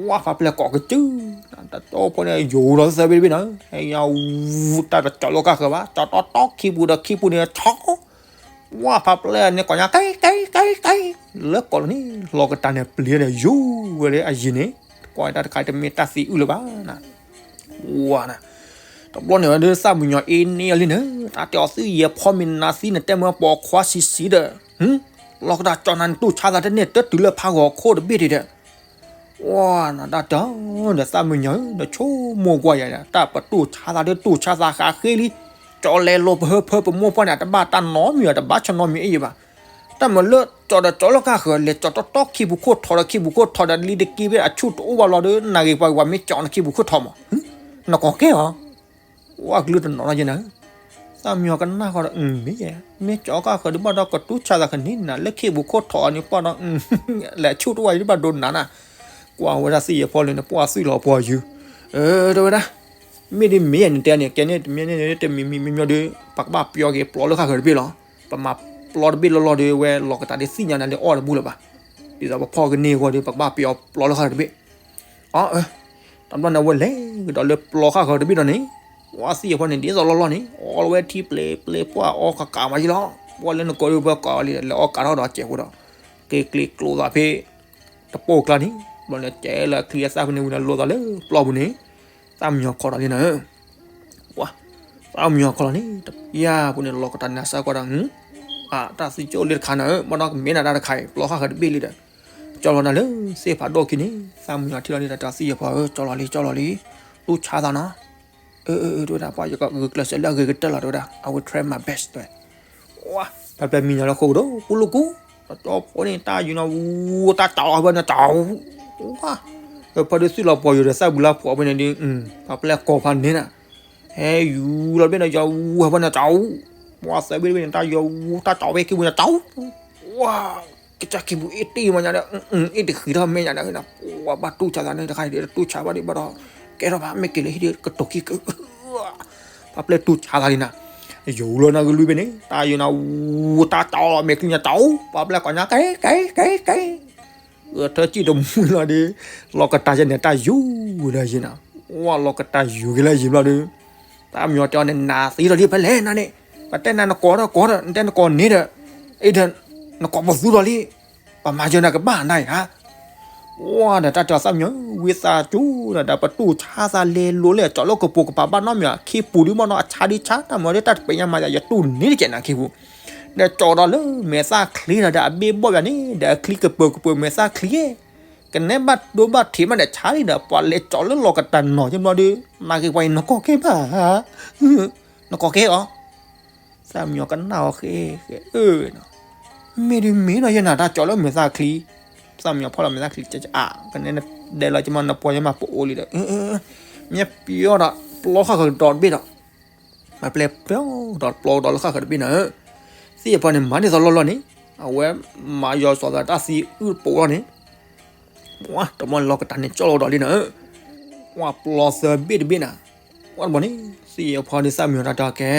ဝါဖးပျဲၢ်ကိးကစု, တၢ်ကၠီဖိန့ၣ် ယူၤလီၤသၢဘ့ၣ်တဘ့ၣ်နၤ, ဟဲယဝူ တၢ်တကၠီလၢကၢ်ဃၢၤဘၣ်, ကၠီတီတီခံပူၤဒီးခံပူၤန့ၣ်ဆီ, ဝါဖးပျဲၢ်န့ၣ်ကိးညါ ကဲ ကဲ ကဲ ကဲ, လၢကိးလီၤန့ၣ် လီၤကတၢ်န့ၣ်ပျံၤန့ၣ် ယူၤဝဲလၢအယံၤန့ၣ်, ကွၢ်တၢ်တခါတမ့ၢ်တၢ်သံအုၣ်လၢၤဘၣ်နၤ, ဝါနၤ, တဘျီန့ၣ်ဝဲဒၣ်သၣ်မံညီၤအ့န့ၢ်အီၤလံနၤ, တၢ်တဲအီၤသံၣ်ယဲၢ်ဖီမ့ၢ်နၤသံန့ၣ် တဲမၢပိာ်ခွါဆံးဆံးဒီး, လီၤကတၢ်ကၠီနၤနတူၢ်ဆါသးတန့ၢ်တတုၤလၢဖးဂီၤခိၣ်တဘ့ၣ်ဒံးဒီး ဝါနၤတၢ်တဲအီၤ ဒီးသၣ်မံညီၤဧၢ နဆိကမိၣ်ကွၢ်ယၤ တၢ်ပတူၢ်ဆါသးဒီးတူၢ်ဆါသးဃးဃ့လံ, ကၠီလဲၤလိာ်ပဟၢဖၢပမိၢ်ပှၢ်န့ၣ် တဘၣ်တၢ်နီတမံၤ တဘၣ်ဆၢနီတမံၤအံၤဘၣ်, တၢ်မၤလၢကၠီဒီးကၠီလၢကၢ်ဃၢၤ လဲၤကၠီတီတီခံပူၤခိၣ်ထီၣ်ဒီးခံပူၤခိၣ်ထီၣ်ဒီးလံတက့ၢ်ဘၣ် အဆူၣ်တအိၣ်ဘၣ်လီၤဒီး နဂ့ၤပှၤဂ့ၤပှၤမ့ၢ်ကၠီနခံပူၤခိၣ်ထီၣ်မး, နကိးကဲဧါ ဝဲကလုၢ်တနီၤနီၤယဲနၤ, သၣ်မံညီၤကနၣ်ဃီဒီး မ့ၢ်ယဲ, မ့ၢ်ကၠီကၢ်ဃၢၤဒုးဘၣ်ဒီးကတူၢ်ဆါသးကန့ၢ်နၤ လၢခံပူၤခိၣ်ထီၣ်အီၤန့ၣ်ပှၢ်ဒီး, လဲၤဆူၣ်တအိၣ်ဘၣ်ယဒုးဘၣ်ဒိနၤနၤ, ကွၢ်ဝဲဒၣ်သံၣ်ယဲၢ်ဖီလၢနပှၢ်သွံၣ်လီၤပှီၤယုၤ, တဲဝဲဒၣ်, မ့ၢ်ဒ်မ့ၢ်ယဲနတဲန့ၣ် ကဲန့ၣ်တမံၤန့ၣ် တမံၤမံၤမံၤမံၤဒီး ပကဘၣ်ပျီက့ၤပျီလၢဃၣ်ဃၢၤတဘ့ၣ်လီၤ, ပမၤပျီတဘ့ၣ်လီၤလီၤဒီး ဝဲလီၤကတၢ်ဒ်သ့ၣ်ညါနၤလၢအီၣ်တဘူၣ်လၢၤဘၣ်, ဒ်သိးပဖီၣ်ကန့ၢ်အဂီၢ်ဒီး ပကဘၣ်ပျီပျီလၢဃၣ်ဃၢၤတဘ့ၣ် အၢ, တဘျီန့ၣ် အဝဲလဲၤကဒီးလၢပျီဃၣ်ဃၢၤတဘ့ၣ်ဒီးန့ၣ်, ဝဲသံၣ်ယဲၢ်ဖီန့ၣ် ဒ်သိးလီၤလီၤန့ၣ် အီလီၤဝဲထံပျဲၤပျဲၤပှၢ်အီကကးမးယလီၤ, ပှၤလၢနကိးဒုးပၢကိးလံ လဲၤအီၣ်ကးထီၣ်ဒီးစဲးဖိဒီး က့ၤကျ့ကျိးသးဖဲ တပိၢ်ကျါန့ၣ် ဘျီန့ၣ် ကဲလၢအချံအသၣ်ဖဲန့ၣ်ဝံၤန့ၣ် လိာ်သးလၢပျီပူၤန့ၣ် သၣ်မံညီၤခီလီၤလံနၤဧၢ, ပှၤ သၣ်မံညီၤခီလီၤန့ၣ် တပျၢ်ဖိန့ၣ် လီၤကတၢ်န့ၣ်အစၢ်ကွၢ်ဒီး အတၢ်သံကၠိၣ်လံတခါနၤဧၢ, ဘၣ်ဒီးကမ့ၢ်နၤတၢ်တခါအံၤ ပျီဃၣ်ဃၢၤတဘ့ၣ်လံဒီး ကၠီလီၤနၤလၢသ့ၣ်ဖးဒိၣ်ခံန့ၣ် သၣ်မံညီၤထံၣ်လီၤန့ၣ် တၢ်တၢ်သံယဖီဧၢ ကၠီလီၤလံ ကၠီလီၤလံ, တူၢ်ဆါသးနီၤ အၢ အၢ တဲဝဲဒၣ် ပှၤယကဂုာ်ကျဲးစၢးလၢအဂ့ၤကတၢၢ်လီၤ တဲဝဲဒၣ် I will try my best တဲဝဲ, ဝါ ပှၤပျဲၢ်မံညီၤလၢဃိကဒီး ပူၤလိာ်ကူ တကၠီဖိန့ၣ် တၢ်ယုာ်နီၤ ဝူ တၢ်ကၠီအီၤဖဲန့ၣ် ကၠီ ဝါ ဖဲဒုးသွံၣ်လီၤပှီၤယိာ်ဒီးသၣ်ဘုလါဖှီၣ်ဖဲန့ၣ်ဒုး ပှၤပျဲၢ်ကိးဖးန့ၣ်နၤ ဟဲယူၤလီၤတဘ့ၣ်န့ၣ် ယီၤဝူဟဲဖဲန့ၣ် ကၠီ ဝါ သၢဘ့ၣ်တဘ့ၣ်န့ၣ် တၢ်ယီၤဝူ တၢ်ကၠီဖဲခံပူၤန့ၣ် ကၠီ ဝါ ကစၢ်ခံပူၤအ့ၣ်တ့ၢ်မးညါဒီး အ့ၣ်တဃံးထီၣ်မဲာ်ညါဒီး ပှၤဘၣ်တူၢ်ဆါသးန့ၣ်တခါအံၤ တတူၢ်ဆါဘၣ်ဒံးဘၣ်ဒီး ကဲထီၣ်ဘၣ် မ့ၢ်က့ၤလၢဟံၣ်ဒီး ကတိၤခံက ပှၤပျဲၢ်တူၢ်ဆါသးလံနၤ, ယိၤလီၤနၤကလုၢ်ဖဲန့ၣ် တၢ်ယိာ်နၤ ဝူ တၢ်ကၠီလီၤမဲာ်ချံညါကၠီ, ပှၤပျဲၢ်ကိးညါ ကဲ ကဲ ကဲ ကဲ ထၢကံၣ်တမူလီၤဒီး လီၤကတၢ်ယဲန့ၣ် တၢ်ယူၤဝဲလၢယံၤနၤ, ဝါလီၤကတၢ်ယူၤက့ၤလၢယံၤဘျီဒီး သၣ်မံညီၤတဲအီၤန့ၣ် နၤသံလီၤလံဖဲလဲၣ်နၤန့ၣ်, ပတဲနၤနကိးဒီးကိးဒီး နတဲနကိးန့ၣ်ဒီး အ့ၣ်ဒီး နကိးပသူဒီးလံ, ပမၤယဲနၤကဘၣ်နၤအံၤဧါ, ဝါဒီးတၢ်တဲအီၤသၣ်မံညီၤ ဝံသးစူၤဒီး ပတူၢ်ဆါသးလဲၤလိၤလဲၣ် ကၠီလၢကပိာ်ကပၤဘၣ်နီတမံၤ ခ့ပူၤဒုးဘၣ်နီၤ အဆါဒုးဆါ တၢ်မၤဒ်တၢ်တပဲာ်ညါမၤသး ယတူၢ်န့ၢ်တကဲးနၤခ့ပူၤ, ဒီးကၠီဒီးလၢမဲာ်သၣ်ချံဒီး အဘ့ၣ်ဘီၣ်ယၤန့ၣ် ဒီးအချံကပၢၤကပၢၤမဲာ်သၣ်ချံဧၢ ကနဲဘၣ်ဒိဘၣ်ထံးမးဒီးဆါလံဒီး ပှၤလဲၤကၠီလၢလီၤကတၢ်နီၤ ကဘျီဒီး မၤက့ၤပှၤအံၤနကိးကဲဘၣ်ဧါ, နကိးကဲအီၤ, သၣ်မံညီၤကနၣ်အီၤဃဲဃဲအၢ, မ့ၢ်ဒုးမ့ၢ်နီၤ ယဲနၤတၢ်ကၠီလၢမဲာ်သၣ်ချံ, သၣ်မံညီၤဖီၣ်လီၤမဲာ်သၣ်ချံ အါ ကနဲဒဲးလီၤကမၤနပှၤယဲမၤပအိၣ်လံဒီး မ့ၢ်ပျီဒီး ပျီဃၣ်ဃၢၤကဒီးတဘ့ၣ်ဒီး မၤပျဲပျီဒီးပျီဒီးလၢဃၣ်ဃၢၤတဘ့ၣ်နၤဧၢ, သ့ၣ်ယဖီန့ၣ် မၤန့ၢ်သီလီၢ်လီၢ်န့ၣ် အဝဲမၤယီၤစီၤသးတၢ်သံအုၣ်ပိာ်လီၤန့ၣ် ပှၤတမီၢ်လီၤကတၢ်န့ၣ်ကၠီလီၤဒီးလံနၤဧၢ, ပှၤပျီသၢဘ့ၣ်တဘ့ၣ်နၤ, ပှၤတဘီန့ၣ် သ့ၣ်ယဖီဒီးသၣ်မံညီၤတၢ်တဲအီၤကဲ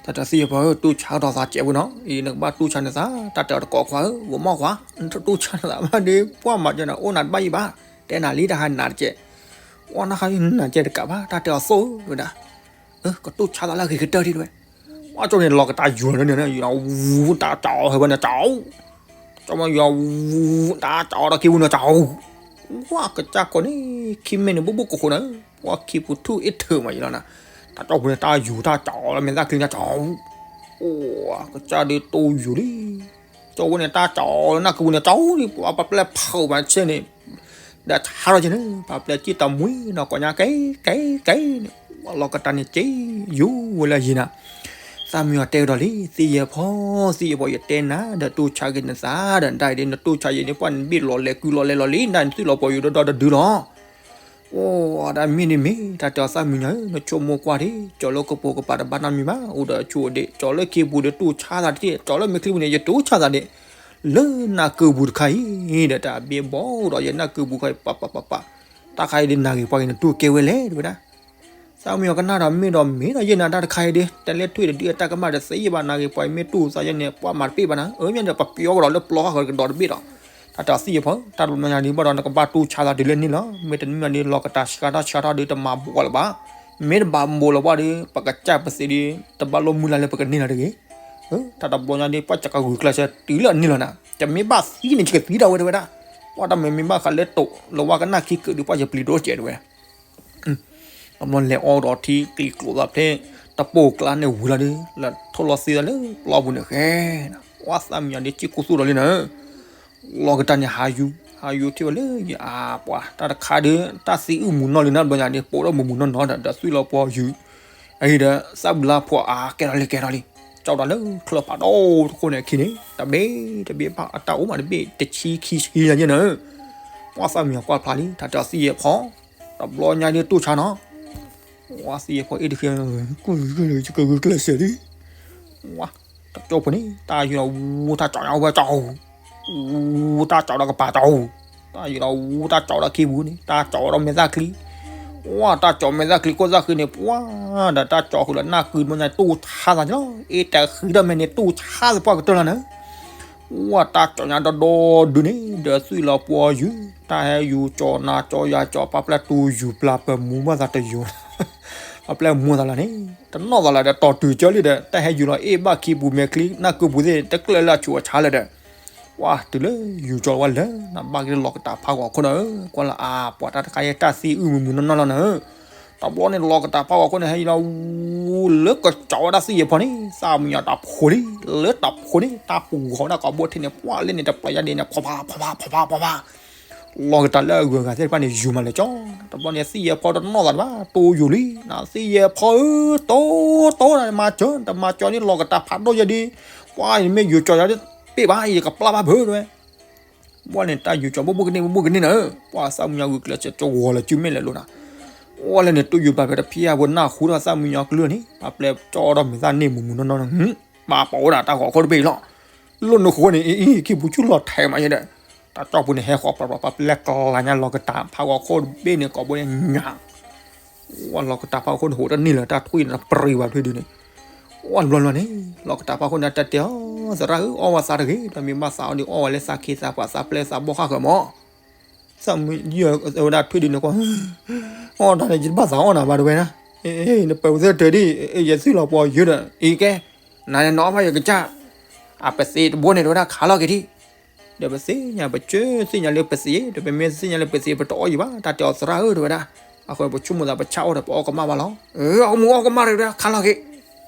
တၢ်တဲသ့ၣ်ယဖီဧၢ တူၢ်ဆါကဒီးသးကဲးဝဲနီၤ, အံၤနကဘၣ်တူၢ်ဆါန့ၢ်သး တၢ်တဲအီၤတကိးခွါဧၢ ဂီၤမီၢ်ခွါ နတူၢ်ဆါန့ၢ်သးဘၣ်ဒီး ပှၤမၤယဲနၤအိၣ်နၤတဘၣ်ယံၤဘၣ်, တဲနၤလံတၢ်ဟါနၤတကဲး, ပှၤနခါနၤကဲးတကးဘၣ် တၢ်တဲအီၤသိၣ်ဝဲဒၣ် ကတူၢ်ဆါသးလၢအဂ့ၤကတၢၢ်ဒံးတဝဲ, ပှၤကၠီန့ၣ်လီၤကတၢ်ယူၤလီၤန့ၣ် ယူၤဝူတၢ်ကၠီဟဲဝဲန့ၣ်ကၠီ ကၠီမ့ၢ်ယူၤဝူတၢ်ကၠီဒီးခံပူၤန့ၣ်ကၠီ, ပှၤကစၢ်ကိးန့ၣ် ခံမ့ၢ်န့ၣ် ဘူးဘူးကိးဃိန့ၣ် ပှၤခံပူၤထူၣ်အ့ၣ်ထၢၣ်မးယံၤလီၤနၤ, တၢ်ကၠီပူၤန့ၣ် တၢ်ယူၤတၢ်ကၠီလၢမဲာ်သၣ်ချံန့ၣ်ကၠီ, ပှၤကစၢ်ဒုးတိၢ်ယူၤလံ, ကၠီဝဲန့ၣ်တၢ်ကၠီလၢနၢ်ကုပူၤန့ၣ်ကၠီလံ, ပှၤပှၤပျဲၢ်ဖုးမးဆဲန့ၣ် ဒီးဆါထီၣ်က့ၤန့ၣ် ပှၤပျဲၢ်ကံၣ်တမှံနီၤ ကိးညါကဲကဲကဲန့ၣ် ပှၤလီၤကတၢ်န့ၣ်က့ ယူၤဝဲလၢယံၤနၤ, သၣ်မံညီၤတဲကဒီးလံ သ့ၣ်ယဲၢ်ဖီ သ့ၣ်ယဲၢ်ဖီ ယတဲနၤဒီးတူၢ်ဆါက့ၤနသးဒီး နတၢ်အံၤဒ်နတူၢ်ဆါယဲၢ်န့ၣ် ပှၤနဘ့ၣ်လီၤလဲၤကုလီၤလဲၤလီၤလံ နတၢ်နသွံၣ်လီၤပှီၤယူၤဒီဒီတဒုလီၤ အိၣ်ဒၣ်မ့ၢ်န့ၣ်မ့ၢ် တၢ်တဲအီၤသၣ်မံညီၤဧၢ နဆိကမိၣ်ကွၢ်ဒံး ကၠီလၢကပိာ်ကပၤတဘၣ်နီတမံၤဘၣ် အိၣ်ဒီးအဆိအဒ့ၣ် ကၠီလၢခ့ပူၤဒီးတူၢ်ဆါသးတက့ၢ် ကၠီလၢမဲာ်ချံပူၤန့ၣ် ယတူၢ်ဆါသးဒ့ၣ် လၢနၢ်ကုပူၤတခါအံၤ ဒီးတၢ်ဘ့ၣ်ဘီၣ်ဒီးယနၢ်ကုပူၤခါအံၤ ပပပပပ တၢ်ခါအံၤဒ်နၢ်ဂ့ၤပှၤက့ၤနတူၢ်ကဲဝဲလဲၣ် တဲဝဲဒၣ် သၣ်မံညီၤကနၣ်ဒီးမ့ၢ်ဒီးမ့ၢ်ဒီးယဲၢ်နၤတၢ်တခါအံၤဒ် တလဲထွံၣ်တဒုအတၢ်ကမၣ်တသ့ဘၣ် နၢ်ဂ့ၤပှၤအံၤမ့ၢ်တူၢ်သးယဲၢ်န့ၣ် ပှၤမၤတပ့ၢ်ဘၣ်နၤ အၢမ့ၢ်ဒီးပပျီကဒီးလၢပျီဃၣ်ဃၢၤကဒီးတဘ့ၣ်ဒီး တၢ်တဲအီၤသ့ၣ်ယဲၢ်ဖီ တၢ်တဘျီညါဒ်ဘၣ်ဒီးနကဘၣ်တူၢ်ဆါသးတုၤလၢန့ၣ်လီၤ မ့တမ့ၢ်ဒီးလီၤကတၢ်ဆှါထီၣ်ဆှါထီၣ်ဒ်တမၤဘူးအီၤလၢၤဘၣ် မ့ၢ်တဘၣ်ဘူးလၢၤဘၣ်ဒီး ပကစၢ်ပသ့ဒ် တဘၣ်လိၣ်မုၢ်လၢ်လၢပကန့ၢ်လီၤတဂ့ၤ တၢ်တဘျီညါဒ် ပှၤကကဂုာ်ကျဲးစၢးတုၤလၢအန့ၣ်လီၤနၤ တမ့ၢ်ဘၣ်သံန့ၣ် ယကသံဒၣ်ဝဲတဲဝဲဒၣ် ပှၤတၢ်မ့ၢ်မ့ၢ်ဘၣ်ဃးလၢတိာ်လၢဝါကနၣ်ခံကုာ်ဒ် ပှၤယပျံၤဒိၣ်စဲးတဲဝဲ အဘျီလဲၤအီၣ်ဒီးထံကျံၤကျိးသးဖျဲၣ် တပိာ်ကျါန့ၣ်ဝံၤလီၤဒီး လဲၤထီၣ်လီၤသ့သးလၢပျီပူၤန့ၣ်ဃဲ ပှၤသၣ်မံညီၤဒ် စံၣ်ကိၢ်သူၣ်ဒီးလံနၤ လီၤကတၢ်န့ၣ်ဟးယူၤ ဟးယူၤထံၣ်ဝဲလၢယအါပှၤ တၢ်တခါဒီး တၢ်သံအုၣ်မူၤနီၢ်လံနၤ ဘျီညါဒ် ပိာ်ထီၣ်မူၤမူၤနီၢ်နီၢ်ဒီး ဒီးသွံၣ်လီၤပှီၤယူၤ အဟံၣ်ဒီး သၣ်ဘုလါဖှီၣ်အါ ကဲထီၣ်လံ ကဲထီၣ်လံ ကၠီဒီးလၢချၢဖးဒိၣ်တခိၣ်န့ၣ်အခံန့ၣ် တဘ့ၣ်တဘ့ၣ်ဘၣ် အတၢ်အိၣ်မးတဘ့ၣ် တဆံခံဆံညါယဲၢ်နၤ ပှၤသၣ်မံညီၤကွၢ်ဖျါလံ တၢ်တဲအီၤသံယဲၢ်ဖီ တဘျီညါဒ်တူၢ်ဆါနီၤ ဝါသံယဲၢ်ဖီအ့ၣ်တဃ့ ကဂုာ်ကျဲးစၢးလံ ဝါ တကၠိဖိန့ၣ် တၢ်ယုာ်ဒီးဝူတၢ်ကၠီညါဝဲကၠီ ဝူတၢ်ကၠီဒီးကပၤကၠီ တၢ်ယုာ်ဒီးဝူတၢ်ကၠီဒီးခ့ပူၤန့ၣ် တၢ်ကၠီဒီးမဲာ်သၣ်ချံ ဝါ တၢ်ကၠီမဲာ်သၣ်ချံကိၢ်သၣ်ဃံန့ၣ် ပှၤ ဒီးတၢ်ကၠီဃုာ်လၢနၢ်ကုမ့ၢ်ညါတူၢ်ဆါသးန့ၣ်လီၤ အ့ၣ်တဃံဒီးမဲာ်န့ၣ်တူၢ်ဆါသပှၢ်ကတၢၢ်လီၤန့ၣ် ဝါ တၢ်ကၠီညါဒီဒီဒုန့ၣ် ဒီးသွံၣ်လီၤပှီၤယူၤ တၢ်ဟဲယူၤကၠီနၤကၠီယၤကၠီ ပှၤပျဲၢ်တူၢ်ယူၤပျၢ်ပမူဘၣ်သးတယူၤ အပျဲၢ်မိၢ်သးလၢန့ၣ် တနီၣ်သးလၢဒီး တီၤတုၤကၢလံဒီး တၢ်ဟဲယူၤလီၤအ့ၣ်ဘၣ်ခံပူၤမဲာ်ချံ နၢ်ကုပူၤသ့ၣ် တကျၢၢ်လၢအဆူးအဆါလၢဒီး ပှၢ်တုၤလၢယူၤကၠီဝဲလၢ နဘၣ်က့ၤလီၤကတးဖးဂီၤခိၣ်နၤဧၢ, ကွၢ်လၢအါ ပှၤတၢ်တခါအံၤတၢ်သံအုၣ်မုာ်မုာ်နီၢ်နီၢ်လီၤနၤဧၢ. တဘျီန့ၣ် လီၤကတးဖးဂီၤခိၣ်န့ၣ် ဟဲယူၤလီၤ ဝူလၢကစီၤဝဲဒၣ်သံၣ်ယဲၢ်ဖီန့ၣ် သၣ်မံယီၤတၢ်ဖိလံ, လၢတၢ်ဖိန့ၣ် တၢ်ပူၤဂီၤဝဲဒၣ်ကိးဘိထံန့ၣ် ပှၢ်လၢန့ၣ် တပျၢ်ယါဒ်န့ၣ် ဖီဖးဖီဖးဖီဖးဖီဖး လီၤကတးလၢအဂုၤအဂၤသ့ၣ်တဖၣ်န့ၣ် ယူၤမးလဲၤကၠီ, တဘျီန့ၣ် သံၣ်ယဲၢ်ဖီတနီၣ်သးတဘၣ် တိယူၤလံ, သံၣ်ယဲၢ်ဖီဧၢ တိတိတမၤကၠီ တမၤကၠီန့ၣ် လီၤကတးဖးဒိၣ်ယဲဒ်, ပှၢ်ယမ့ၢ်ယူၤကၠီယၤ ပ့ၢ်ဘၣ် ယကပျၢ်ဘၣ်ဖုးတဲဝဲ. ဘၣ်န့ၣ် တၢ်ယူၤကၠီဘိၣ်ဘိၣ်ကန့ၢ်ဘိၣ်ဘိၣ်ကန့ၢ်နၤဧၢ, ပှၢ်သၣ်မံယီၤဂုာ်ကျဲးစၢးကၠီဂီၤလၢစုမ့ၢ်လဲၤလိၤနၤ, အိၣ်လၢန့ၣ် တိယူၤပျၢ်ဖဲတဖံးအဝဲနၢ်ဟူထီၣ်သၣ်မံယီၤကလုၢ်န့ၣ် ပှၢ်ပျဲၢ်ကၠီဒီးမ့ၢ်သၣ်န့ၢ်မုာ်မုာ်နီၢ်နီၢ်နၤ ပာ်ပီၤဝဲဒၣ်တၢ်ဂီၤခိၣ်တဘ့ၣ်အံၤလီၤ. လိၣ်နဃိန့ၣ် အံၤ ခံပူၤဆူၣ်လီၤထဲးမးယဲဒီး တၢ်ကၠီပူၤန့ၣ် ဟဲဃီၤပျီပျီ ပှၢ်ပျဲၢ်ကလၤညါလီၤကတးဖးဂီၤခိၣ်တဘ့ၣ်န့ၣ် ကိးဘိန့ၣ်ညါ, ဝဲလီၤကတးဖးဂီၤခိၣ်န့ၣ် ဟိးတန့ၢ်လၢၤ တၢ်ထွံၣ်န့ၣ် ပြံဝဲထွံၣ်ဒုန့ၣ်, ဝဲဘျီဘျီန့ၣ် လီၤကတးဖးဂီၤခိၣ်န့ၣ် တၢ်တဲအီၤ သရၣ်ဧၢ အီၣ်ဝဲသးတဂ့ၤ ဒီးမ့ၢ်ဘၣ်သးအီၤဒီး အီၣ်ဝဲလၢသးခ့သးပှၤသးပျဲၢ်သးဘီၣ်ဃၣ်ဃၢၤမး သၣ်မံယီၤဝဲဒၣ်ထွံၣ်ဒုန့ၣ်ကွၢ်, အီၣ်တၢ်န့ၣ် ယတဘၣ်သးအီၣ်နၤဘၣ်တဲဝဲဒၣ်, နပၢၤဝဲသ့ၣ်တၢၤဒ် ယသူၣ်လီၤပှီၤယုာ်ဒီး အံၤကဲ, နၤန့ၣ်နအီၣ်ဘၣ်ယကစၢ်, အပသံးတဘိန့ၣ်တဲဝဲဒၣ် ခးလီၤက့ၤထံ, ဒီးပသ့ၣ်ညါ ပကသ့ၣ်ညါလၢပသံး ဒီးပမ့ၢ်သ့ၣ်ညါလၢပသံး ပတအီၣ်ယံၤဘၣ် တၢ်တဲအီၤသရၣ်ဧၢတဲဝဲဒၣ်, အဃိပဆိကမိၣ်သးပဆၣ်အီၣ်ဒီး ပအီၣ်ကမၣ်ဘၣ်လီၤ, အီၣ်မူအီၣ်ကမၣ်တဲဝဲဒၣ် ခးလီၤက့ၤ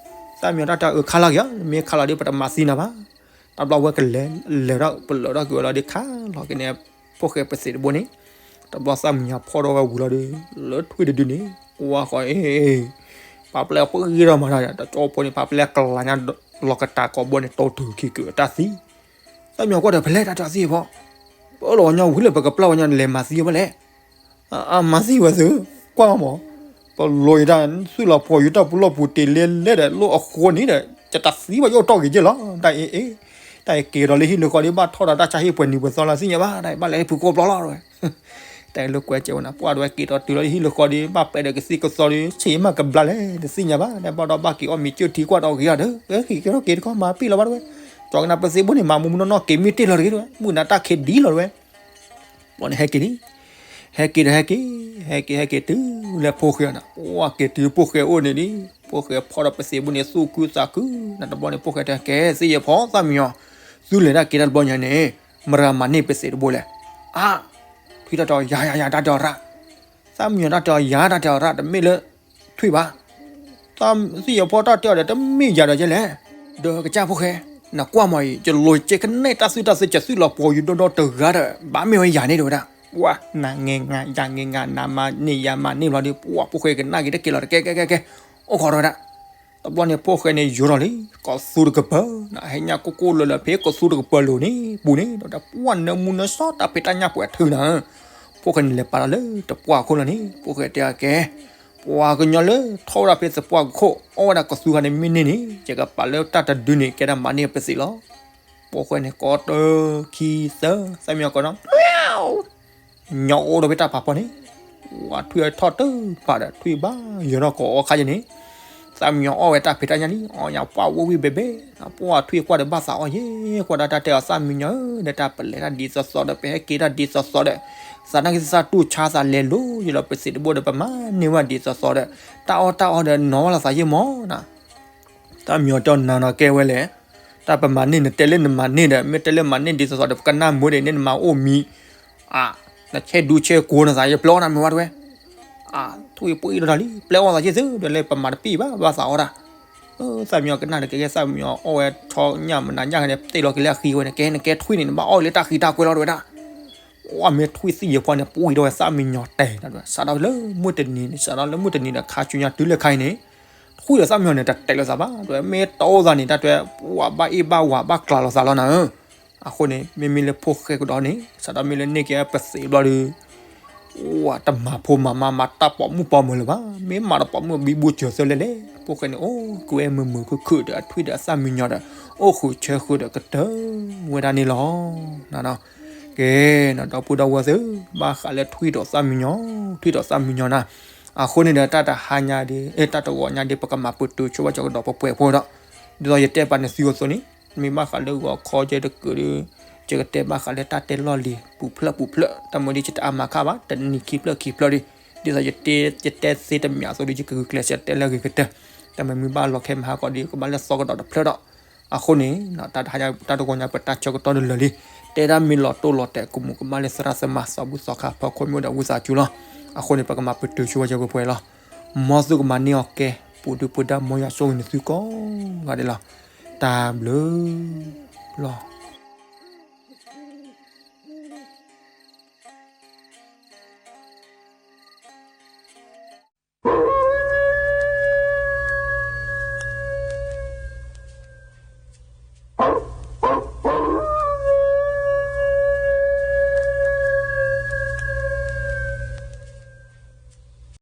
သၣ်မံယီၤတၢ်တဲအီၤ ခးလီၤက့ၤဧါ, မ့ၢ်ခးလီၤဒီး ပတမၤသံနၤဘၣ်. တဘျီဝဲကလဲၤ လဲၤဒီး ပလၢာ်ထီၣ်ကွံာ်ဝဲလီၤဒီး ခးလီၤက့ၤန့ၣ် ဖိၣ်ဃဲပသံးတဘိန့ၣ်, တဘျီသၣ်မံယီၤဖီၣ်ထီၣ်ဝဲဝံၤလီၤဒီး လၢထွံၣ်တဒုန့ၣ် ကွၢ်ဃီ အ့ ပှၢ်ပျဲၢ်ပှ့ၤထီၣ်မၤတၢ် တကၠီဖိန့ၣ် ပှၢ်ပျဲၢ်ကလၤညါ လီၤကတးကိးဘိန့ၣ် တိတုၤခံကုာ်အတၢ်သံ, သၣ်မံယီၤကွၢ်ဒီး ဖဲလဲၣ်တၢ်တဲအီၤသံးဖီ, ပအၢၣ်လီၤဝဲညီဝံၤလၢပကပျၢ်ဝဲညီန့ၣ် လဲၤမၤသံဝဲဖဲလဲၣ် အမၤသံဝဲသု, ကွၢ်မး, ပလိၤအံၤတၢ်သူၣ်လီၤပှီၤယူၤတၢ်ပူၤလီၢ်ပူၤတ့ၢ်လဲလဲဒီး လိၣ်အဃိန့ၣ်ဒီး ယတသံဘၣ်ယအိၣ်တီၢ်က့ၤက့ၢ်လီၤ, တၢ်အံၤအ့, တၢ်အံၤက့ၤဒီးလၢဟံၣ်လၢဃီဒီး ဘၣ်ထီၣ်ဒီးတၢ်ဆါဟံၣ်ပှဲၤနံၤပှဲၤသီလီၤသ့ၣ်ညါဘၣ်, တၢ်အံၤဘၣ်လဲၤလၢဖုကိးဘျီလီၤဝဲ တၢ်အံၤလၢကွဲးကဲဝဲန့ၣ် ပှၢ်ဒီးဝဲက့ၤဒီးတုၤလီၤဟံၣ်လၢဃီဒီး ဘၣ်ပဲာ်ဒီးကသံၣ်ကသီဒီး ဆံးမးကဘျါလဲၣ် တသ့ၣ်ညါဘၣ်, တၢ်ဘၣ်ဒီးဘၣ်က့ၤအီၣ်မ့ၤကၠိၣ်ထံကွၢ်ဒီးဂ့ၤအီၤဒီး က့ၤက့ၤထီၣ်က့ၤတခီမၤပ့ၣ်လီၤဘၣ်တဝဲ, ကၠီကနၣ်ပသံးဘိန့ၣ် မၤမူမူနီၢ်နီၢ်က့ၤမ့ၢ်တ့ၢ်လီၤတဂ့ၤတဝဲ မုၢ်နၤတၢ်ခံးဒ်လီၤတဝဲ ဘျီန့ၣ်ဟဲက့ၤလံ, ဟဲက့ၤဒီးဟဲက့ၤ, ဟဲက့ၤဟဲက့ၤတုၤလၢဖိၣ်ဃဲအံၤန့ၣ် ပှၢ်က့ၤတုၤဖိၣ်ဃဲအိၣ်န့ၣ်လံ, ဖိၣ်ဃဲဖီၣ်ဒီးပသံးဘိန့ၣ် သူၣ်ခုသးခု, နတဘျီန့ၣ် ဖိၣ်ဃဲတဲကဲ သ့ၣ်ယဲၢ်ဖီ သၣ်မံယီၤ, သုလဲၤတၢ်က့ၤတၢ်တဘျီညါန့ၣ် မတၤမၤန့ၢ်ပသံးတဘိလဲၣ်, အါ, ထွံၣ်တၢ်တဲအီၤ ယၤယၤယၤ တၢ်တဲအီၤရၣ်, သၣ်မံယီၤတၢ်တဲအီၤ ယၤတၢ်တဲအီၤရၣ် တမ့ၢ်လၢ ထွံၣ်ဘၣ် သ့ၣ်ယဲၢ်ဖီတၢ်တဲအီၤဒီး တမ့ၢ်ယၤဒီးယဲလဲၣ်, ဒီးကစၢ်ဖိၣ်ဃဲ, နကွၢ်မးအံၤ ယလိၤကဲကနဲၣ်တၢ်သူၣ်တၢ်သ့ ကသူၣ်လီၤပှီၤယူၤဒီဒီတဂၤဒီး ဘၣ်မ့ၢ်ဝဲယၤန့ၣ်တဲဝဲဒၣ်, ပှၢ်နၤငဲၤငါ ယၤငဲၤငါ နၤမၤန့ၢ်ယၤမၤန့ၢ်ဘျီဒီး ပှၢ်ဖိၣ်ဃဲကနၣ်က့ၤတက့ၢ်လီၤ တကဲကဲကဲကဲ, အိၣ်ခိးတဲဝဲဒၣ် တဘျီန့ၣ် ဖိၣ်ဃဲန့ၣ်ယိၤထီၣ်လံ ကီၢ်သူတကပၤ, ဟဲညၣ်ကိၢ်ကိၢ်လၢလၢဖဲကီၢ်သူတကပၤလိၤန့ၣ် ပူၤန့ၣ် ဒီးပှၢ်နၢမူနၢဆှီ တၢ်ဖံးတၢ်ညၣ်ပှဲၤထုးနၤ, ဖိၣ်ဃဲန့ၣ်လဲၤပာ်လီၤလၢတပှၢ်ခိၣ်လီၤန့ၣ် ဖိၣ်ဃဲတဲအကဲ, ပှၤကညီလၢထီၣ်ဝဲဒၣ်ဖဲသပှၢ်ကခိၣ် အီၣ်ဝဲဒၣ်ကီၢ်သူခါန့ၣ်မ့ၢ်န့ၢ်န့ၣ် ယကပာ်လၢတၢ်တဒုန့ၣ် ကဲဒၣ်မၤန့ၢ်ပသံးလီၤ. ဖိၣ်ဃဲန့ၣ် ကိးတၢ ခံ သၢ သၣ်မံယီၤကိးနီၤ ညီအိၣ်ဒီးဖဲတၢ်ဖးဖီန့ၣ်, ဝဲထွံၣ်ထီၣ်တဖၣ်ဒီး ထွံၣ်ဘၣ်ယၢၤထီၣ်ကိးအီခါယဲန့ၣ်, သၣ်မံယီၤအီၣ်ဝဲတၢ်ဖံးတၢ်ညၣ်လံ အီၣ်ညၣ်ပှၢ်ဝံၣ်ဝံၣ်ဘဲဘဲ, ပှၢ်ထွံၣ်ကွၢ်ဒီးဘၣ်သးအီၣ်ယဲ, ကွၢ်ဒီးတၢ်တဲအီၤသၣ်မံယီၤဧၢ, ဒီးတၢ်ပလဲၤတၢ်ဒ်သိးသိးဒီး ပဟဲက့ၤတၢ်ဒ်သိးသိးဒီး, သးနာ်က့ၤသးတူၢ်ဆါသးလဲၤလိၤယဲလီၤ ပသံးတဘိဒီး ပမၤန့ၢ်ဝဲဒ်သိးသိးဒီး, တၢ်အီၣ်တၢ်အီဒီးနီၤဝဲလီၤသးယဲမီၢ်နၤ သၣ်မံယီၤတဲအီၤနၤနီၤကဲဝဲလဲၣ်, တၢ်ပမၤန့ၢ်နတဲလၢနမၤန့ၢ်ဒီး မ့ၢ်တဲလၢမၤန့ၢ်ဒ်သိးသိးဒီး ပကနၣ်မုာ်ဒံးန့ၣ်နမၤအိၣ်မံၤ, အါ, နဆဲးဒူဆဲးကိၤနသးယပျဲအီၣ်နၤမ့ၢ်ဝဲတဝဲ, အါ, ထွံၣ်ပှံၢ်ဒီးတၢ်လံ ပျဲအီၣ်သးယသုဒီးလၢပမၤတပံၢ်ဘၣ် ဘၣ်သးအီၣ်တၢ်, သၣ်မံယီၤကနၣ်ဒီးကဲကဲသၣ်မံယီၤအီၣ်ဝဲဆီညၣ်မနၤညၣ်န့ၣ် တ့ၢ်လီၤက့ၤလၢအဃံဝဲန့ၣ် ကဲနကဲထွံၣ်န့ၣ် နဘၣ်အီၣ်လၢတၢ်ဃံတၢ်ကွဲၤလီၤတဝဲဒၣ် ပှၢ်မ့ၢ်ထွံၣ်သံၣ်ယဲၢ်ဖီန့ၣ် ပှံၢ်ဒီးဝဲသၣ်မံယီၤတဲာ်, စးထီၣ်လၢမုၢ်တနံၤန့ၣ် စးထီၣ်လၢမုၢ်တနံၤဒီးခါဆူညါတုၤလၢခါအံၤန့ၣ်, ထွံၣ်ဒီးသၣ်မံယီၤန့ၣ် တတဲာ်လိာ်သးဘၣ်, တဝဲမ့ၢ်တအိၣ်သးန့ၣ် တၢ်တဝဲ ပှၢ်ဘၣ်အ့ၣ်ဘၣ်ဝၤဘၣ်ကျးလိာ်သးလီၤနၤဧၢ, အဃိန့ၣ် မ့မ့ၢ်လၢဖိၣ်ဃဲကဒီးန့ၣ် စးထီၣ်မ့ၢ်လၢန့ၢ်က့ၤပသံးဘျီဒီး ဝဲတမၤဖိမၤမါမၤတၢ်ပိာ်မုၣ်ပိာ်မၢၤလၢၤဘၣ်, မ့ၢ်မၤဒီးပိာ်မုၣ်ဘံဘူစၢၤသၢလဲၣ်လဲၣ်, ဖိၣ်ဃဲန့ၣ် အိၣ်ကွံာ်ဝဲမုာ်မုာ်ခုၣ်ခုၣ်ဒီးအထွံၣ်ဒီးအသၣ်မံယီၤဒီး အိၣ်ဃုာ်ဆၢဃုာ်ဒီးကတၢၢ်ဝဲဒၣ်န့ၣ်လီၤ. ကဲ, ဒီပုၢ်ဒီဝဲၢ်သ့ၣ်, ဘၣ်ဃးလၢထွံၣ်ဒီးသၣ်မံယီၤ, ထွံၣ်ဒီးသၣ်မံယီၤနၤ, အဃိန့ၣ်ဒီး တၢ်တဟါညါဒ်, တၢ်တဂီၤညါဒ် ပကမၤပတုာ်ဆိဝဲကဒီးပပှဲၤဖိဒီး, ဒ်သိးယတဲပာ်န့ၢ်သုအသိးန့ၣ်, မ့ၢ်ဘၣ်ဃးလၢဂီၤခီကဲတကုာ်ဒီး, ယကတဲဘၣ်ဃးလၢတၢ်တဲလီၢ်လံၤ ပူၤဖျၢၣ်ပူၤဖျၢၣ်, တၢ်မ့ၢ်ဒ်ယတအါမၤခါဘၣ်, တနံၤခံဖျၢၣ်ခံဖျၢၣ်ဒီး, ဒ်သိးယတဲသ့တမံၤအသိးဒီး ယကဂုာ်ကျဲးစၢးတဲလၢအဂ့ၤကတၢၢ်, တၢ်မ့ၢ်မုာ်ဘၣ်လီၤခဲမဟါကီးဒီး ကဘၣ်လဲၤသီကဒီးတဖျၢၣ်ဒီး, အဃိန့ၣ် တၢ်တဟါညါ တၢ်တဂီၤညါပတၢ်ဆၢကတီၢ်တလၢာ်လံ, တဲဒၣ်မ့ၢ်လီၤတိၢ်လီၤတဲာ် ကမူးကမၣ်လၢသရၣ်သမါ သးဘူၣ်သီခါ ဖီခိၣ်မ့ၢ်အိၣ်ဒီးဝံသးစူၤလီၤ. အဃိန့ၣ် ပကမၤပတုာ်ဆိဝဲယပှဲၤပှဲၤလီၤ. မ်သုကမၤန့ၢ်အီၤကဲ, ပူၤဒုပူၤဒါ မ်ယွၤဆိၣ်ဂ့ၤနသုကိးဂၤဒဲးလီၤ. တၢ်ဘျုးလီၤ.